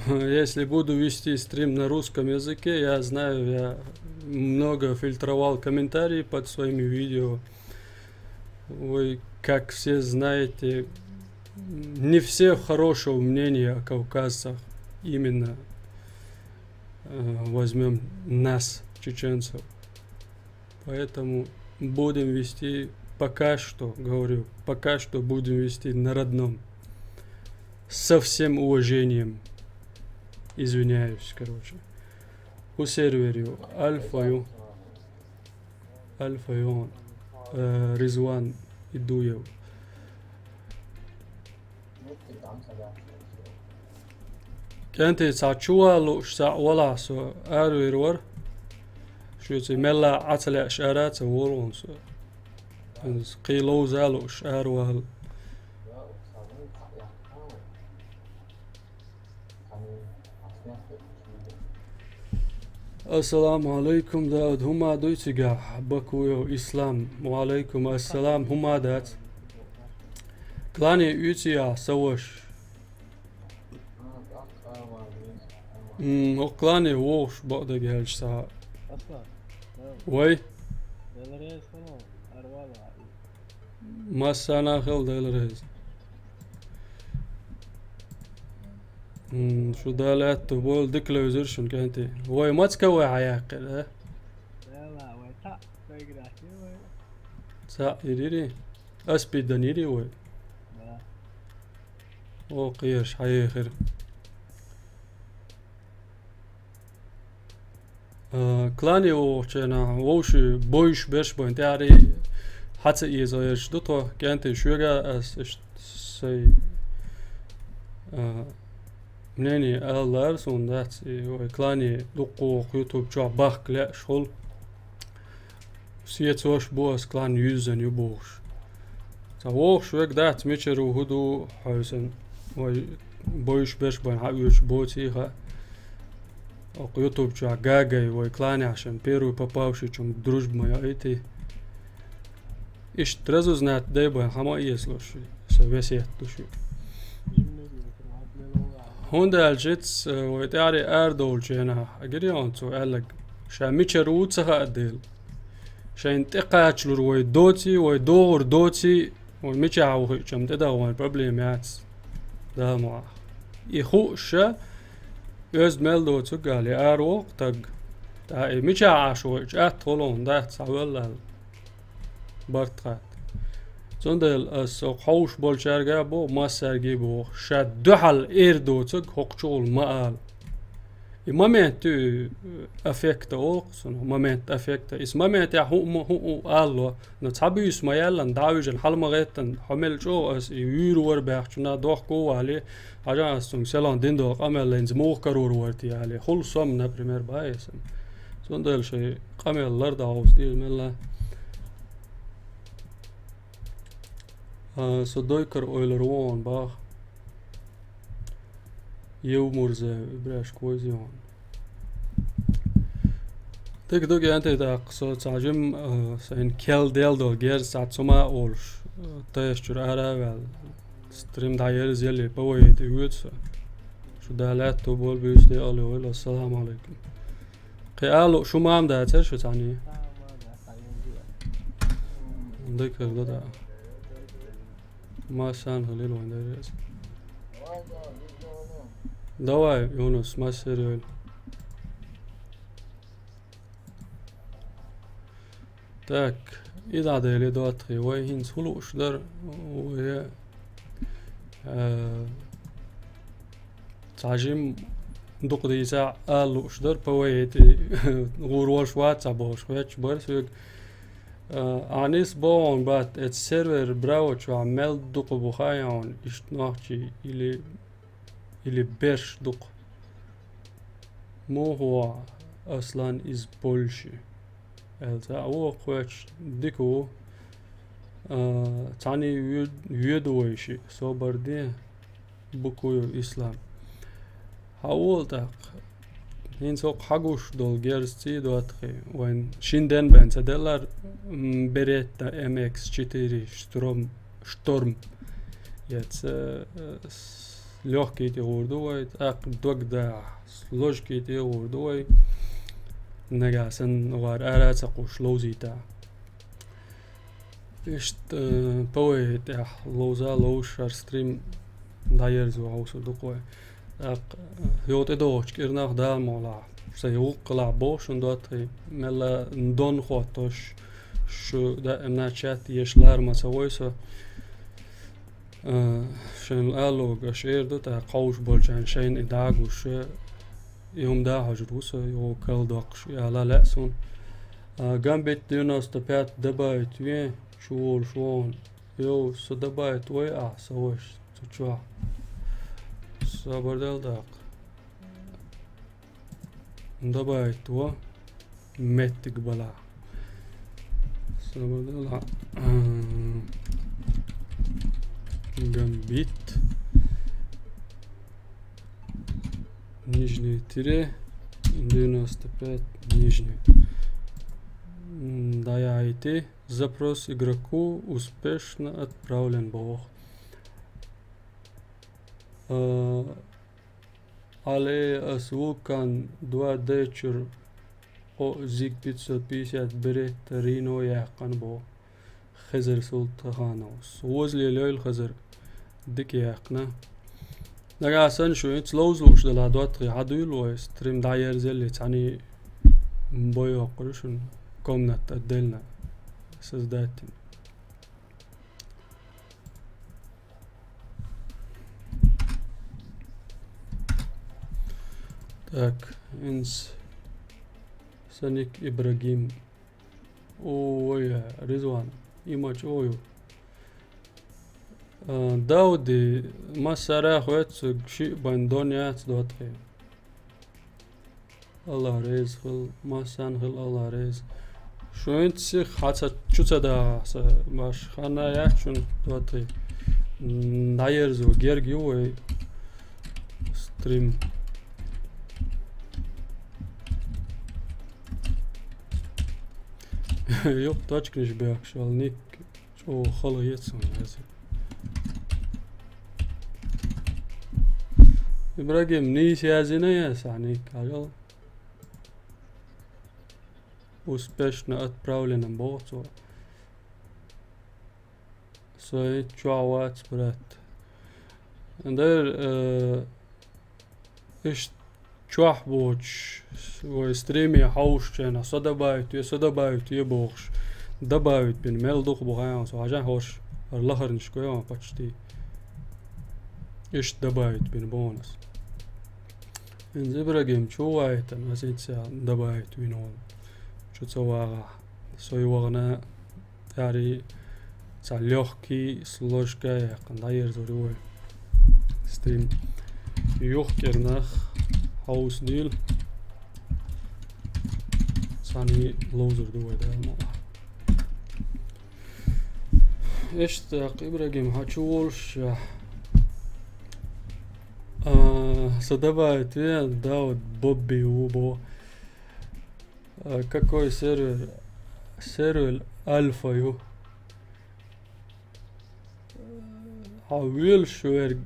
если буду вести стрим на русском языке, я знаю, я много фильтровал комментарии под своими видео. Вы, как все знаете, не все хорошего мнения о кавказцах, именно, э, возьмём нас, чеченцев. Поэтому будем вести пока что, говорю, пока что будем вести на родном. Со всем уважением. Извиняюсь, короче. У серверю Альфа ю. Альфа ю. Э, Ризван Идуев. КӀентий, цхьа чу ван лууш цхьаъ валахь, со аравийр вара. Шуьца мелла Ӏа ца лаьаш ара а ца волу хьуна со. Иза кхин ловза а лууш аравала. Ассаламу алайкум, Дауд, хӀума дуй цигахь? Бакуев Ислам. Ва алайкум ассалам, хӀума дац. Клане уьйций ахь, сан ваша? М, хӀокху клане вогӀуш бакъдерг аьлча схьа. Вай? Массарна а хила, Дела реза. М, шу Дала аьтто бойла, дика левзира шуна, кӀентий. Вай маца вай хьаяьккхира, а? Цхьаъ йири? Аспидан йири вай? О, кхераш хьаехира. А, клане вогӀучу хенахь вовшийн бойуш берш бен тӀаьхьарий хьа ца эзарш ду тхо, кӀентий, шуьга ас иштта сайн, а, мнение ала лаьара суна дац, и вай клане дуккха вогӀу YouTube чохь бахка лаьаш хуьлу. Сецош бу ас клан юьззина ю бохуш. Цхьа вогӀуш верг дац, мичара ву, хӀун ду хьоьсана. Вай бойуш берш бен хьан оьшуш боций хаьа. Окху YouTube чохь гагай вай кланехь шен первый попавшийчунга дружба ма йоуьйтий. Иштта разузнать дай бен хьан ма эцалуш, со весет ду шу. ХӀунда аьлча иц, э, вай тӀаьхьарий арадовлучу хенахь, гири хьуна цо аьлларг, ша мичара ву ца хаьа дела. Шайна тӀекхачалур вай доций, вай догӀур доций, вай мичахь ву хиъча-м тӀедагӀа вайн проблема яц. Дала мукъ лахь. И хууш ша, оьзда мел доцург ала, и ара воккху таг. ТӀаккха и мичахь Ӏаш вайча атта хуьлу хьуна дац, схьавелла аьлла. Барт хатта. Цундела ас окху хьовш болчаьрга а боху, массаьрга а боху, ша дуьхьал эр доцург хӀокху чухула ма ала. И момент ю, аффекта олу-кх цунах, момент аффекта. Иза моментехь хӀуъа ма, хӀуъа алло, но цхьа буьйса ма яьллан, дӀа а вижина, хьала ма гӀеттан, хьо мел чӀогӀа ас и вуьйр вара баьхча, нах дохко а вале, хьажа ас цунга селхана дина долу къамел лайнза муха карор вара те але. Хуьлу со-м, например, баьхьа сан. Цундела шайн къамел лар дӀахьовса деза мелла. А, со дойкар ойлар ву хьуна баха. Евмурза, ибрашка вайзи хьуна. Дика ду, кӀентий, тӀаккха со цхьа жим, э, сайна кел дел долу герз цхьа цума а олуш, э, тайшчуьра ара а ваьлла, стрим дӀаерза елли, по вайти воьду со. Шу Дала аьтту болу, буьйса декъала йойла. Ассаламу алайкум. Кхин алу шу мама дацара шу цхьаьний? Дика хир ду, да. Массарна хилийла вайн дерриг. Давай, Юнус, массеран йойла. Так, и дӀаделе доттагӀий, вай хӀинца хӀун лууш дара, вай, э, цхьа жим дукха дийца ала лууш дара, по вайти гӀур волуш вац цхьа бохуш, хӀоьтташ бара соьга. Э, Анис боху бат, эца сервер Браво чохь мел дукха бу хаьий хьуна, иштта нохчий или, или берш дукха? Муха ву Аслан из Польши? Аьлла, цхьа а ву кхоьчуш, дика ву. А, цхьаьний вуьд-, вуьду вай шиъ, собар де, Букуев Ислам. Хьан волу тӀаккха? ХӀинца хӀокху хьан гуш долу герз цӀий доттагӀий? Вайн шина ден бен ца деллар, м, Беретта эм икс четыре Шторм, Шторм. Яц, э, с-, лёгкий тӀе гӀур ду вай, тӀаккха дог дахь, сложкий тӀе гӀур ду вай. Нагахь санна вара ара а ца кхуш ловзийта. Иштта, э, по вайти тӀехь ловза а ловзуш, хӀара стрим дӀаерзо хьовсур ду-кх вай. ТӀаккха, э, йо тӀедогӀучу кӀирнах Дала мукъ лахь, сайн гӀуллакх лахь боху шуна доттагӀий, мелла донна хӀоттош, шу даимна чат еш лара ма ца гӀой со. Э, шайна аллога аша эр ду, тӀаккха хьовш болчарна шайна и дӀа а гуш, и хӀума да хьожур ву со, йо кал доккхуш, и ала лаьа суна. А, Гамбит девяносто пять добавить вен, чу волуш вон. Йо, со добавить вай ахь, со ваш, цу чохь. Собар дал даккха. Добавить во. Меттиг бала. Собар дала. Гамбит. Нижнее тире. Девяносто пять. Нижнее. М, даяйте. Запрос игроку успешно отправлен боху. Э, але ас вулкан два дечур о зиг пятьсот пятьдесят Беретта Рино яьккхина боху. Хезар Султахановс. Возле лёйл хазар дика яьккхина. Нагахь санна шу хӀинца ловза лууш дала доттагӀий хьадуьйла вай, стрим дӀаерзелли, цхьаьний бой йоккхур ю шуна, комната отдельно создать йина. Так, инс Саник Ибрагим. Ой, Ризван, има чӀогӀа ю. А, Давди, массара а хоьттуг, шиъ бан дон яц доттагӀий. Аллах реза хила, массарна хила Аллах реза. Шу хӀинца сиха хьаца чу ца даха, сан баш ханна яц шуна доттагӀий. М, дӀаерзо герга ю вай стрим. Юкъ точканаш бехкаш вала ник. ЧӀогӀа хала ецна язи. Ибрагим, нийса яздина я сан ник, хьажал. Успешно отправлено боху цо. Со хӀинца чохь вац, брат. Дер, э, иштта чохь боцуш, вай стриме хьовсучарна, со добавить ве, со добавить ве бохуш. Добавить бина мел дукха бу хьан, со хьажа хӀорш, хӀара лахарнаш гой ван почти. Иштта добавить бина бонус. Ин Ибрагим чу вайтан, ас ин ца добавить вина вон. Чу ца вагӀа. Сой вагӀна Тари цхьа лёгкий, с ложкой яьккхина дӀаерзор ю вай. Стрим. Юхкернах хьовсадийла. Цхьаний ловзур ду вай, Дала мукъ лахь. Иштта, Ибрагим, хьан чу волуш, а, со добавить ве, Дауд Бобби ву бо. А какой сервер? Сервер альфа ю. Хьо вуьйлаш верг,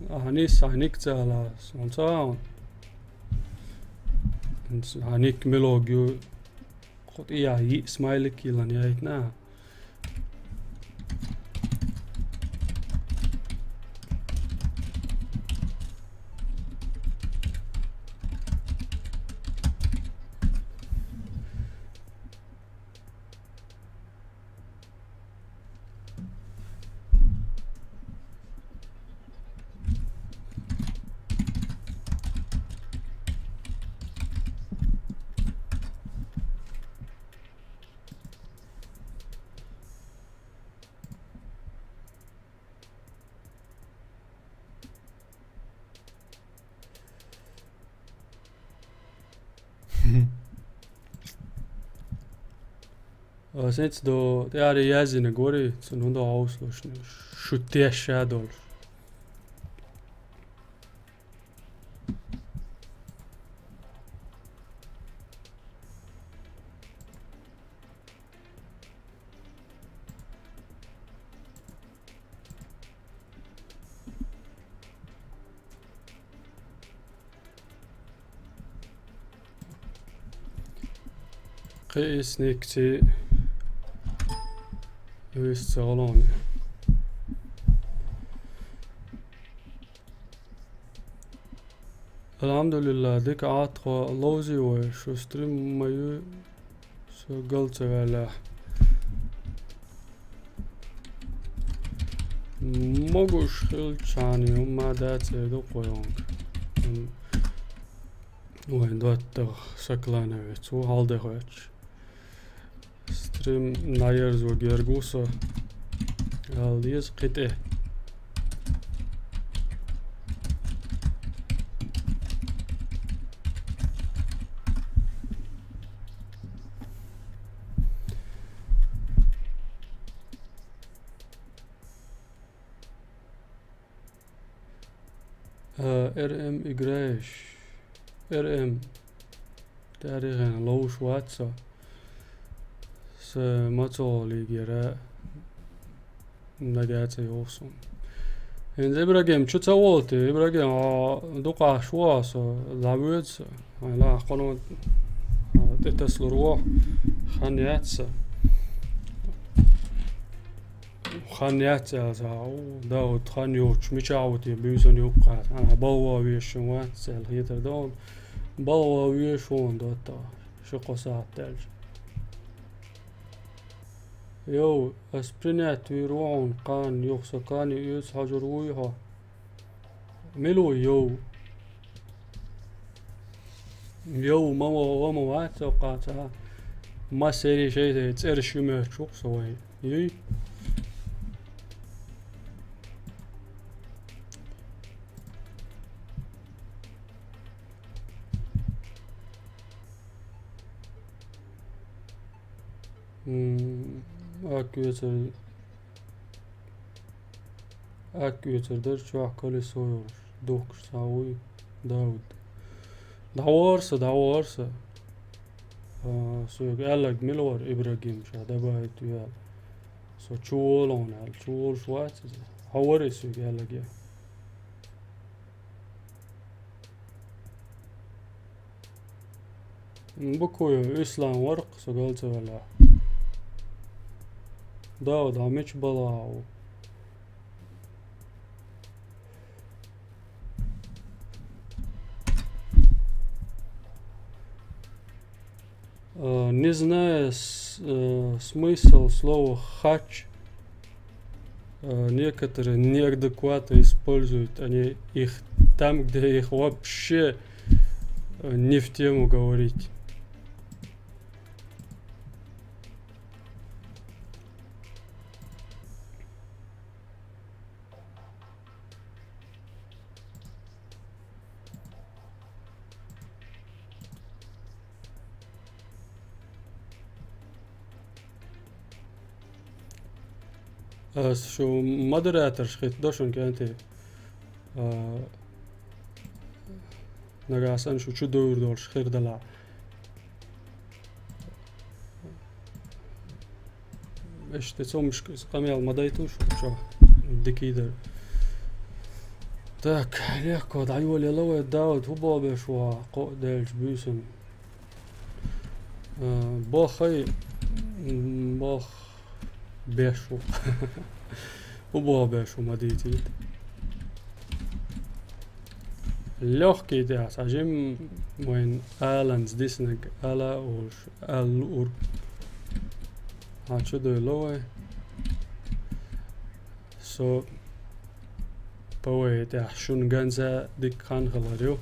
а, нисса хьан ник ца ала, сон ца ваун. Хьан ник милог ю, кху тӀе яхь йиъ смайлик йиллан яйтна. Ас эццо тӀаьхьара яздинарг варий, цунна хӀунда хьовсалуш, шу теш ша долуш. Кхин а снег ца вуьйцу ца гӀолгӀане. Алхьамдулиллах, дика Ӏа тхо ловзий вай, шу стрим ма юй, со гал ца ваьллехь. Могуш хилчхьана, хӀумма дац эр ду кхойонга. Вайн доттагӀа Саклановец ву хьалдехьоьцуш. Стрим наерзо герга ву со. Ала деза кхин тӀе. А, Р М играешь. Р М. Тарихана ловш вац со. Са мацо лигера нагацӀа йоху суна. ХӀинца Ибрагим чу ца волу те? Ибрагим, а, дукхахьаш ву а со, дӀавоьду со. Хьайн лахахь кхуьнан, а, тӀетаслур ву. Хан яц сан. Хан яц аьлла, ца, у, Дауд, хан йоцуш, мичахь ву те, буьйсанна юккъехь, ана, балхо вешан вац аьлла, хетар ду хьуна. Балхо веш ву хьуна доттагӀа, ши-кхо сахьт даьлча. Йов, ас принять вийр ву хьуна, кхана, юха со кхана оьцу хьожур вуй хьо? Мила ву йов? Йов ма во, ма вац цо кхаца. Массерий шайн цӀераш ю моьттуш ву-кх со вайн. Юй? М, аккуьцар, аккуьцар дара чохь колесо йолуш, духкуш цхьа вуй, Дауд. ДӀавора со, дӀавора со. А, соьга аьлларг мила вара Ибрагим ша дабайта веа? Со чу волу хьуна аьлла, чу волуш вац иза. Хьо вара и соьга аьлларг? Букуев Ислам вара-кх, со гал ца ваьллехь. Дауд, хьо мича балхахь ву? Э, не зная с-, э, смысл слова «хач», э, некоторые неадекватно используют они их там, где их вообще, э, не в тему говорить. Ас шу модераторш хӀиттадо шуна кӀентий. А, Нагахь санна шу чу довр долуш хир далахь. Иштта цомашка иза къамел ма дайту шу чохь дикий дара. Так, легко дӀайолаелла вай, Дауд, хӀун боху беш ву хьо, кхоъ даьлча буьйсанна? А, боху, м, боху беш ву. ХӀун боху беш ву, ма дийцийта. Лёгкий тӀехь цхьа жимма вайн аланца диснарг ала а олуш, ала луур. Хьан чу девлла вай? Со ПВЕ тӀехь шуна ганза дика хан хилар ю.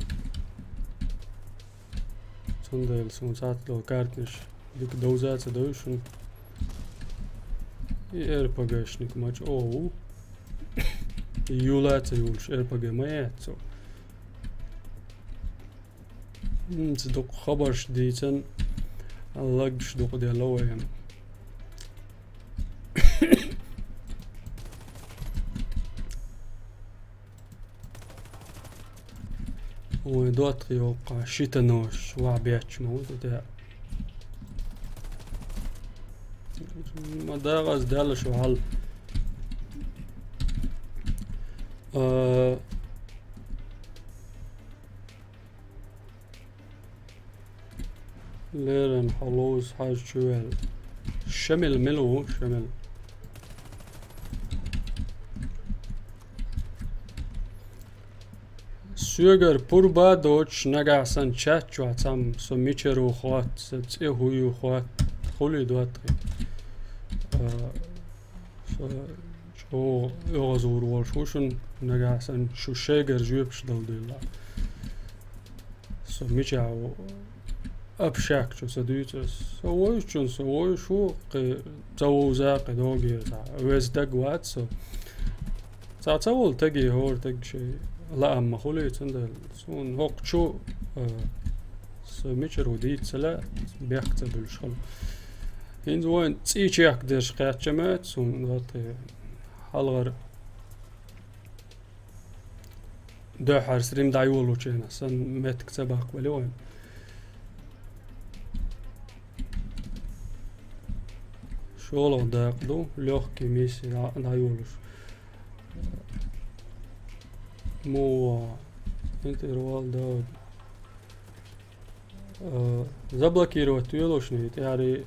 Цундела суна цхьацца долу карташ дика довза а ца довзуш шуна. И РПГшник ма чӀогӀа ву. И юла а ца юлуш РПГ ма яц цо. М, ца дукха хабарш дийцан, лаггаш дукха делла вайна. Вай доттагӀий йоккха шитанош вахь бетташ ма ву тӀе. Ма дагӀаза даьлла шу хьал. А, Леррина хьо ловза хьажа чу ваьлла. Шамил мила ву, Шамил? Соьгара пурба а доцуш, нагахь санна чат чохь цхьамма со мичара ву хотту, сан цӀе хӀун ю хотту, хуьлий доттагӀий? А, Со чӀогӀа оьгӀазлур волуш ву шуна, нагахь санна шу шайгара жоьпаш дала дуьйла. Со мичахь ву, общак чу ца дуьйцу аса. Со вуьйцучунна со вуьйцуш ву, кхин ца вовза, кхин догӀера цхьа веза даг вац со. Цхьа ца волу таге хӀора таг шайн лаам ма хуьлий, цундела суна хӀокху чу, а, со мичара ву дийца ца лаьа, бехк ца буьллуш хала. ХӀинца вайн цӀий чехкадерш кхаьчча моьтту суна, вот, э, хьалхара дуьххьара стрим дӀайолучу хенахь санна меттиг ца баккхавелли вайн. ШолгӀа дакъа ду, лёгкий миссия дӀа-, дӀайолуш. Муха интервал дан. Э, заблокировать йолуш, тӀаьхьара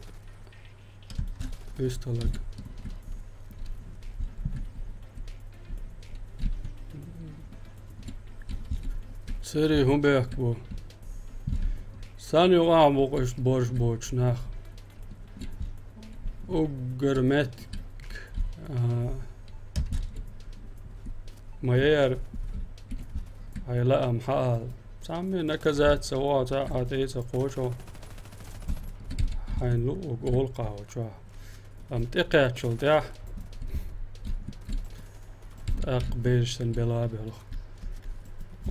уьсталаг. Церий хӀун бехк бу? Сан юкъахь бу-кх иштта борш боцуш нах. Уггар меттиг, а, ма яра, хьайн лаам хьаала. Цхьамма наказать ца вогӀу, цхьа а тӀе ца кхочу, хьайна луъург олу кхахьо чохь. Амма тӀекхаьччул тӀаьхьа тӀаккха бераш санна бела а белха.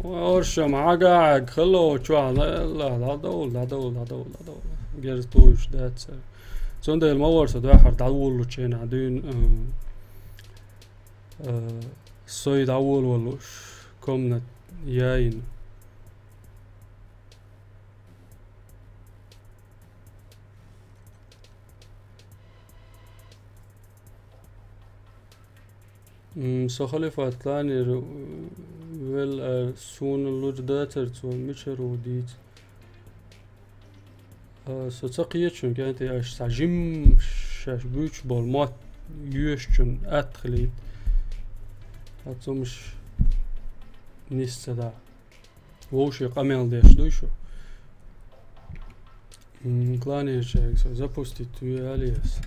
Оршам хьагахьаг хилла чохь, ла-, ла-, дӀадовла, дӀадовла, дӀадовла, дӀадовла. Герз тухуш дац цара. Цундела ма вара со дуьххьара дӀавуллучу хенахь дуьйна, а, а, сой дӀаволавалуш, комнат яйна. М, со Халифат ланера велла, а, суна луьра дацара цо, мичара ву дийца. А, со ца кхечун кӀентий аша цхьа жимма шаьш буьйцуш болу мотт йоьшучун атта хилийта. Ткъа цумаш нис ца даха. Вовшийн къамел деш дуй шу? М, кланерчаьрга со запустить ве алиас.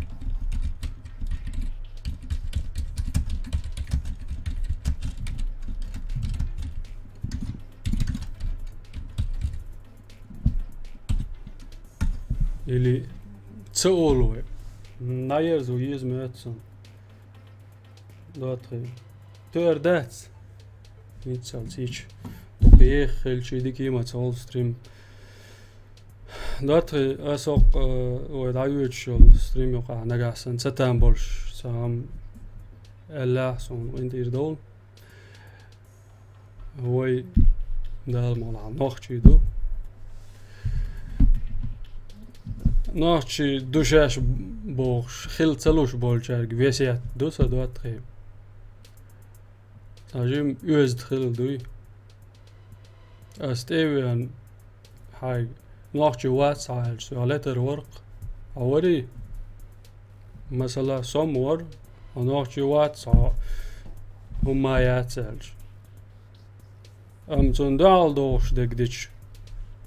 Или ца олу вай. НаерзӀа еза моьтту сан. ДоттагӀий. Тера дац. Ниццалц йича. Дукха еха хилчий дика ма ца олу стрим. ДоттагӀий, аса хӀокху, э, вай дӀайоьдуш йолу стрим юкъахь нагахь санна ца там болуш, сан хӀама аьллехь, суна къинтӀера довла. Вай Дала мукъ лахь нохчий ду. Нохчий ду шаьш бохуш, хила ца луш болчаьрга весет ду сан доттагӀий. Цхьа жима оьзда хилла дуй. Ас тӀе а веана, хьайга нохчий вац хьо аьлча, соьга летар вара-кх. Хьо варий? Масала, со-м вара, хьо нохчий вац, хьо хӀумма яц аьлча. Амма цунна дуьхьал догӀуш дерг дича,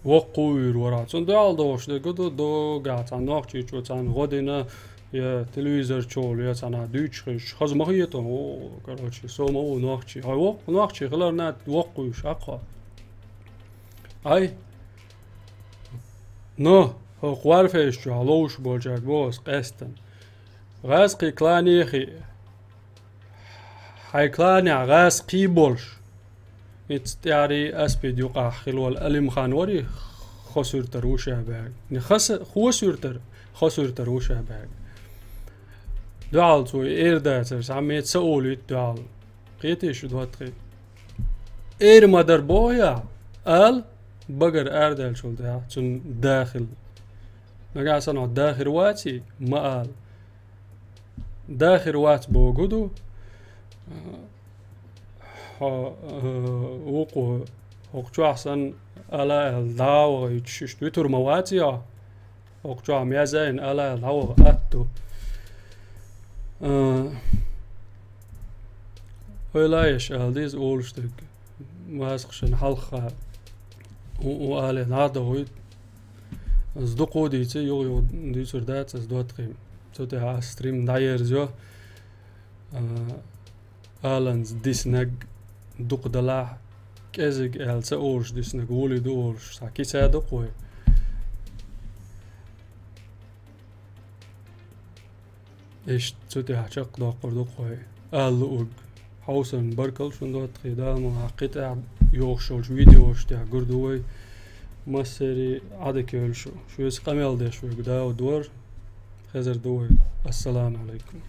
воккха а вуьйр вара. Цунна дуьхьал догӀуш дерг ду, догахь цхьана нохчийчо царна гӀо дина, я телевизор чухула, я цхьанхьа дуьйцуш хезча, хаза ма хетара, о, короче, со ма ву нохчий. Хьо воккха нохчий хиларна, воккха вуьйш, аккха. Ай, но, хӀокху варфейс чохь ловш болчаьрга боху ас къаьстина. ГӀазкхий клане хиъ. Хьайн кланехь гӀазкхий болуш. Ицца тӀаьхьарий аспид юкъахь хилла волу Алимхан варий, Хосуьртара ву ша баьрга. Не Хаса-, Хосуьртара, Хосуьртара ву ша баьрга. Дуьхьал цо эр дацара, цхьа метта са олуьйту дуьхьал. Кхетий шу доттагӀий? Эр ма дара боху я, ала, багара арадаьллачул тӀаьхьа, цунна да хилла. Нагахь санна хьо да хир ваций, ма ала. Да хир вац боху ду, хьо, э, вукхо хӀокху чохь санна ала аьлла дӀа а вахийтуш, иштта вуьтур ма ваций хьо? ХӀокху чохь меза а йина ала аьлла дӀаваха атта ду. Э, ойла еш ала деза олуш дерг. Вазкъашна хьалха у, у алий нах дохуьйту. Ас дукха а дийци, юха-юха дуьйцур дац ас доттагӀий. Цу тӀехь ас стрим дӀаерзайо. А, аланца диснарг дукха далахь, кӀезиг аьлла ца олуш диснарг вуьлий ду олуш, цхьа кица а ду-кх вай. Иштта цу тӀехь чекхдоккхур ду-кх вай, ала луург. Хьовсарна баркалла шуна доттагӀий, Дала мукъ лахь кхин тӀехь йогӀуш йолчу видеош тӀехь гур ду вай. Массерий Ӏадика йойла шу. Шуьца къамел деш верг Дауд вара. Хезар ду вай. Ассаламу Ӏалайкум.